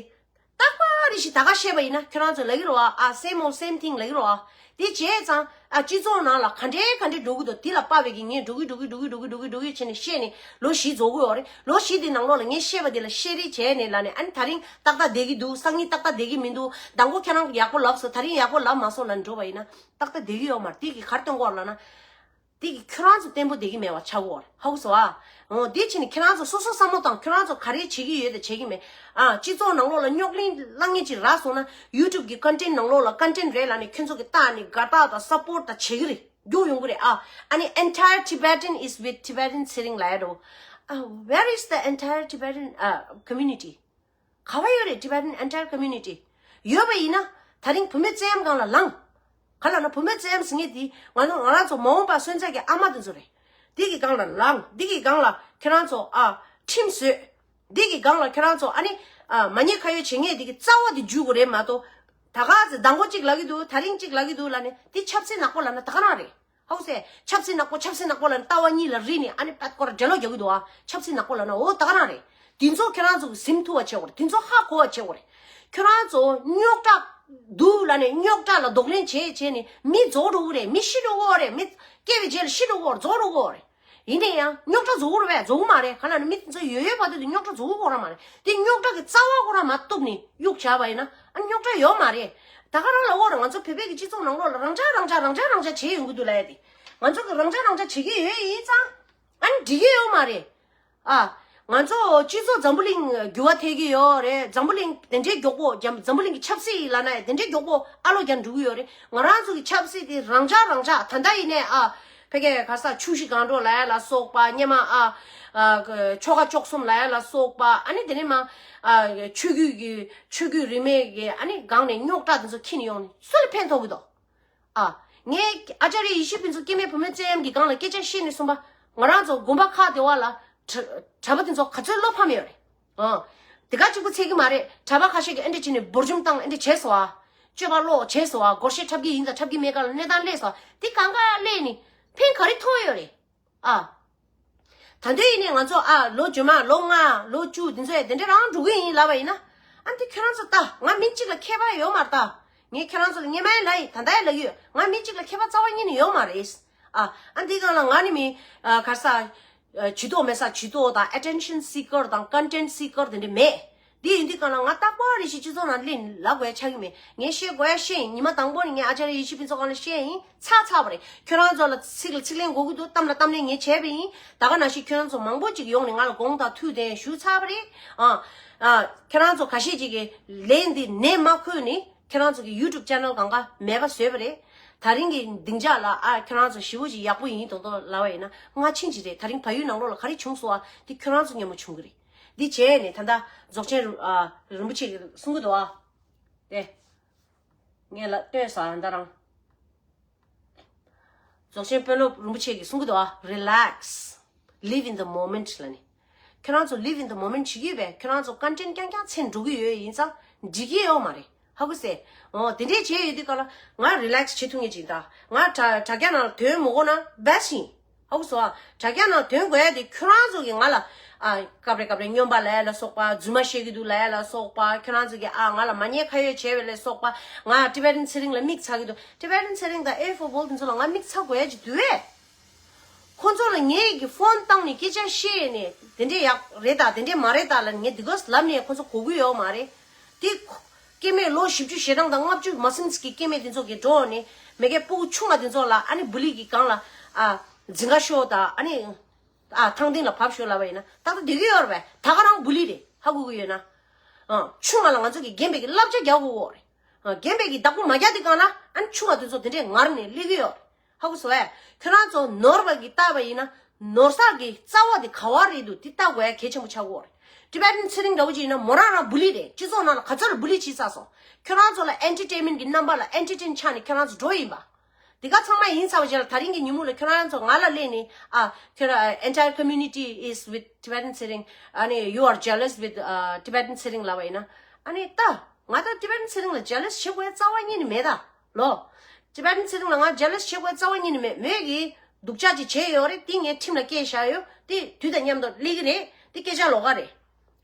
རྟག་པ་རེ་བཞིན་ད་ག་བཤད་པ་ཡིན་ན་ཁྱོད་རང་ཚོ་ལབ་ཀྱི་རེད་བ། ཨ་same old same thing་ལབ་ཀྱི་རེད་བ། དེ་བྱས་ཙང་ཨ་སྤྱི་ཚོགས་ནང་ལ་ག་འདྲའི་ག་འདྲའི་འགྲོ་གི་འདུག་དེ་ལ་དཔག་པའི་གི་ངས་འགྲོ་གི་འགྲོ་གི་འགྲོ་གི་འགྲོ་གི་འགྲོ་གི་འགྲོ་གི་བྱས་ནས་བཤད་ནས་ལོ་བཞི་རྫོགས་ཀྱི་ཡོད་རེད། ལོ་བཞི་དེ་ནང་ལོགས་ལ་ངས་བཤད་པ་དེ་ལ་བཤད་རེས་བྱས་ནས་ལབ་ནས་ཨ་ནི་ད་རིང་ཏག་ཏག་བསྡད་ཀྱི་འདུག་སང་ཉིན་ཏག་ཏག་བསྡད་ཀྱི་མི་འདུག་མདང་དགོང་ཁྱེད་རང་གིས་ཡག་པོ་ལབ་སོང་། ད་རིང་ཡག་པོ་ལབ་མ་སོང་ལབ་ནས་འགྲོ་བ་ཡིན་ན་ཏག་ཏག་བསྡད་ཀྱི་ཡོད་མ་རེད། དེ་གི་ག་རེ་སྟོན་གྱི་ཡོད་རེད་ལབ་ན། དེ་གི་ཁྱོད་རང་ཚོ་བརྟན་པོ་བསྡད་ཀྱི་མེད་པ་ཆགས་ཀྱི་ཡོད་རེད། ཧ་གོ་སོང་ཨ། འོ་དེ་བྱས་ནས་ཁྱེད་རང་ཚོ་སོ་སོ་བསམ་བློ་བཏང་། ཁྱོད་རང་ཚོ་ག་རེ་བྱེད་ཀྱི་ཡོད་དང་བྱེད་ཀྱི་མེད། ཨ་སྤྱི་ཚོགས་ནང་ལོགས་ལ་རྙོག་གླེང་བསླང་མཁན་ཅིག་རག་སོང་ན་ཡུ་ཊུབ་གི་ཀོན་ཊེན་ཊི་ནང་ལོགས་ལ་ཀོན་ཊེན་ཊི་རེད་ལབ་ནས་ཁྱོད་ཚོ་གི་ལྟ་ནས་དགའ་རྟགས་དང་སཔོར་ཊི་དང་བྱེད་ཀྱི་རེད། རྒྱུགས་ཡོང་གི་རེད་ཨ། ཨ་ནི་Entire Tibetan is with Tibetan Tshering ལབ་ཡ་འགྲོ། ཨ། Where is the entire Tibetan uh, community? ག་བ་ཡོད་རེད་Tibetan entire community? ཡོད་པ་ཡིན་ན་ད་རིང་བུད་མེད་བཙན་གཡེམ་སྒང་ལ་ལངས། ག་ལ་ན་བུ་མོའི་བཙན་ཟེར་མཁན་དེ་ང་ཚོ་ང་རང་ཚོ་མ་འོངས་པ་སོན་རྩ་གི་ཨ་མ་དེ་ཚོ་རེད། འདི་གི་སྒང་ལ་ལངས། འདི་གི་སྒང་ལ་ཁྱོད་རང་ཚོ་ཨ་ཁྲིམས་བཟོས། འདི་གི་སྒང་ལ་ཁྱོད་རང་ཚོ་ཨ་ནི་ཨ་མ་ཉེས་ཁ་གཡོགས་བྱེད་མཁན་འདི་གི་རྩ་བ་འདི་འཇུས་དགོས་རེད་མ་གཏོགས། ད་ག་ཚོད་མདང་དགོང་གཅིག་ལབ་ཀྱི་འདུག་ད་རིང་གཅིག་ལབ་ཀྱི་འདུག་ལབ་ནས་འདི་ཆབ་སྲིད་ནག་པོ་ལབ་ན་ད་ག་རང་རེད། ཧའུ་སེ། ཆབ་སྲིད་ནག་པོ་ཆབ་སྲིད་ནག་པོ་ལབ་ནས་ལྟ་བ་གཉིས་ལ་རིག་ནས་ཨ་ནི་པད་ཀོར་འགྲེ་ལོག་རྒྱག་གི་འདུག་ཨ། ཆབ་སྲིད་ནག་པོ་ལབ་ན་འོ་ད་ག་རང་རེད། དེ་ཚོ་ཁྱོད་རང་ཚོ་གི་སེམས་ཐུ་བ་བྱེད་དགོས་རེད། དེ་ཚོ་ཧ་གོ་བ་བྱེད་དགོས་རེད། ཁྱོད་རང་ཚོ་རྙོག་དྲ་འདུག་ལབ་ནས་རྙོག་དྲ་ལ་གདོང་ལེན་བྱས་བྱས་ནས་མི་རྫོགས་འགྲོ་གི་རེད། མི་ཤི་འགྲོ་གི་རེད། མི་སྐྱེ་བའི་རྗེས་ལ་ཤི་འགྲོ་གི་རེད། རྫོགས་འགྲོ་གི་རེད། ཡིན་ན་ཡང་རྙོག་དྲ་རྫོགས་རེད་པས། རྫོགས་མ་རེད། ག་ལ་ནི་མི་དེ་ཚོ་ཡོད་ཡོད་བར་དུ་དེ་རྙོག་དྲ་རྫོགས་ཁོ་རང་མ་རེད། དེ་རྙོག་དྲ་གི་རྩ་བ་ཁོ་རང་མ་གཏུབ་ནས་གཡུག་བྱ་བ་ཡིན་ན་ཨ་རྙོག་དྲ་ཡོད་མ་རེད། ད་ག་རང་ལ་འོ་ར་ང་ཚོ་བོད་པའི་གི་སྤྱི་ཚོགས་ནང་ལོགས་ལ་རང་འཇགས་རང་འཇགས་རང་འཇགས་རང་འཇགས་བྱེད་ཡོང་གི་འདུག་ལབ་ཡ་དེ། ང་ཚོ་གི་རང་འཇགས་རང་འཇགས་བྱེད་ཀྱི་ཡོད་ཡིན་ཙང་ཨ་ནི་འགྲིག་གི་ཡོད་མ་རེད། ཨ། ང་ཚོ་སྤྱི་ཚོགས་འཛམ་བུ་གླིང་འགྱུར་བ་ཐེབས་ཀྱི་ཡོད་རེད། འཛམ་བུ་གླིང་དེ་འདྲའི་མགྱོགས་པོ་འཛམ་འཛམ་བུ་གླིང་གི་ཆབ་སྲིད་ལབ་ན་དེ་འདྲའི་མགྱོགས་པོ་ཨ་ལོ་རྒྱག་འགྲོ་གི་ཡོད་རེད། ང་རང་ཚོ་གི་ཆབ་སྲིད་དེ་རང་འཇགས་རང་འཇགས་ད་ལྟ་ཡིན་ནའི་ཨ། ཕ་གིའི་ག་ས་ཆུ་བཞི་སྒང་དྲུག་ལབ་ཡ་ལ་སོགས་པ་སྔོན་མ་ཨ། ཨ་ཆོལ་ཁ་བཅུ་གསུམ་ལབ་ཡ་ལ་སོགས་པ་ཨ་ནི་དེ་ནས་མ་ཨ་ཆོས་བརྒྱུད་ཀྱི་ཆོས་བརྒྱུད་རིས་མེད་ཀྱི་ཨ་ནི་སྒང་ནས་རྙོག་དྲ་དེ་ཚོ་ཁྱེར་ནས་ཡོང་ནས་སུ་ལ་ཕན་ཐོགས་ཀྱི་འདུག་ཨ། ངས་ཨ་ཅཱརྱ་ཡེ་ཤེས་ཕུན་ཚོགས་སྐྱེ་དམན་བུ་མོའི་བཙན་གཡེམ་གྱི་སྒང་ལ་སྐད་ཆ་བཤད་ནས་གསུངས་པ། ང་རང་ཚོ་དགོན་པ་ཁག་དེ་བ་ལ་གྲྭ་གྲྭ་པ་དེ་ཚོ་ག་ཚོད་བློ་ཕམ་ཡོད་རེད། ཨ། དེ་ག་གཅིག་པུ་ཚད་ཀྱི་མ་རེད། གྲྭ་པ་ཁ་ཤས་ཀྱིས་ཨེ་འདྲ་བྱས་ནས་འབུར་འཇོམས་བཏང་ཨེ་འདྲ་བྱས་སོ་ཨ། སྤྱོད་པ་ལོག་བྱས་སོ་ཨ། སྒོར་གཞས་འཁྲབ་ཀྱི་ཡིན་ཙང་འཁྲབ་ཀྱི་མེད་ག་ལ་གནས་སྟངས་སླེབས་སོ་ཨ། དེ་གང་ག་སླེབས་ནས་ཕན་ག་རེ་ཐོགས་ཡོད་རེད། ཨ། ད་འདོད་ཡིན་ནས་ང་ཚོ་ཨ་ལོ་རྗེས་མ་ལོ་ལྔ་ལོ་བཅུ་འདི་ཚོ་ཡ་དེ་འདྲ་རང་འགྲོ་གི་ཡིན་ལབ་པ་ཡིན་ན། ཨ་འདི་ཁྱོད་རང་ཚོ་ལྟ་ང་མི་གཅིག་ལ་ཁྱད་པར་ཡོད་མ་རེད་ད། ངས་ཁྱོད་རང་ཚོ་ལ་སྔོན་མ་ཡང་ལབ་ཡིན་ད་ལྟ་ཡང་ལབ་ཡོད། ང་མི་གཅིག་ལ་ཁྱད་པར་རྩ་བ་ཉིད་ནས་ཡོད་མ་རེད། ཨ་ཨ་འདི་སྒང་ལ་ང་ནི་མི་ཨ་ག་ས་ཨ་ཇུས་གཏོགས་མེད་ས་ཇུས་གཏོགས་དང་attention seeker་དང་content seeker་དེ་འདྲ་མེད། འདི་ཡིན་དུས་སྒང་ལ་ང་རྟག་པར་རེ་ཞིག་སྤྱི་ཚོགས་ནང་སླེབས་ལབ་དགོས་ཡ་ཆགས་ཀྱི་མེད། ངས་བཤད་དགོས་ཡ་བཤད་ཡིན། ཉི་མ་དང་པོ་ནས་ངས་ཨ་ཅཱརྱ་ཡེ་ཤེས་ཕུན་ཚོགས་སྒང་ལ་བཤད་ཡིན། ཚར་ཚར་བ་རེད། ཁྱོད་རང་ཚོ་ལ་ཚིག་ལ་ཚིག་ལན་འགོད་ཀྱི་འདུག་གཏམ་ལ་གཏམ་ལན་ངས་བྱས་པ་ཡིན། ད་ག་ནང་བཞིན་ཁྱོད་རང་ཚོ་མང་པོ་ཅིག་ཡོང་ནས་ང་ལ་དགོངས་དག་ཐུགས་དེ་ཞུ་ཚར་བ་རེད། ཨ་ཨ་ཁྱོད་རང་ཚོ་ཁ་ཤས་ཅིག་གིས་ལན་འདི་ནན་མ་ཁོས་ནས་ཁྱོད་རང་ཚོ་གི་YouTube channel་གང་ག་མེད་པ་བཟོས་པ་རེད། ད་རིང་གི་སྡིངས་ཆ་ལ་ཨ་ཁྱོད་རང་ཚོ་ཞེ་པོ་ཅིག་ཡག་པོ་ཡིན་མདོག་མདོག་ལབ་པ་ཡིན་ན་སྔ་ཕྱི་ཅིག་རེད། ད་རིང་ཕ་ཡུལ་ནང་ལོགས་ལ་ག་རེ་བྱུང་སོང་ཨ་དེ་ཁྱོད་རང་ཚོ་སྙན་མོ་བྱུང་གི་རེད། འདི་བྱས་ནས་ད་ལྟ་རྫོགས་ཆེན་རིན་ཨ་རིན་པོ་ཆེ་གིས་གསུང་གི་འདུག་ཨ། དེ། ངས་ལ་ལྟོས་ས་ཨ་ད་རང་། རྫོགས་ཆེན་དཔོན་སློབ་རིན་པོ་ཆེ་གིས་གསུང་གི་འདུག་ཨ། Relax. Live in the moment ལབ་ནས། ཁྱོད་རང་ཚོ་live in the moment བྱེད་ཀྱི་ཡོད་པས། ཁྱོད་རང་ཚོ་content་རྐྱང་རྐྱང་མཚོན་འགྲོ་གི་ཡོད་ཡིན་ཙང་འགྲིག་གི་ཡོད་མ་རེད། ཧ་གོ་སོང་། འོ་དེ་འདྲས་བྱས་ཡོད་དུས་སྒང་ལ་ང་relax་བྱེད་ཐུབ་ངེས་ཅིག་ད། ང་དྲ་དྲ་རྒྱ་ནང་ལ་ཐོན་མི་དགོས་ན་best་ཡིན། ཧ་གོ་སོང་ཨ། དྲ་རྒྱ་ནང་ཐོན་དགོས་ཡ་དེ་ཁྱོད་རང་ཚོ་གིས་ང་ལ་ཨ་སྐབས་རེ་སྐབས་རེ་སྨྱོན་པ་ལབ་ཡ་ལ་སོགས་པ། རྫུན་མ་བཤད་ཀྱི་འདུག་ལབ་ཡ་ལ་སོགས་པ། ཁྱོད་རང་ཚོ་གིས་ཨ་ང་ལ་མ་ཉེས་ཁ་གཡོགས་བྱས་པ་ལ་སོགས་པ། ང་Tibetan་ཚེ་རིང་ལ་མིག་ཚ་གི་འདུག Tibetan་ཚེ་རིང་དང་ཨེ་ཕོ་བོལ་དེ་ཚོ་ལ་ང་མིག་ཚ་དགོས་ཡ་ཅིག་འདུག་གས། ཁོ་ཚོ་ལ་ངས་ཀྱི་ཕོན་བཏང་ནས་སྐད་ཆ་བཤད་ནས་དེ་འདྲས་ཡག་རེད་ད་དེ་འདྲས་མ་རེད་ད་ལབ་ནས་ངས་འདི་ག་ལབ་ནས་ཁོ་ཚོ་གོ་གི་ཡོད་མ་རེད། དེ་ཁོ་སྐྱེ་དམན་ལོ་བཞི་བཅུ་ཞེ་གྲངས་དང་ལྔ་བཅུ་མ་ཟིན་ཙམ་གྱི་སྐྱེ་དམན་དེ་ཚོ་གིས་འགྲོ་ནས་མ་གིའི་སྤུ་གུ་ཆུང་བ་དེ་ཚོ་ལ་ཨ་ནི་བུ་ལི་གི་སྒང་ལ་ཨ་འཛིང་ག་ཤོག་ད་ཨ་ནི་ཨ་ཐང་སྟེང་ལ་བབས་ཤོག་ལབ་པ་ཡིན་ན་ཏག་ཏག་བསྡད་ཀྱི་ཡོད་རེད་པས། ད་ག་རང་བུ་ལི་རེད། ཧ་གོ་གི་ཡོད་ན། ཨ་ཆུང་བ་ལ་ང་ཚོ་གིས་རྒན་པའི་གི་བསླབ་བྱ་རྒྱག་དགོས་རེད། ཨ་རྒན་པའི་གི་བདག་པོ་མ་རྒྱག་དེ་སྒང་ལ་ཨ་ནི་ཆུང་བ་དེ་ཚོ་དེ་འདྲས་ངར་ནས་སླེབས་ཀྱི་ཡོད་རེད། ཧ་གོ་སོང་ངས། ཁྱོད་རང་ཚོ་ནོར་བ་གིས་བལྟས་པ་ཡིན་ན་ནོར་ས་གི་རྩ་བ་དེ་ག་བ་རེད་འདུག་དེ་བལྟ་དགོས་ཡ་གལ་ཆེན་པོ་ཆགས་ཀྱི་ཡོད་རེད། Tibetan་ཚེ་རིང་འདྲ་བོ་ཅིག་ཡིན་ན་མོ་རང་རང་བུ་ལི་རེད། སྤྱི་ཚོགས་ནང་ལ་ག་ཚོད་ལ་བུ་ལི་བྱས་ཚར་སོང་། ཁྱོད་རང་ཚོ་ལ་entertainment་གི་རྣམ་པ་ལ་entertain་ཆགས་ནས་ཁྱོད་རང་ཚོ་འགྲོ་ཡིན་པ། འདི་ག་ཚང་མ་ཡིན་ཚར་བ་རྗེས་ལ་ད་རིང་གི་ཉིན་མོ་ལ་ཁྱོད་རང་ཚོ་ང་ལ་སླེབས་ནས་ཨ་ཁྱོད་རང་entire community is with Tibetan ཚེ་རིང་ཨ་ནི་you are jealous with uh, Tibetan ཚེ་རིང་ལབ་པ་ཡིན་ན་ཨ་ནི་ད་ང་ད་Tibetan ཚེ་རིང་ལ་jealous་བྱེད་དགོས་ཡ་རྩ་བ་ཉིད་ནས་མེད་ད། ལོ། Tibetan་ཚེ་རིང་ལ་ང་jealous་བྱེད་དགོས་རྩ་བ་ཉིད་ནས་མེད། མོས་ཀྱིས་སྡུག་ཅག་ཅིག་བྱས་ཡོད་རེད། དེ་ངས་ཁྲིམས་ལ་བཀལ་བཞག་ཡོད། དེ་དུས་དང་མཉམ་དུ་སླེབས་ཀྱི་རེད། དེ་སྐད་ཆ་ལོགས་ཀ་རེད།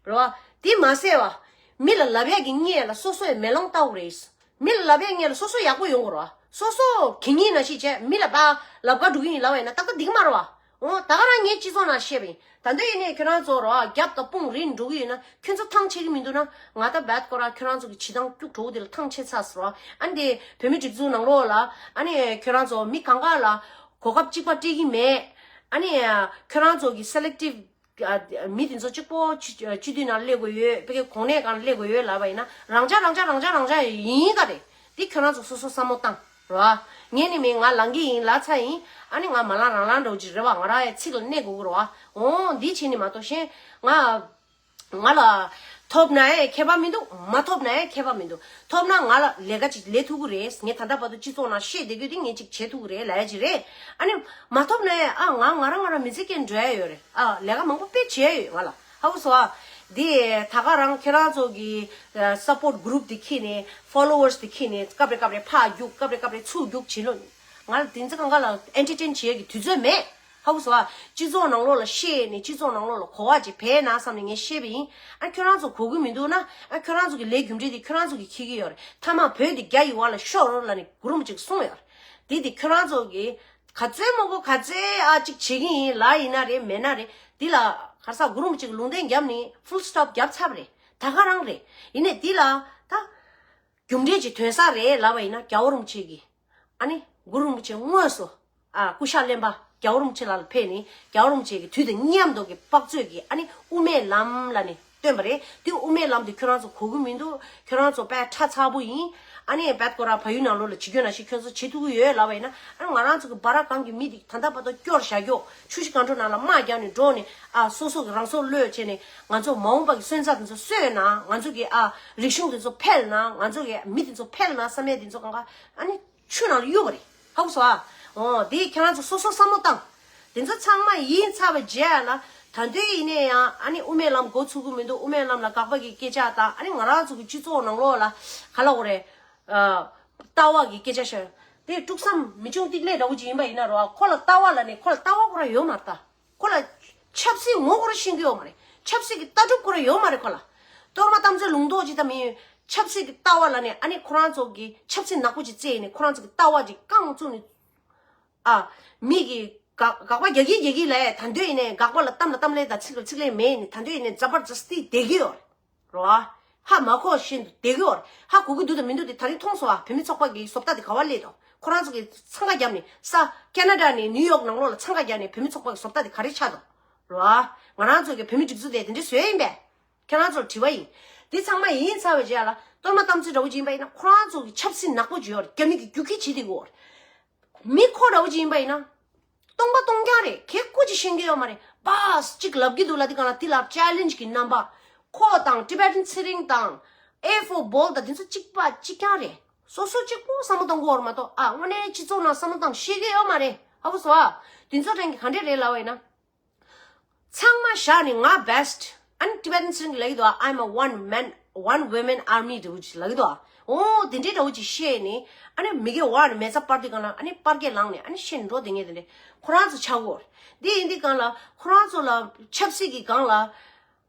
རེད་བ། དེ་མ་ཟད་བ། མི་ལ་ལབ་ཡག་གི་སྔོན་ལ་སོ་སོས་མེ་ལོང་བཏགས་དགོས་རེད། མི་ལ་ལབ་ཡག་སྔོན་ལ་སོ་སོ་ཡག་པོ་ཡོང་དགོས་རེད་བ། སོ་སོ་གད་སྙིགས་ནང་བཞིན་བྱས་མི་ལ་ཕར་ལབ་ག་འགྲོ་གི་ཡིན་ལབ་པ་ཡིན་ན་ཏག་ཏག་འགྲིག་གི་མ་རེད་བ། འོ་ད་ག་རང་ངའི་སྤྱི་ཚོགས་ནང་བཤད་པ་ཡིན། ད་ལྟ་ཡིན་ནའི་ཁྱོད་རང་ཚོ་རོ་རྒྱབ་དང་དཔུང་རིང་འགྲོ་གི་ཡོད་ན་ཁྱོད་ཚོ་ཐང་ཆད་ཀྱི་མི་འདུག་ན་ང་ད་རྦད་ཀོ་ར་ཁྱོད་རང་ཚོ་གི་བྱེད་སྟངས་སྐྱུག་བྲོ་བོ་དེ་ལ་ཐང་ཆད་ཚར་སོང་རོ། ཨ་ནི་དེ་བོད་མི་སྒྲིག་འཛུགས་ནང་ལོགས་ལ་ཨ་ནི་ཁྱོད་རང་ཚོ་མི་གང་ག་ལ་གོ་སྐབས་གཅིག་པ་སྤྲད་ཀྱི་མེད། ཨ་ནི་ཁྱོད་རང་ཚོ་གི་selective་ཨ་མི་དེ་ཚོ་གཅིག་པོ་སྤྱི་སྤྱི་འཐུས་ནང་སླེབས་དགོས་ཡོད། ཕ་གི་གོང་ནས་གང་སླེབས་དགོས་ཡོད་ལབ་པ་ཡིན་ན་རང་འཇགས་རང་འཇགས་རང་འཇགས་རང་འཇགས་ཡིན་ག་རེད། འདི་ཁྱོད་རང་ཚོ་སོ་སོ་བསམ་བློ་བཏང་རོ། ངས་ནི་མིན་ང་ལངས་ཀྱི་ཡིན་ལབ་ཚར་ཡིན། ཨ་ནི་ང་མ་ལངས་རང་ལངས་འདྲ་བོ་ཅིག་རེད་བ། ང་རང་ཡང་ཚིག་ལ་གནས་དགོས་ཀྱི་རེད་བ། འོ་འདི་བྱས་ནི་མ་གཏོགས་གཞན་ང་ང་ལ་ ཐོབ་ན་ཡང་ཁྱད་པར་མི་འདུག་མ་ཐོབ་ན་ཡང་ཁྱད་པར་མི་འདུག་ཐོབ་ན་ང་ལ་ལས་ཀ་ཅིག་ལས་ཐུབ་ཀྱི་རེད། ངས་ད་ལྟ་བར་དུ་སྤྱི་ཚོགས་ནང་བཤད་བསྡད་རྒྱུ་དེ་ངས་ཅིག་བྱེད་ཐུབ་ཀྱི་རེད་ལབ་ཡ་ཅིག་རེད། ཨ་ནི་མ་ཐོབ་ན་ཡང་ཨ་ང་ང་རང་ང་རང་མི་ཚེ་སྐྱེལ་འགྲོ་ཡ་ཡོད་རེད། ཨ་ལས་ཀ་མང་པོ་དཔེ་བྱས་ཡོད་ང་ལ། ཧ་གོ་སོང་ཨ། དེ་ད་ག་རང་ཁྱེད་རང་ཚོ་གི་support group དེ་ཁྱེར་ནས་followers དེ་ཁྱེར་ནས་སྐབས་རེ་སྐབས་རེ་ཕར་རྒྱུག་སྐབས་རེ་སྐབས་རེ་ཚུར་རྒྱུག་བྱེད་ལོ། ང་ལ་དེ་ཚོ་གང་ག་ལ་entertain བྱེད་ཡ་གི་དུས་ཚོད་མེད། ཧ་གོ་སོང་ཨ། སྤྱི་ཚོགས་ནང་ལོགས་ལ་བཤད་ནས་སྤྱི་ཚོགས་ནང་ལོགས་ལ་གོ་བ་ཅིག་འཕེལ་ན་བསམ་ནས་ངས་བཤད་པ་ཡིན། ཨ་ཁྱོད་རང་ཚོ་གོ་གི་མི་འདུག་ན་ཨ་ཁྱོད་རང་ཚོ་གི་ལས་རྒྱུ་འབྲས་དེ་ཁྱོད་རང་ཚོ་གི་འཁྱེར་གི་ཡོད་རེད། མཐའ་མ་བོད་དེ་རྒྱ་ཡི་བར་ལ་ཤོར་རོགས་ལབ་ནས་གུ་རུ་རིན་པོ་ཆེས་གསུངས་ཡོད་རེད། དེ་དེ་ཁྱོད་རང་ཚོ་གི་ག་ཚོད་མང་པོ་ག་ཚོད་ཨ་ཅིག་བྱེད་གི་ཡིན་ལབ་ཡིན་ན་རེད་མེད་ན་རེད། དེ་ལ་ག་ས་གུ་རུ་རིན་པོ་ཆེ་གི་ལུང་བསྟན་བརྒྱབ་ནས་full stop བརྒྱབ་ཚར་བ་རེད། ད་ག་རང་རེད། ཡིན་ནའི་དེ་ལ་ད་རྒྱུ་འབྲས་ཅིག་ཐོན་ས་རེད་ལབ་པ་ཡིན་ན་རྒྱལ་བ་རིན་པོ་ཆེ་གི་ཨ་ནི་གུ་རུ་རིན་པོ་ཆེ་དངོས་སུ་ཨ་སྐུ་ཤ་གླེན་པ་རྒྱལ་བ་རིན་པོ་ཆེ་ལགས་ལ་ཕེབས་ནས་རྒྱལ་བ་རིན་པོ་ཆེ་གི་དུས་དང་མཉམ་དུ་གི་དཔག་ཚོད་ཀྱི་ཨ་ནི་དབུ་མའི་ལམ་ལ་ནི་བཏོན་པ་རེད། དེ་དབུ་མའི་ལམ་དེ་ཁྱོད་རང་ཚོ་གོ་གི་མི་འདུག་ཁྱོད་རང་ཚོ་དཔེ་ཁྲ་ཚ་པོ་ཡིན། ཨ་ནི་དཔེ་ཁོ་རང་ཕ་ཡུལ་ནང་ལོགས་ལ་བྱེད་རྒྱུ་ནང་བཞིན་ཁྱོད་ཚོ་བྱེད་ཐུབ་ཀྱི་ཡོད་ལབ་པ་ཡིན་ན་ཨ་ནི་ང་རང་ཚོ་གི་སྦ་ར་གང་གི་མི་དེ་ད་ལྟ་བར་དུ་སྐྱོར་བཞག་རྒྱུ་ཆུ་བཞི་སྒང་དྲུག་ནང་ལ་དམག་རྒྱག་ནས་འགྲོ་ནས་ཨ་སོ་སོ་གི་རང་སྲོག་བློས་བྱས་ནས་ང་ཚོ་མ་འོངས་པ་གི་སོན་རྩ་དེ་ཚོ་གསོས་ན་ང་ཚོ་གི་ཨ་རིག་གཞུང་དེ་ཚོ་འཕེལ་ན་ང་ཚོ་གི་མི་དེ་ཚོ་འཕེལ་ན་བསམ་ཡས་དེ་ཚོ་གང་ག་ཨ་ནི། ཆུ་ནང་ལ་གཡུག་པ་རེད། ཧ་གོ་སོང་ཨ། འོ་དེ་ཁྱེད་རང་ཚོ་སོ་སོ་བསམ་བློ་བཏང་། དེ་ཚོ་ཚང་མ་ཡིན་ཚར་བའི་རྗེས་ལ་ད་དུང་ཡིན་ནའི་ཡང་ཨ་ནི་དབུ་མའི་ལམ་འགོ་ཚུགས་ཀྱི་མི་འདུག་དབུ་མའི་ལམ་ལ་དགག་པ་གི་སྐད་ཆ་དང་ཨ་ནི་ང་རང་ཚོ་གི་སྤྱི་ཚོགས་ནང་ལོགས་ལ་ག་ལ་འོ་རེད། ལྟ་བ་གི་སྐད་ཆ་བཤད། དེ་དཀྲུག་བསམ་མི་ཆུང་ཏིག་ལེ་འདྲ་བོ་ཅིག་ཡིན་པ་ཡིན་ན་རོ་ཁོ་ལ་ལྟ་བ་ལ་ནི་ཁོ་ལ་ལྟ་བ་ཁོ་རང་ཡོད་མ་རེད་ད། ཁོ་ལ་ཆབ་སྲིད་ངོ་ཁོ་རང་ཤེས་ཀྱི་ཡོད་མ་རེད། ཆབ་སྲིད་ཀྱི་ལྟ་གྲུབ་ཁོ་རང་ཡོད་མ་རེད་ཁོ་ལ། གཏོར་མ་གཏམ་ཚོད་ལུང་རྟོགས་ཅིག་ད་མི་ཡོད། ཆབ་སྲིད་ཀྱི་ལྟ་བ་ལ་ནི་ཨ་ནི་ཁོ་རང་ཚོ་གི་ཆབ་སྲིད་ནག་པོ་ཅིག་བཙལ་ནས་ཁོ་རང་ཚོ་གི་ལྟ་བ་ཅིག་རྐང་བཙུགས་ནས་ཨ་མི་གི་དགག་དགག་པ་རྒྱག་གི་རྒྱག་གི་ལས་ད་འདོད་ཡིན་ནས་དགག་པ་ལ་གཏམ་ལ་གཏམ་ལན་དང་ཚིག་ལ་ཚིག་ལན་མེད་ནས་ད་འདོད་ཡིན་ནས་ཛ་བར་ཛ་སྟི་བསྡད་ཀྱི་ཡོད་རེད། རོ་ཨ། ཧ་མ་གོ་བཞིན་དུ་བསྡད་ཀྱི་ཡོད་རེད། ཧ་གོ་གི་འདུག་དང་མི་འདུག་དེ་ད་རིང་མཐོང་སོང་ཨ། བོད་མི་ཚོགས་པ་གི་བཟོ་ལྟ་དེ་ག་བ་སླེབས་དོ། ཁོ་རང་ཚོ་གི་འཚང་ཁ་བརྒྱབ་ནས་ས་ཁེ་ན་ཌ་ནས་ནིའུ་ཡོག་ནང་ལོགས་ལ་འཚང་ཁ་བརྒྱབ་ནས་བོད་མི་ཚོགས་པ་གི་བཟོ་ལྟ་དེ་ག་རེ་ཆགས་དོ། རོ་ཨ། ང་རང་ཚོ་གི་བོད་མི་སྒྲིག་འཛུགས་དེ་དེ་འདྲ་བཟོས་ཡིན་པས། ཁྱེད་རང་ཚོར་དྲི་བ་ཡིན། དེ་ཚང་མ་ཡིན་ཚར་བའི་རྗེས་ལ་གཏོར་མ་གཏམ་ཚིག་འདྲ་བོ་ཅིག་ཡིན་པ་ཡིན་ན་ཁོ་རང་ཚོ་གི་ཆབ་སྲིད་ནག་པོ་ཅིག་ཡོད་རེད། རྒྱ་མི་གི་རྒྱུག་ཁྱི་བྱེད་དེ་ཡོད་རེད། མི་ཁོ་འདྲ་བོ་ཅིག་ཡིན་པ་ཡིན་ན། སྟོང་པ་སྟོང་རྐྱང་རེད། ཁྱེད་སྐུ་ཅིག་ཤེས་ཀྱི་ཡོད་མ་རེད། བཱས་ཅིག་ལབ་ཀྱི་འདུག་ལ་དེ་གང་ལ་དེ་ལ་ཅེ་ལེན་ཇི་གི་རྣམ་པ། ཁོ་དང་ཊི་བེ་ཊན་ཚེ་རིང་དང་། ཨེ་ཧྥོ་བྷོལ་དང་དེ་ཚོ་གཅིག་པ་གཅིག་རྐྱང་རེད། སོ་སོ་གཅིག་པོ་བསམ་བློ་གཏོང་གི་ཡོད་རེད་མ་གཏོགས་ཨ་དངོས་གནས་སྤྱི་ཚོགས་ནང་བསམ་བློ་བཏང་ཤེས་ཀྱི་ཡོད་མ་རེད། ཧ་གོ་སོང་ཨ། དེ་ཚོ་ཕྲན་གྱི་ག་འདྲས་རེད་ལབ་པ་ཡིན་ན། ཚང་མ་བཞག་ནས་ང་best། ཨ་ནི་Tibetan Sling ལབ་ཀྱི་འདུག I'm a one man, one woman army འདྲ་བོ་ཅིག་ལབ་ཀྱི་འདུག་འོ་དེ་འདྲའི་འདྲ་བོ་ཅིག་བཤད་ནས་ཨ་ནི་མི་གེ་བར་ནས་མེ་བཙའ་སྤར་དུས་སྒང་ལ་ཨ་ནི་སྤར་གས་ལངས་ནས་ཨ་ནི་བཤད་ནས་འགྲོ་བསྡད་མཁན་དེ་འདྲ་ཁོ་རང་ཚོ་ཆགས་ཀྱི་ཡོད་རེད། དེ་ཡིན་དུས་སྒང་ལ་ཁོ་རང་ཚོ་ལ་ཆབ་སྲིད་ཀྱི་སྒང་ལ།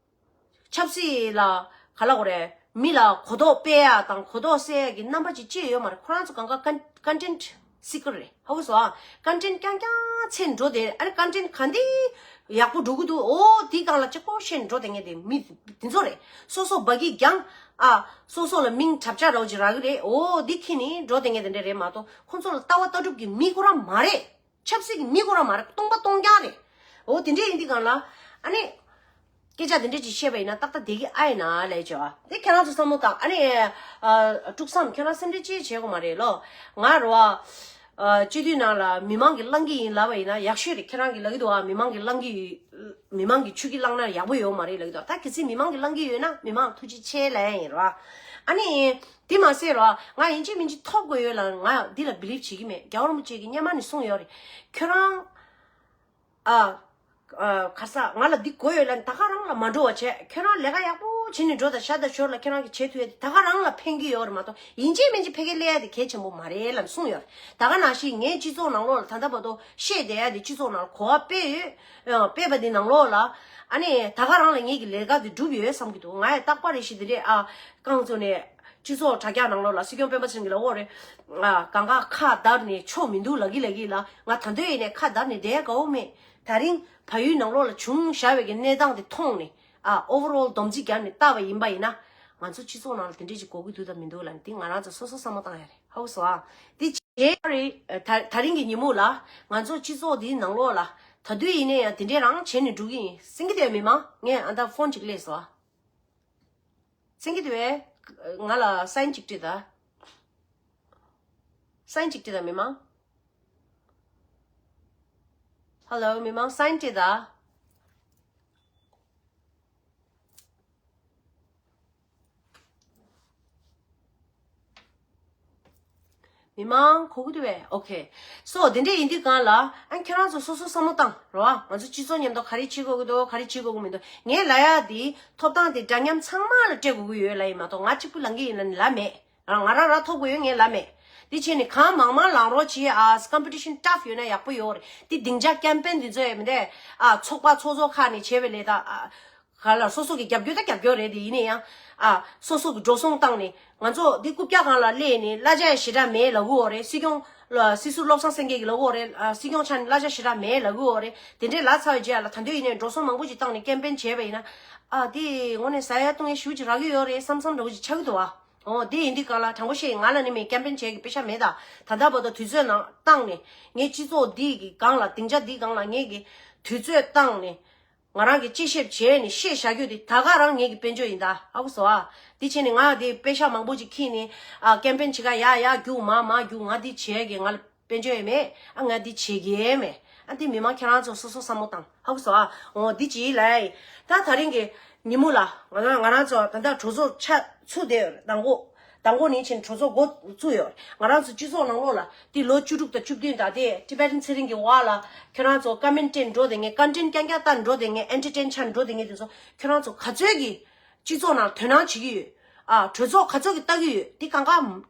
ཆབ་སྲིད་ལ་ག་ལ་གོ་རེད། མི་ལ་གོ་རྟོགས་སྤེལ་ཡ་དང་གོ་རྟོགས་སད་ཡ་གི་རྣམ་པ་ཅིག་ཅི་ཡོད་མ་རེད། ཁོ་རང་ཚོ་གང་ག་ཀན་ཀོན་ཊེན་ཊི་སི་ཀར་རེད། ཧ་གོ་སོང་ཨ། ཀོན་ཊེན་ཊི་རྐྱང་རྐྱང་འཚོལ་འགྲོ་དེ་ཨ་ནི་ཀོན་ཊེན་ཊི་ག་འདི་ཡག་པོ་འགྲོ་གི་འདུག་འོ་དེའི་སྒང་ལ་གཅིག་པོ་བཤད་འགྲོ་དེ་ངས་དེ་མི་དེ་ཚོ་རེད། སོ་སོ་སྦ་གི་རྒྱང་ཨ་སོ་སོ་ལ་མིང་གྲབས་ཆག་རོགས་ཅིག་རག་གི་རེད། འོ་དེ་ཁྱི་ནི་འགྲོ་དེ་ངས་དེ་འདྲ་རེད་མ་གཏོགས་ཁོ་ཚོ་ལ་ལྟ་བ་ལྟ་གྲུབ་ཀྱི་མི་ཁོ་རང་མ་རེད། ཆབ་སྲིད་ཀྱི་མི་ཁོ་རང་མ་རེད། སྟོང་པ་སྟོང་རྐྱང་རེད། འོ་དེ་འདྲས་ཡིན་དུས་སྒང་ལ་ཨ་ནི། སྐད་ཆ་དེ་འདྲས་ཅིག་བཤད་པ་ཡིན་ན་ཏག་ཏག་བསྡད་ཀྱི་ཨ་ཡིན་ན་ལས་བྱ་བ་དེ་ཁྱེད་རང་ཚོ་བསམ་བློ་བཏང་ཨ་ནི། དཀྲུག་བསམ་ཁྱེད་རང་སེམས་ཁྲལ་ཅི་བྱེད་དགོས་མ་རེད་ལོ། ང་རོ་ཨ། སྤྱི་འཐུས་ནང་ལ་མི་མང་གི་གླང་གི་ཡིན་ལབ་པ་ཡིན་ན་ཡག་ཤོས་རེད། ཁྱེད་རང་གི་ལབ་ཀྱི་འདུག་ཨ། མི་མང་གི་གླང་གི་ཡོད། མི་མང་གི་ཆུ་གི་བླངས་ན་ཡག་པོ་ཡོད་མ་རེད་ལབ་ཀྱི་འདུག་ད་གལ་སྲིད་མི་མང་གི་གླང་གི་ཡོད་ན་མི་མང་ཐུགས་རྗེ་ཆེ་ལབ་ཡ་ཡིན་རོ། ཨ་ནི། དེ་མ་ཟད་རོ། ང་ཡིན་གཅིག་མིན་གཅིག་ཐོབ་དགོས་ཡོད་ལ་ང་འདི་ལ་བི་ལིབ་བྱེད་ཀྱི་མེད། རྒྱལ་བ་རིན་པོ་ཆེ་གིས་སྔོན་མ་ནས་གསུངས་ཡོད་རེད། ཁྱོད་རང་། ཨ། ཨ། ག་ས་ང་ལ་འདི་དགོས་ཡོད་ལ་ད་ག་རང་ལ་མ་འགྲོ་བ་བྱས། ཁྱོད་རང་ལས་ཀ་ཡག་པོ་བྱེད་ནས་འགྲོ་དང་ཤ་དང་ཞོར་ལ་ཁྱོད་རང་གིས་བྱེད་ཐུབ་ཡ་དེ་ད་ག་རང་ལ་ཕན་གྱི་ཡོད་རེད་མ་གཏོགས་ཡིན་གཅིག་མིན་གཅིག་ཕ་གིར་སླེབས་ཡ་དེ་གལ་ཆེན་པོ་མ་རེད་ལབ་གསུངས་ཡོད་རེད། ད་ག་ནང་བཞིན་ངའི་སྤྱི་ཚོགས་ནང་ལོགས་ལ་ད་ལྟ་བར་དུ་བཤད་བསྡད་ཡ་དེ་སྤྱི་ཚོགས་ནང་ལ་གོ་བ་སྤེལ་ཡོད། ཨ། སྤེལ་བ་དེ་ནང་ལོགས་ལ་ཨ་ནི་ད་ག་རང་ལ་ངེད་ཀྱི་ལས་ཀ་དེ་འགྲུབ་ཡོད་བསམ་གྱི་འདུག་ང་ཡང་རྟག་པར་རེ་ཞིག་དེ་འདྲས་ཨ་རྐང་བཙུགས་ནས། སྤྱི་ཚོགས་དྲ་རྒྱ་ནང་ལོགས་ལ་སྲིད་སྐྱོང་སྤེན་པ་ཚེ་རིང་གིས་ལབ་ཡོད་རེད། ཨ། གང་ག་ཁ་བརྡབས་ནས་ཆོ་མི་འདུག་ལབ་ཀྱི་ལབ་ཀྱི་ལ་ང་ད་དུང་ཡིན་ནའི་ཁ་བརྡབས་ནས་བསྡད་དགའ་བོ་མེད། ད་རིང་བལ་ཡུལ་ནང་ལོགས་ལ་བྱུང་བཞག་པའི་གི་གནས་སྟངས་དེ་མཐོང་ནས་ཨ་overall སྡོམ་རྩིས་བརྒྱབ་ནས་བལྟས་པ་ཡིན་པ་ཡིན་ན་ང་ཚོ་སྤྱི་ཚོགས་ནང་ལ་དེ་འདྲས་ཅིག་དགོས་ཀྱི་འདུག་དང་མི་འདུག་ལབ་ནས་དེ་ང་རང་ཚོ་སོ་སོ་བསམ་བློ་བཏང་ཡ་རེད། ཧ་གོ་སོང་ཨ། དེ་བྱས་རེད། ད་ད་རིང་གི་ཉིན་མོ་ལ་ང་ཚོ་སྤྱི་ཚོགས་འདིའི་ནང་ལོགས་ལ་ད་དུང་ཡིན་ནའི་ཡང་དེ་འདྲས་རང་བྱས་ནས་འགྲོ་གི་ཡིན། སེང་གེ་དེ་མི་མང་ངས་ཨ་ད་ཕོན་ཅིག་སླེབས་སོང་ཨ། སེང་གེ་དེ་བས། ང་ལ་སའིན་ཅིག་སྤྲད་ད། སའིན་ཅིག་སྤྲད་ད་མི་མང་། ཧེ་ལོ། མི་མང་སའིན་སྤྲད་ད། མི་མང་གོ་གི་འདུག་བས། ཨོ་ཁེ། སོ་དེ་འདྲ་ཡིན་དུས་གང་ལ་ཨ་ཁྱེད་རང་ཚོ་སོ་སོ་བསམ་བློ་བཏང་རོགས་ཨ། ང་ཚོ་སྤྱི་ཚོགས་མཉམ་དུ་ག་རེ་བྱེད་དགོས་ཀྱི་འདུག་ག་རེ་བྱེད་དགོས་ཀྱི་མི་འདུག་ངས་ལབ་ཡ་དེ་ཐོབ་ཐང་དེ་འདྲ་མཉམ་ཚང་མ་ལ་སྤྲད་དགོས་ཀྱི་ཡོད་ལབ་ཡིན་མ་གཏོགས་ང་གཅིག་པུ་ལངས་ཀྱི་ཡིན་ལབ་ནི་ལབ་མེད། རང་ང་རང་རང་ཐོབ་དགོས་ཡོད་ངས་ལབ་མེད། དེ་བྱས་ནས་གང་མང་མང་ལངས་རོགས་བྱེད་ཨ། ཀམ་པི་ཊི་ཤན་ཊཕ་ཡོད་ན་ཡག་པོ་ཡོད་རེད། དེ་སྡིངས་ཆ་ཀེམ་པེན་དེ་ཚོ་ཡོད་མི་འདུག་ཨ། ཚོགས་པ་ཚོགས་གཙོ་ཁག་ནས་བྱས་པའི་ལས་དང་ཨ། ག་ལ་སོ་སོ་གི་རྒྱབ་སྐྱོར་ད་རྒྱབ་སྐྱོར་རེད་དེ་ཡིན་ན་ཡང་ཨ། སོ་སོ་གི་འགྲོ་སོང་བཏང་ནས་ང་ཚོ་འདི་རྐུབ་བཀྱག་སྒང་ལ་སླེབས་ནས་གླ་ཆ་ཞེ་དྲག་མེད་ལབ་གི་ཡོད་རེད། སྲིད་སྐྱོང་ལ་སྲིད་ཟུར་བློ་བཟང་སེང་གེ་གིས་ལབ་གི་ཡོད་རེད། ཨ། སྲིད་སྐྱོང་ཆ་ནས་གླ་ཆ་ཞེ་དྲག་མེད་ལབ་གི་ཡོད་རེད། དེ་འདྲའི་ལབ་ཚར་བའི་རྗེས་ལ་ད་འདོད་ཡིན་ནའི་འགྲོ་སོང་མང་པོ་ཅིག་བཏང་ནས་ཀེམ་པེན་བྱས་པ་ཡིན་ན་ཨ། དེ་དངོས་གནས་ཟ་ཡ་བཏུང་ཡ་ཞེ་པོ་ཅིག་རག་གི་ཡོད་རེད་བསམ་བསམ་འདྲ་བོ་ཅིག་ཆགས་ཀྱི་འདུག་ཨ། འོ་དེ་ཡིན་དུས་གང་ལ་དྲང་པོ་བཤད་ཡིན་ང་ལ་ནི་མིན་ཀེམ་པེན་བྱས་ཀྱི་པེ་ཤ་མེད་ད། ད་ལྟ་བར་དུ་དུས་ཚོད་ནང་བཏང་ནས་ངའི་སྤྱི་ཚོགས་འདི་གི་སྒང་ལ་སྡིངས་ཆ་འདི་སྒང་ལ་ངས་ཀྱི་དུས་ཚོད་བཏང་ནས། ང་རང་གིས་དཔྱད་ཞིབ་བྱས་ནས་བཤད་བཞག་རྒྱུ་དེ་ད་ག་རང་ངེད་ཀྱི་དཔལ་འབྱོར་ཡིན་ད། ཧ་གོ་སོང་ཨ། དེ་བྱས་ནས་ང་དེ་པེ་ཤ་མང་པོ་ཅིག་ཁྱེར་ནས་ཨ། ཀེམ་པེན་བྱེད་ག་ཡ་ཡ་རྒྱུགས་མ་མ་རྒྱུགས། ང་འདི་བྱས་གི་ང་ལ་དཔལ་འབྱོར་ཡོད་མེད་ཨ། ང་འདི་བྱེད་གི་མེད་ཨ། འདི་མི་མང་ཁྱེད་རང་ཚོ་སོ་སོ་བསམ་བློ་བཏང་། ཧ་གོ་སོང་ཨ། འོ་འདི་ཅིག་ལ་ཡ་ད་ད་རིང་གི་ཉིན་མོ་ལ་ང་རང་ང་རང་ཚོ་ད་ལྟ་གྲོས་ཚོགས་ཆ་ཚུགས་བསྡད་ཡོད་རེད། དང་པོ། དང་པོ་ནས་ཕྱིན་གྲོས་ཚོགས་འགོ་བཙུགས་ཡོད། ང་རང་ཚོ་སྤྱི་ཚོགས་ནང་ལོགས་ལ་དེ་ལོ་བཅུ་དྲུག་དང་བཅུ་བདུན་ད་ལྟའི་ཊི་བེ་ཊན་ཚེ་རིང་གི་འོག་ལ་ཁྱོད་རང་ཚོ་ཀ་མེན་ཊི་འགྲོ་བསྡད་མཁན། ཀོན་ཊེན་རྐྱང་རྐྱང་ལྟ་འགྲོ་བསྡད་མཁན། ཨེན་ཊར་ཊེན་ཆགས་འགྲོ་བསྡད་མཁན་དེ་ཚོ་ཁྱོད་རང་ཚོ་ག་ཚོད་ཀྱི་སྤྱི་ཚོགས་ནང་དོ་སྣང་བྱེད་ཀྱི་ཡོད། ཨ། གྲོས་ཚོགས་ག་ཚོད་ཀྱི་ལྟ་གི་ཡོད། དེ་གང་ག་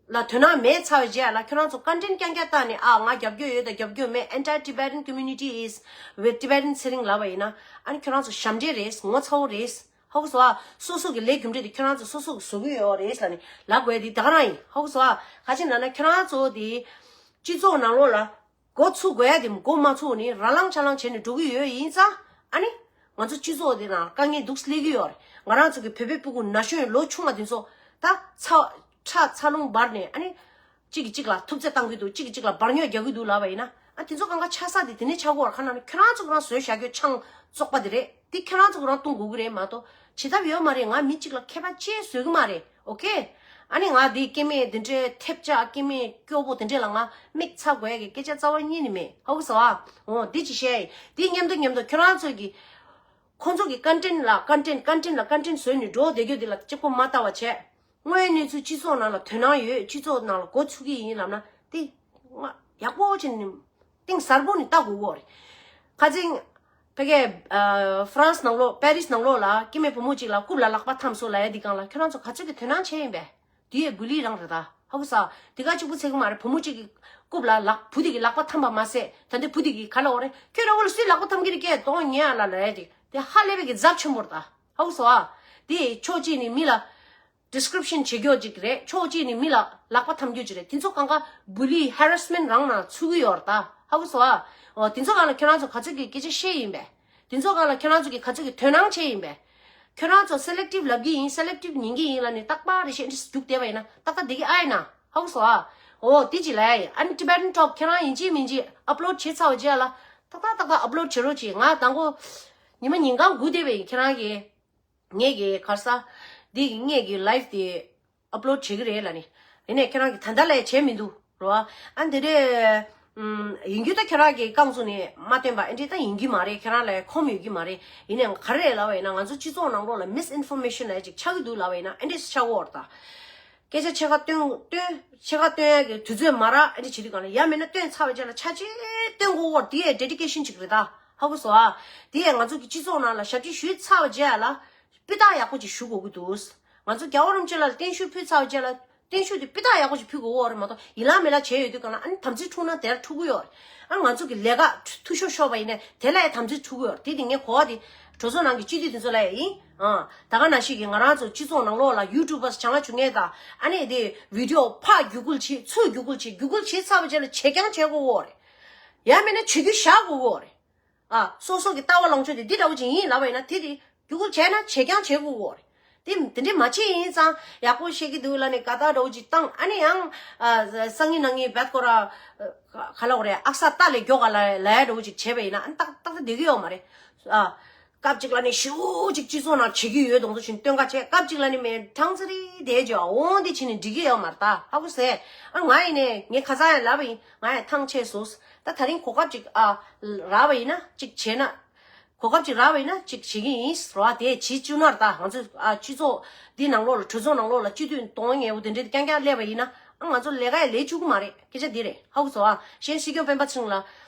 ལ་དོ་སྣང་མེད་ཚར་བའི་རྗེས་ལ་ཁྱོད་རང་ཚོ་ཀོན་ཊེན་རྐྱང་རྐྱང་ལྟ་ནས་ཨ་ང་རྒྱབ་སྐྱོར་ཡོད་དང་རྒྱབ་སྐྱོར་མེད། Anti Tibetan community is with Tibetan ཚེ་རིང་ལབ་པ་ཡིན་ན་ཨ་ནི་ཁྱོད་རང་ཚོ་ཞབས་འདྲེན་རེད། ངོ་ཚ་བོ་རེད། ཧ་གོ་སོང་ཨ། སོ་སོ་གི་ལས་རྒྱུ་འབྲས་དེ་ཁྱོད་རང་ཚོ་སོ་སོ་གིས་བཟོ་གི་ཡོད་རེད་ལབ་ནས་ལབ་དགོས་དེ་ད་ག་རང་ཡིན། ཧ་གོ་སོང་ཨ། ག་ཅི་ན་ན་ཁྱོད་རང་ཚོ་དེ་སྤྱི་ཚོགས་ནང་ལོགས་ལ་འགོ་ཚུགས་དགོས་ཡ་དེ་འགོ་མ་ཚུགས་ནས་ར་ལང་ཆ་ལང་བྱས་ནས་འགྲོ་གི་ཡོད་ཡིན་ཙང་ཨ་ནི་ང་ཚོ་སྤྱི་ཚོགས་དེ་ནང་དཀའ་ངལ་འདུག་སླེབས་ཀྱི་ཡོད་རེད། ང་རང་ཚོ་གི་བོད་པའི་སྤུ་གུ་ན་གཞོན་ལོ་ཆུང་བ་དེ་ཚོ་ད་ཚ་ཁྲག་ཚ་རླུང་འབར་ནས་ཨ་ནི། གཅིག་གིས་གཅིག་ལ་ཐུབ་ཚོད་བཏང་གི་འདུག་གཅིག་གིས་གཅིག་ལ་འབར་ཉོག་རྒྱག་གི་འདུག་ལབ་པ་ཡིན་ན་ཨ་དེ་ཚོ་གང་ག་ཆགས་ས་དེ་དེ་ནས་ཆགས་ཀྱི་ཡོད་རེད། ཁ་ན་ནི་ཁྱོད་རང་ཚོ་གི་རང་བཟོས་བཞག་རྒྱུ་ཆང་བཙོག་པ་དེ་རེད། དེ་ཁྱོད་རང་ཚོ་གི་རང་བཏུང་དགོས་ཀྱི་རེད་མ་གཏོགས་བྱེད་ཐབས་ཡོད་མ་རེད། ང་མི་གཅིག་ལ་ཁྱད་པར་ཅི་བཟོ་གི་མ་རེད། ཨོ་ཁེ། ཨ་ནི་ང་དེ་སྐྱེ་དམན་དེ་འདྲའི་ཐེབས་ཆག་སྐྱེ་དམན་སྐྱོ་པོ་དེ་འདྲ་ལ་ང་མིག་ཚ་དགོས་ཡ་གི་སྐད་ཆ་རྩ་བ་ཉིད་ནས་མེད། ཧ་གོ་སོང་ཨ། འོ་དེ་ཅིག་བཤད་ཡིན། དེ་མཉམ་དུ་མཉམ་དུ་ཁྱོད་རང་ཚོ་གི་ཁོང་ཚོ་གི་ཀོན་ཊེན་ལ་ཀོན་ཊེན་ཀོན་ཊེན་ལ་ཀོན་ཊེན་བཟོས་ནས་འགྲོ་བསྡད་རྒྱུ་དེ་ལ་གཅིག་པོ་མ་ལྟ་བ་བྱས། དངོས་ཡོད་གནས་ཚུལ་སྤྱི་ཚོགས་ནང་ལ་དོ་སྣང་ཡོད། སྤྱི་ཚོགས་ནང་ལ་འགོ་ཚུགས་ཀྱི་ཡིན་ལབ་ན་དེ་ང་ཡག་པོ་བྱས་ནས་གཏིང་ཟབ་པོ་ནས་ལྟ་དགོས་ཀྱི་ཡོད་རེད། ཁ་སང་ཕ་གིའི་ཨ་ཧྥ་རན་སི་ནང་ལོགས་པེ་རིས་ནང་ལོགས་ལ་སྐྱེ་དམན་བུ་མོ་གཅིག་ལ་རྐུབ་ལ་ལག་པ་འཐམས་སོང་ལབ་ཡ་འདི་སྒང་ལ་ཁྱོད་རང་ཚོ་ག་ཚོད་ཀྱི་དོ་སྣང་བྱས་ཡིན་པས། དེ་ཡས་བུ་ལི་རང་རེད་ད། ཧ་གོ་ས། དེ་ག་གཅིག་པུ་ཚད་གི་མ་རེད། བུ་མོ་གཅིག་གི་རྐུབ་ལ་ལག་བུ་དེ་གི་ལག་པ་འཐམས་པ་མ་ཟད་ད་འདི་བུ་དེ་གི་ག་ལ་འོ་རེད། ཁྱོད་རང་བུ་ལ་སུས་ལག་པ་འཐམས་ཀྱི་རེད་སྐད་གཏོང་ཉེ་ཨ་ལ་ལབ་ཡ་དེ་དེ་ཧ་ལས་པའི་གི་ཛབ་ཆེན་པོ་རེད་ད། ཧ་གོ་སོང་ཨ། དེ་ཕྱོགས་གཅིག་ནས་མི་ལ་ཌི་སི་ཀི་རིབ་ཤན་བྱེད་རྒྱུ་ཅིག་རེད། ཕྱོགས་གཅིག་ནས་མི་ལ་ལག་པ་འཐམ་རྒྱུ་ཅིག་རེད། དེ་ཚོ་གང་ག་བུ་ལི་ཧེ་རེ་སི་མེན་ཊི་རང་ནང་ཚུད་ཀྱི་ཡོད་རེད་ད། ཧ་གོ་སོང་ཨ། འོ་དེ་ཚོ་གང་ལ་ཁྱོད་རང་ཚོ་ག་ཚོད་ཀྱི་སྐད་ཆ་བཤད་ཡིན་པས། དེ་ཚོ་གང་ལ་ཁྱོད་རང་ཚོ་གི་ག་ཚོད་ཀྱི་དོ་སྣང་བྱས་ཡིན་པས། ཁྱོད་རང་ཚོ་སེ་ལེག་ཊིབ་ལབ་ཀྱི་ཡིན། སེ་ལེག་ཊིབ་ཉན་གྱི་ཡིན་ལབ་ནས་རྟག་པར་རེ་ཞིག་འདི་རྒྱུགས་བསྡད་པ་ཡིན་ན་ཏག་ཏག་བསྡད་ཀྱི་ཨ་ཡིན་ན། ཧ་གོ་སོང་ཨ། འོ་དེ་ཅིག་ལབ་ཡ་ཡིན། ཨ་ནི་ཊི་བེ་ཊན་ཊོག་ཁྱོད་རང་ཡིན་གཅིག་མིན་གཅིག་ཨབ་ལོཌ་བྱས་ཚར་བ་རྗེས་ལ་ཏག་ཏག་ཏག་ཏག་ཨབ་ལོཌ་བྱེད་རོགས་གྱིས། ང་དང་པོ་ཉི་མ་ཉིན་གང་སྒུག་བསྡད་པ་ཡིན། ཁྱེད་རང་གི་ངེད་ཀྱི་ག་རེ་ཟ། འདི་གི་ངེད་ཀྱི་ལའིབ་དེ་ཨབ་ལོཌ་བྱེད་ཀྱི་རེད་ལབ་ནས། ཡིན་ནའི་ཁྱེད་རང་གིས་ད་ལྟ་ལས་བྱས་མི་འདུག་རོ། ཨ་འདི་རེད། ཨམ། ཡིན་རྒྱུ་ད་ཁྱེད་རང་གིས་རྐང་བཙུགས་ནས་མ་བཏོན་པ་ཨེ་འདྲས་ད་ཡིན་གྱི་མ་རེད། ཁྱེད་རང་ལ་ཁོམ་ཡོད་ཀྱི་མ་རེད། ཡིན་ནའི་ག་རེ་རེད་ལབ་པ་ཡིན་ན་ང་ཚོ་སྤྱི་ཚོགས་ནང་ལོགས་ལ་མིས་ཨིན་ཕོར་མེ་ཤན་ལབ་ཡ་ཅིག་ཆགས་ཀྱི་འདུག་ལབ་པ་ཡིན་ན་ཨེ་འདྲས་ཆགས་ཀྱི་ཡོད་རེད་ད། སྐད་ཆ་ཕྱེད་ཀ་བཏོན་བཏོན་ཕྱེད་ཀ་བཏོན་ཡ་གི་དུས་ཚོད་མ་རག་ཨེ་འདྲས་བྱེད་དུས་གང་ལ་ཡ་མེད་ན་བཏོན་ཚར་བའི་རྗེས་ལ་ཆ་ཆེ་བཏོན་དགོས་ཀྱི་ཡོད་རེད། དེ་ཡ་ཌེ་ཌི་ཀེ་ཤན་ཅིག་རེད་ད། ཧ་གོ་སོང་ཨ། དེ་ཡ་ང་ཚོ་གི་སྤྱི་ཚོགས་ནང་ལ་ཞབས་ཕྱི་ཞུས་ཚར་བའི་རྗེས་ལ། སྤུས་དག་ཡག་པོ་ཅིག་ཞུ་དགོས་ཀྱི་འདུག་ང་ཚོ་རྒྱལ་བ་རིན་པོ་ཆེ་ལ་བརྟན་བཞུགས་ཕུལ་ཚར་བའི་རྗེས་ལ་བརྟན་བཞུགས་དེ་སྤུས་དག་ཡག་པོ་ཅིག་ཕུལ་དགོས་ཀྱི་ཡོད་རེད་མ་གཏོགས་ཡིན་ལ་མེད་ལ་བྱས་ཡོད་དུས་གང་ལ་ཨ་ནི་དམ་ཚིག་འཁྲུག་ན་དེར་འཁྲུག་གི་ཡོད་རེད། ཨ་ང་ཚོ་གི་ལས་ཀ་འཐུས་ཤོར་ཤོར་བ་ཡིན་ན་དེ་ལ་ཡང་དམ་ཚིག་འཁྲུག་གི་ཡོད་རེད། དེ་དེ་ངས་གོ་བ་དེ་གྲོས་ཚོགས་ནང་གི་སྤྱི་འཐུས་དེ་ཚོ་ལ་ཡང་ཡིན། ཨ་ད་ག་ནང་བཞིན་གི་ང་རང་ཚོ་སྤྱི་ཚོགས་ནང་ལོགས་ལ་ཡུ་ཊུབ་པར་བྱང་ཆུབ་ངེས་དང་ཨ་ནི་དེ་བི་ཌི་ཡོ་ཕར་བརྒྱུད་སྐུལ་བྱེད་ཚུར་བརྒྱུད་སྐུལ་བྱེད་བརྒྱུད་སྐུལ་བྱེད་ཚར་བའི་རྗེས་ལ་བྱེད་རྐྱང་བྱེད་དགོས་ཀྱི་ཡོད་རེད། ཡང་མིན་ན་བྱེད་རྒྱུ་བཞག་དགོས་ཀྱི་ཡོད་རེད། ཨ་སོ་སོ་གི་ལྟ་བ་ལངས་ཕྱོགས་དེ་འདི་འདྲ་བོ་ཅིག་ཡིན་ལབ་པ་ཡིན་ན་དེ་དེ་རྒྱུད་སྐུལ་བྱས་ན་བྱེད་རྐྱང་བྱེད་དགོས་ཀྱི་ཡོད་རེད། དེ་དེ་འདྲས་མ་བྱེད་ཡིན་ཙང་ཡག་པོ་བཤད་ཀྱི་འདུག་ལབ་ནས་དགའ་ཐག་འདྲ་བོ་ཅིག་བཏང་ཨ་ནི་ཡང་ཨ་སང་ཉིན་གནངས་ཉིན་བད་ཀོ་ར་ག་ལ་བ་རེད། ཨག་ས་རྟ་ལས་མགྱོགས་ག་ལ་ལ་ཡ་འདྲ་བོ་ཅིག་བྱས་པ་ཡིན་ན་ཨ་ནི་ཏག་ཏག་ཏག་བསྡད་ཀྱི་ཡོད་མ་རེད། ཨ་སྐབས་གཅིག་ལ་ནི་ཞེ་པོ་ཅིག་སྤྱི་ཚོགས་ནང་བྱེད་ཀྱི་ཡོད་དང་དུ་བཞིན་སྟོན་ཁ་བྱས། སྐབས་གཅིག་ལ་ནི་མེད་གྲང་ཙི་རི་བསྡད་བྱས་འོང་འདི་བྱས་ནས་འགྲིག་གི་ཡོད་མ་རེད་ད། ཧ་གོ་སོང་ཨ། ང་ཡིན་ནས་ངས་ཁ་སང་ཡང་ལབ་པ་ཡིན། ང་ཡང་ཐང་ཆད་སོང་། ད་ད་རིང་གོ་སྐབས་ཅིག་ཨ་རག་པ་ཡིན་ན་ཅིག་བྱས་ན། གོ་སྐབས་ཅིག་རག་པ་ཡིན་ན་ཅིག་བྱེད་ཀྱི་ཡིན་ཟེར་བ་དེ་བྱེད་བཅུག་ན་རེད་ད། ང་ཚོས་ཨ་སྤྱི་ཚོགས་འདི་ནང་ལོགས་ལ་གྲོས་ཚོགས་ནང་ལོགས་ལ་སྤྱི་འཐུས་གདོང་ངན་པོ་དེ་འདྲའི་རྐྱང་རྐྱང་སླེབས་པ་ཡིན་ན་ ཨ་ང་ཚོ་ལས་ཀ་ཡ་ལས་བཅུག་གི་མ་རེད། སྐད་ཆ་འདི་རེད། ཧ་གོ་སོང་ཨ། གཞན་སྲིད་སྐྱོང་སྤེན་པ་ཚེ་རིང་ལ་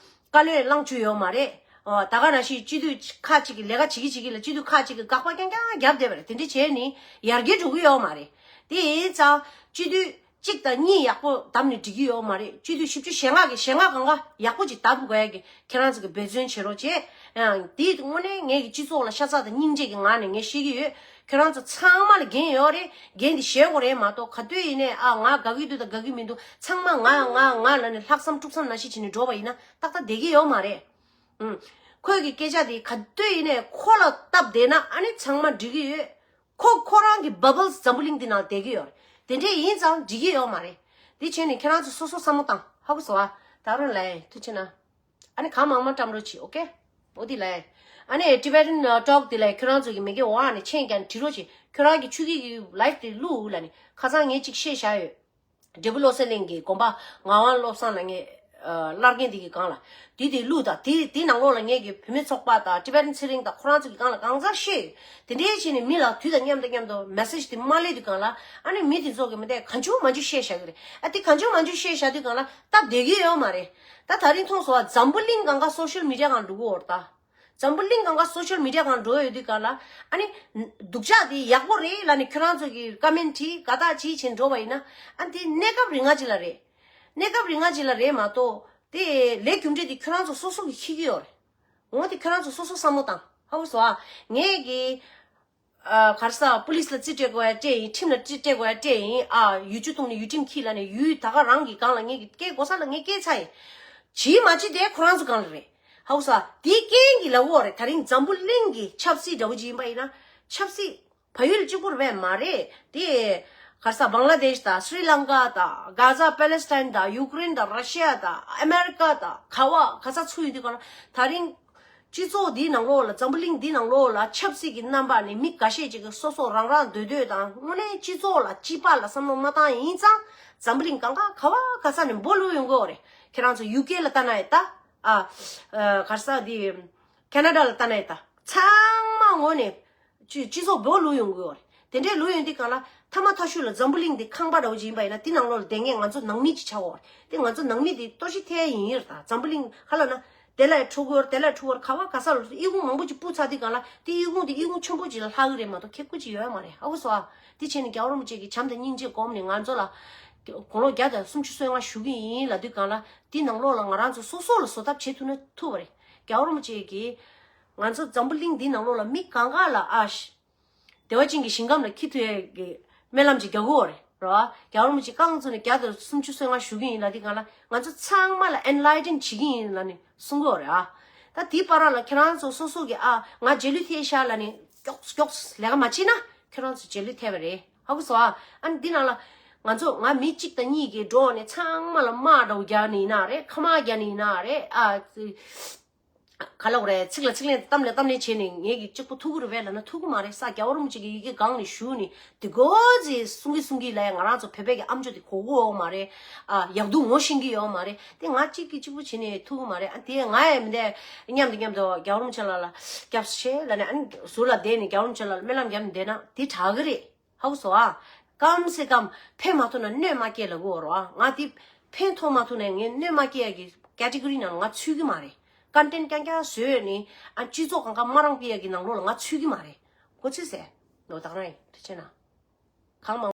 བཀའ་བློན་བླངས་བཅུག་ཡོད་མ་རེད། ཨོ་ད་ག་ནང་བཞིན་སྤྱི་འཐུས་ཁག་ཅིག་གི་ལས་ཀ་བྱེད་ཀྱི་བྱེད་ཀྱི་ལ་སྤྱི་འཐུས་ཁག་ཅིག་གི་དགག་པ་རྐྱང་རྐྱང་བརྒྱབ་བསྡད་པ་རེད། དེ་འདྲ་བྱས་ནས་ཡར་རྒྱས་འགྲོ་གི་ཡོད་མ་རེད། དེ་ཡིན་ཙང་སྤྱི་འཐུས་གཅིག་དང་གཉིས་ཡག་པོ་བདམས་ནས་འགྲིག་གི་ཡོད་མ་རེད། སྤྱི་འཐུས་བཞི་བཅུ་ཞེ་ལྔ་གི་ཞེ་ལྔ་གང་ག་ཡག་པོ་ཅིག་བདམས་དགོས་ཡ་གི་ཁྱེད་རང་ཚོ་གི་འབད་བརྩོན་བྱེད་རོགས་བྱེད། ཡང་དེ་དངོས་གནས་ངས་ཀྱི་སྤྱི་ཚོགས་ལ་ཤ་ཚ་དང་སྙིང་རྗེ་གི་ངང་ནས་ངས་བཤད་ཀྱི་ཡོད། ཁྱེད་རང་ཚོ་ཚང་མ་ལ་འགན་ཡོད་རེད། འགན་དེ་བཞེས་དགོས་རེད་མ་གཏོགས་ག་དུས་ཡིན་ནའི་ཨ་ང་དགའ་གི་འདུག་དང་དགའ་གི་མི་འདུག་ཚང་མ་ང་ང་ང་ལ་ནི་ལྷག་བསམ་དཀྲུག་བསམ་ནང་བཞིན་བྱས་ནས་འགྲོ་བ་ཡིན་ན་ཏག་ཏག་བསྡད་ཀྱི་ཡོད་མ་རེད། ཨུམ། ཁོས་ཀྱི་སྐད་ཆ་དེ་ག་དུས་ཡིན་ནའི་ཁོ་ལ་སྟབས་བདེ་ན་ཨ་ནི་ཚང་མ་འགྲིག་གི་ཡོད། ཁོ་ཁོ་རང་གི་བ་བལ་འཛམ་བུ་གླིང་འདི་ནང་བསྡད་ཀྱི་ཡོད་རེད། དེ་འདྲས་ཡིན་ཙང་འགྲིག་གི་ཡོད་མ་རེད། དེ་བྱས་ནས་ཁྱེད་རང་ཚོ་སོ་སོ་བསམ་བློ་བཏང་། ཧ་གོ་སོང་ཨ། ད་རུང་ལ་ཡ་ཐུགས་ཆེ་གནང་། ཨ་ནི་གང་མང་མང་བཀྲམ་རོགས་བྱེད། ཨོ་ཀེ། ཨོ་དེ་ལ་ཡ། ཨ་ནི་Tibetan Talk དེ་ལ་ཡ་ཁྱོད་རང་ཚོ་གི་མི་གེ་འོག་ནས་མཆན་རྒྱག་ནས་བྲིས་རོགས་བྱེད། ཁྱོད་རང་གི་ཆུ་སྐྱིད་ཀྱི་live དེ་བླུག་ལ་ནི་ཁ་སང་ངས་ཅིག་བཤད་བཞག་ཡོད། འབྲས་བུ་བློ་གསལ་གླིང་གི་དགོན་པ་ངག་དབང་བློ་བཟང་ལ་ངས་ཨ་བླར་མཁན་དེ་གི་སྒང་ལ་དེ་དེ་བླུག་དང་། དེ་དེ་ནང་ལོགས་ལ་ངས་གི་བུད་མེད་ཚོགས་པ་དང་Tibetan ཚེ་རིང་དང་ཁོ་རང་ཚོ་གི་སྒང་ལ་གང་ཟག་བཤད་ཡོད། དེ་འདྲའི་བྱས་ནས་མི་ལ་དུས་དང་མཉམ་དུ་མཉམ་དུ་message དེ་མ་སླེབས་དུས་སྒང་ལ་ཨ་ནི་མི་དེ་ཚོ་གི་མི་དེ་གང་བྱུང་མང་བྱུང་བཤད་བཞག་གི་རེད། ཨ་དེ་གང་བྱུང་མང་བྱུང་བཤད་བཞག་དུས་སྒང་ལ་སྟབས་བདེ་གི་ཡོད་མ་རེད། ད་ད་རིང་མཐོང་སོང་བ། འཛམ་བུ་གླིང་གང་ག་social media སྒང་འགྲོ་གི་ཡོད་རེད་ད། འཛམ་བུ་གླིང་གང་ག་social media སྒང་འགྲོ་ཡོད་དུས་སྒང་ལ་ཨ་ནི་སྡུག་ཅག་དེ་ཡག་པོ་རེད་ལབ་ནས་ཁྱོད་རང་ཚོ་གི་comment བྲིས་དགའ་རྟགས་བྲིས་བྱས་འགྲོ་བ་ཡིན་ན་ཨ་ནི་དེ་གནས་སྐབས་རིང་ང་ཅིག་ལ་རེད། གནས་སྐབས་རིང་ང་ཅིག་ལ་རེད་མ་གཏོགས་དེ་ལས་རྒྱུ་འབྲས་དེ་ཁྱོད་རང་ཚོ་སོ་སོ་གི་འཁྱེར་གི་ཡོད་རེད། འོ་དེ་ཁྱོད་རང་ཚོ་སོ་སོ་བསམ་བློ་བཏང་། ཧ་གོ་སོང་ཨ། ངས་གི་ཨ་ག་རེ་ཟ་police ལ་རྩིས་སྤྲད་དགོས་ཡ་སྤྲད་ཡིན། ཁྲིམས་ལ་རྩིས་སྤྲད་དགོས་ཡ་སྤྲད་ཡིན། ཨ་ཡུལ་ཆུ་བཏུང་ནས་ཡུལ་ཁྲིམས་འཁྱེར་ལབ་ནས་ཡུལ་ད་ག་རང་གི་སྒང་ལ་ངས་གི་སྐད་གོ་ས་ལ་ངས་སྐད་ཆ་ཡིན། བྱིས་མ་བྱིས་དེ་ཁོ་རང་ཚོ་སྒང་ལ་རེད། ཧ་གོ་སོང་ཨ། དེའི་རྐྱེན་གྱིས་ལབ་དགོས་རེད། ད་རིང་འཛམ་བུ་གླིང་གི་ཆབ་སྲིད་འདྲ་བོ་ཅིག་ཡིན་པ་ཡིན་ན་ཆབ་སྲིད་བལ་ཡུལ་གཅིག་པུ་རེད་པས་མ་རེད་དེ། ག་རེ་ཟ་བང་ལ་དེཤ་དང་སྲི་ལང་ཀ་དང་གྷ་ཛ་པེ་ལེ་སི་ཐན་དང་ཡུ་ཀེ་རེན་དང་ར་ཤི་ཡ་དང་ཨ་མེ་རི་ཀ་དང་ག་བ་ག་ས་ཚུར་ཡོང་དུས་སྒང་ལ་ད་རིང་སྤྱི་ཚོགས་འདིའི་ནང་ལོགས་ལ་འཛམ་བུ་གླིང་འདིའི་ནང་ལོགས་ལ་ཆབ་སྲིད་ཀྱི་རྣམ་པ་ནི་མི་འགའ་ཤས་ཅིག་གིས་སོ་སོ་རང་རང་འདོད་འདོད་དང་དངོས་གནས་སྤྱི་ཚོགས་ལ་སྤྱི་པ་ལ་བསམ་བློ་མ་བཏང་ཡིན་ཙང་འཛམ་བུ་གླིང་གང་ག་ག་བ་ག་ས་ནས་འབོ་ལུས་ཡོང་གི་ཡོད་རེད། ཁྱེད་རང་ཚོ་ཡུ་ཀེ་ལ་ལྟ་ན་ཡང་ལྟ། ཨ་ག་རེ་ཟ་འདི་ཁེ་ན་ཌ་ལ་ལྟ་ན་ཡང་ལྟ། ཚང་མ་ངོ་ནས་སྤྱི་སྤྱི་ཚོགས་འབོ་ལུས་ཡོང་གི་ཡོད་རེད། དེ་འདྲའི་ལུས་ཡོང་དུས་སྒང་ལ་མཐའ་མ་མཐའ་གཞུག་ལ་འཛམ་བུ་གླིང་འདི་ཁང་པ་འདྲ་བོ་ཅིག་ཡིན་པ་ཡིན་ན་དེ་ནང་ལོགས་ལ་བསྡད་མཁན་ང་ཚོ་ནང་མི་ཅིག་ཆགས་ཡོད་རེད། དེ་ང་ཚོ་ནང་མི་དེ་ལྟོ་ཆས་འཐེན་ཡ་ཡིན་ཡོད་རེད། ད་འཛམ་བུ་གླིང་ག་ལབ་ན་དེ་ལ་འཕྲོ་གི་ཡོད་རེད། དེ་ལ་འཕྲོ་གི་ཡོད་རེད། ག་བ་ག་ས་ལ་ཨི་ཁུང་མང་པོ་ཅིག་སྤུས་ཚར་དུས་སྒང་ལ་དེ་ཨི་ཁུང་དེ་ཨི་ཁུང་ཆེན་པོ་ཅིག་ལ་ལྷག་གི་རེད་མ་གཏོགས་ཁེ་ཁུ་ཅིག་ཡོད་མ་རེད། ཧ་གོ་སོང་ཨ། དེ་བྱས་ནས་རྒྱལ་བ་རིན་པོ་ཆེ་གིས་བྱམས་དང་སྙིང་རྗེ་སྒོམ་ནས་ང་ཚོ་ལ་དགུང་ལོ་བརྒྱ་དང་སུམ་ཅུ་སོ་ལྔ་བཞུགས་ཀྱི་ཡིན་ལབ་དུས་སྒང་ལ་དེ་ནང་ལོགས་ལ་ང་རང་ཚོ་སོ་སོ་ལ་བཟོད་ཐབས་བྱེད་ཐུབ་ན་ཐུབ་པ་རེད། རྒྱལ་བ་རིན་པོ་ཆེ་གིས་ང་ཚོ་འཛམ་བུ་གླིང་འདིའི་ནང་ལོགས་ལ་མི་གང་ག་ལ་ཨ་ཤ་བདེ་བ་ཅན་གྱི་ཞིང་ཁམས་ལ་འཁྱེར་ཐུབ་ཡས་ཀྱི་སྨོན་ལམ་ཅིག་རྒྱག་གི་ཡོད་རེད། རེད་བ། རྒྱལ་བ་རིན་པོ་ཆེ་རྐང་བཙུགས་ནས་བརྒྱ་དང་སུམ་ཅུ་སོ་ལྔ་བཞུགས་ཀྱི་ཡིན་ལབ་དུས་སྒང་ལ་ང་ཚོ་ཚང་མ་ལ་enlighten བྱེད་ཀྱི་ཡིན་ལབ་ནས་གསུང་གི་ཡོད་རེད་ཨ། ད་དེའི་བར་ལ་ཁྱེད་རང་ཚོ་སོ་སོ་གི་ཨ་ང་རྗེས་ལུས་ཐེབས་ཤག་ལབ་ནས་མགྱོགས་མགྱོགས་ལས་ཀ་མ་བྱེད་ན་ཁྱེད་རང་ཚོ་རྗེས་ལུས་ཐེབས་པ་རེད། ཧ་གོ་སོང་ཨ། ཨ་ནི་འདི་ནང་ལ་ང་ཚོ་ང་མི་གཅིག་དང་གཉིས་ཀྱིས་འགྲོ་ནས་ཚང་མ་ལ་དམག་འདྲ་བོ་རྒྱག་ནི་ཡིན་ན་རེད། ཁ་དམག་རྒྱག་ནི་ཡིན་ན་རེད་ཨ། ག་ལབ་དགོས་རེད། ཚིག་ལ་ཚིག་ལན་གཏམ་ལ་གཏམ་ལན་བྱས་ནས་ངེད་ཀྱིས་གཅིག་པུ་ཐུག་གི་རེད་པས་ལབ་ན་ཐུག་གི་མ་རེད། ས་རྒྱལ་བ་རིན་པོ་ཆེ་གི་ཡི་གེ་སྒང་ནས་ཞུས་ནས་དེ་གོ་ཚེ་གསུང་གི་གསུང་གི་ལ་ཡ་ང་རང་ཚོ་བོད་པའི་གི་ཨམ་ཅོག་དེ་གོ་གི་ཡོད་མ་རེད། ཨ་ཡག་སྡུག་ངོ་ཤེས་ཀྱི་ཡོད་མ་རེད། དེ་ང་གཅིག་གིས་གཅིག་པུ་བྱས་ནས་ཐུག་གི་མ་རེད། ཨ་དེ་ང་ཡང་མི་འདས་མཉམ་དུ་མཉམ་དུ་རྒྱལ་བ་རིན་པོ་ཆེ་ལགས་ལ་སྐྱབས་སུ་མཆི་ལབ་ནས་ཨ་ནི་ཟུར་ལ་བསྡད་ནས་རྒྱལ་བ་རིན་པོ་ཆེ་ལགས་ལ་སྨོན་ལམ་རྒྱབ་ནས་བསྡད་ན་དེ་དྲག་གི་རེད། ཧ་གོ་སོང་ཨ། གམ་སེ་གམ་ཕན་མ་ཐོགས་ན་གནོད་མ་སྐྱེལ་ལབ་གོ་རོ་ཨ། ང་དེ་ཕན་ཐོགས་མ་ཐོགས་ན་ངས་གནོད་མ་སྐྱེལ་ཡ་གི་ཀེ་ཊི་གོ་རི་ནང་ང་ཚུད་ཀྱི་མ་རེད། ཀོན་ཊེན་ཊི་རྐྱང་རྐྱང་བཟོས་ནས་ཨ་སྤྱི་ཚོགས་གང་ག་མ་རང་སྤེལ་ཡ་གི་ནང་ལོགས་ལ་ང་ཚུད་ཀྱི་མ་རེད། གོ་ཚོད་ཟེར། ལོ་དག་རང་ཡིན་དེ་བྱས་ན། གང་མང་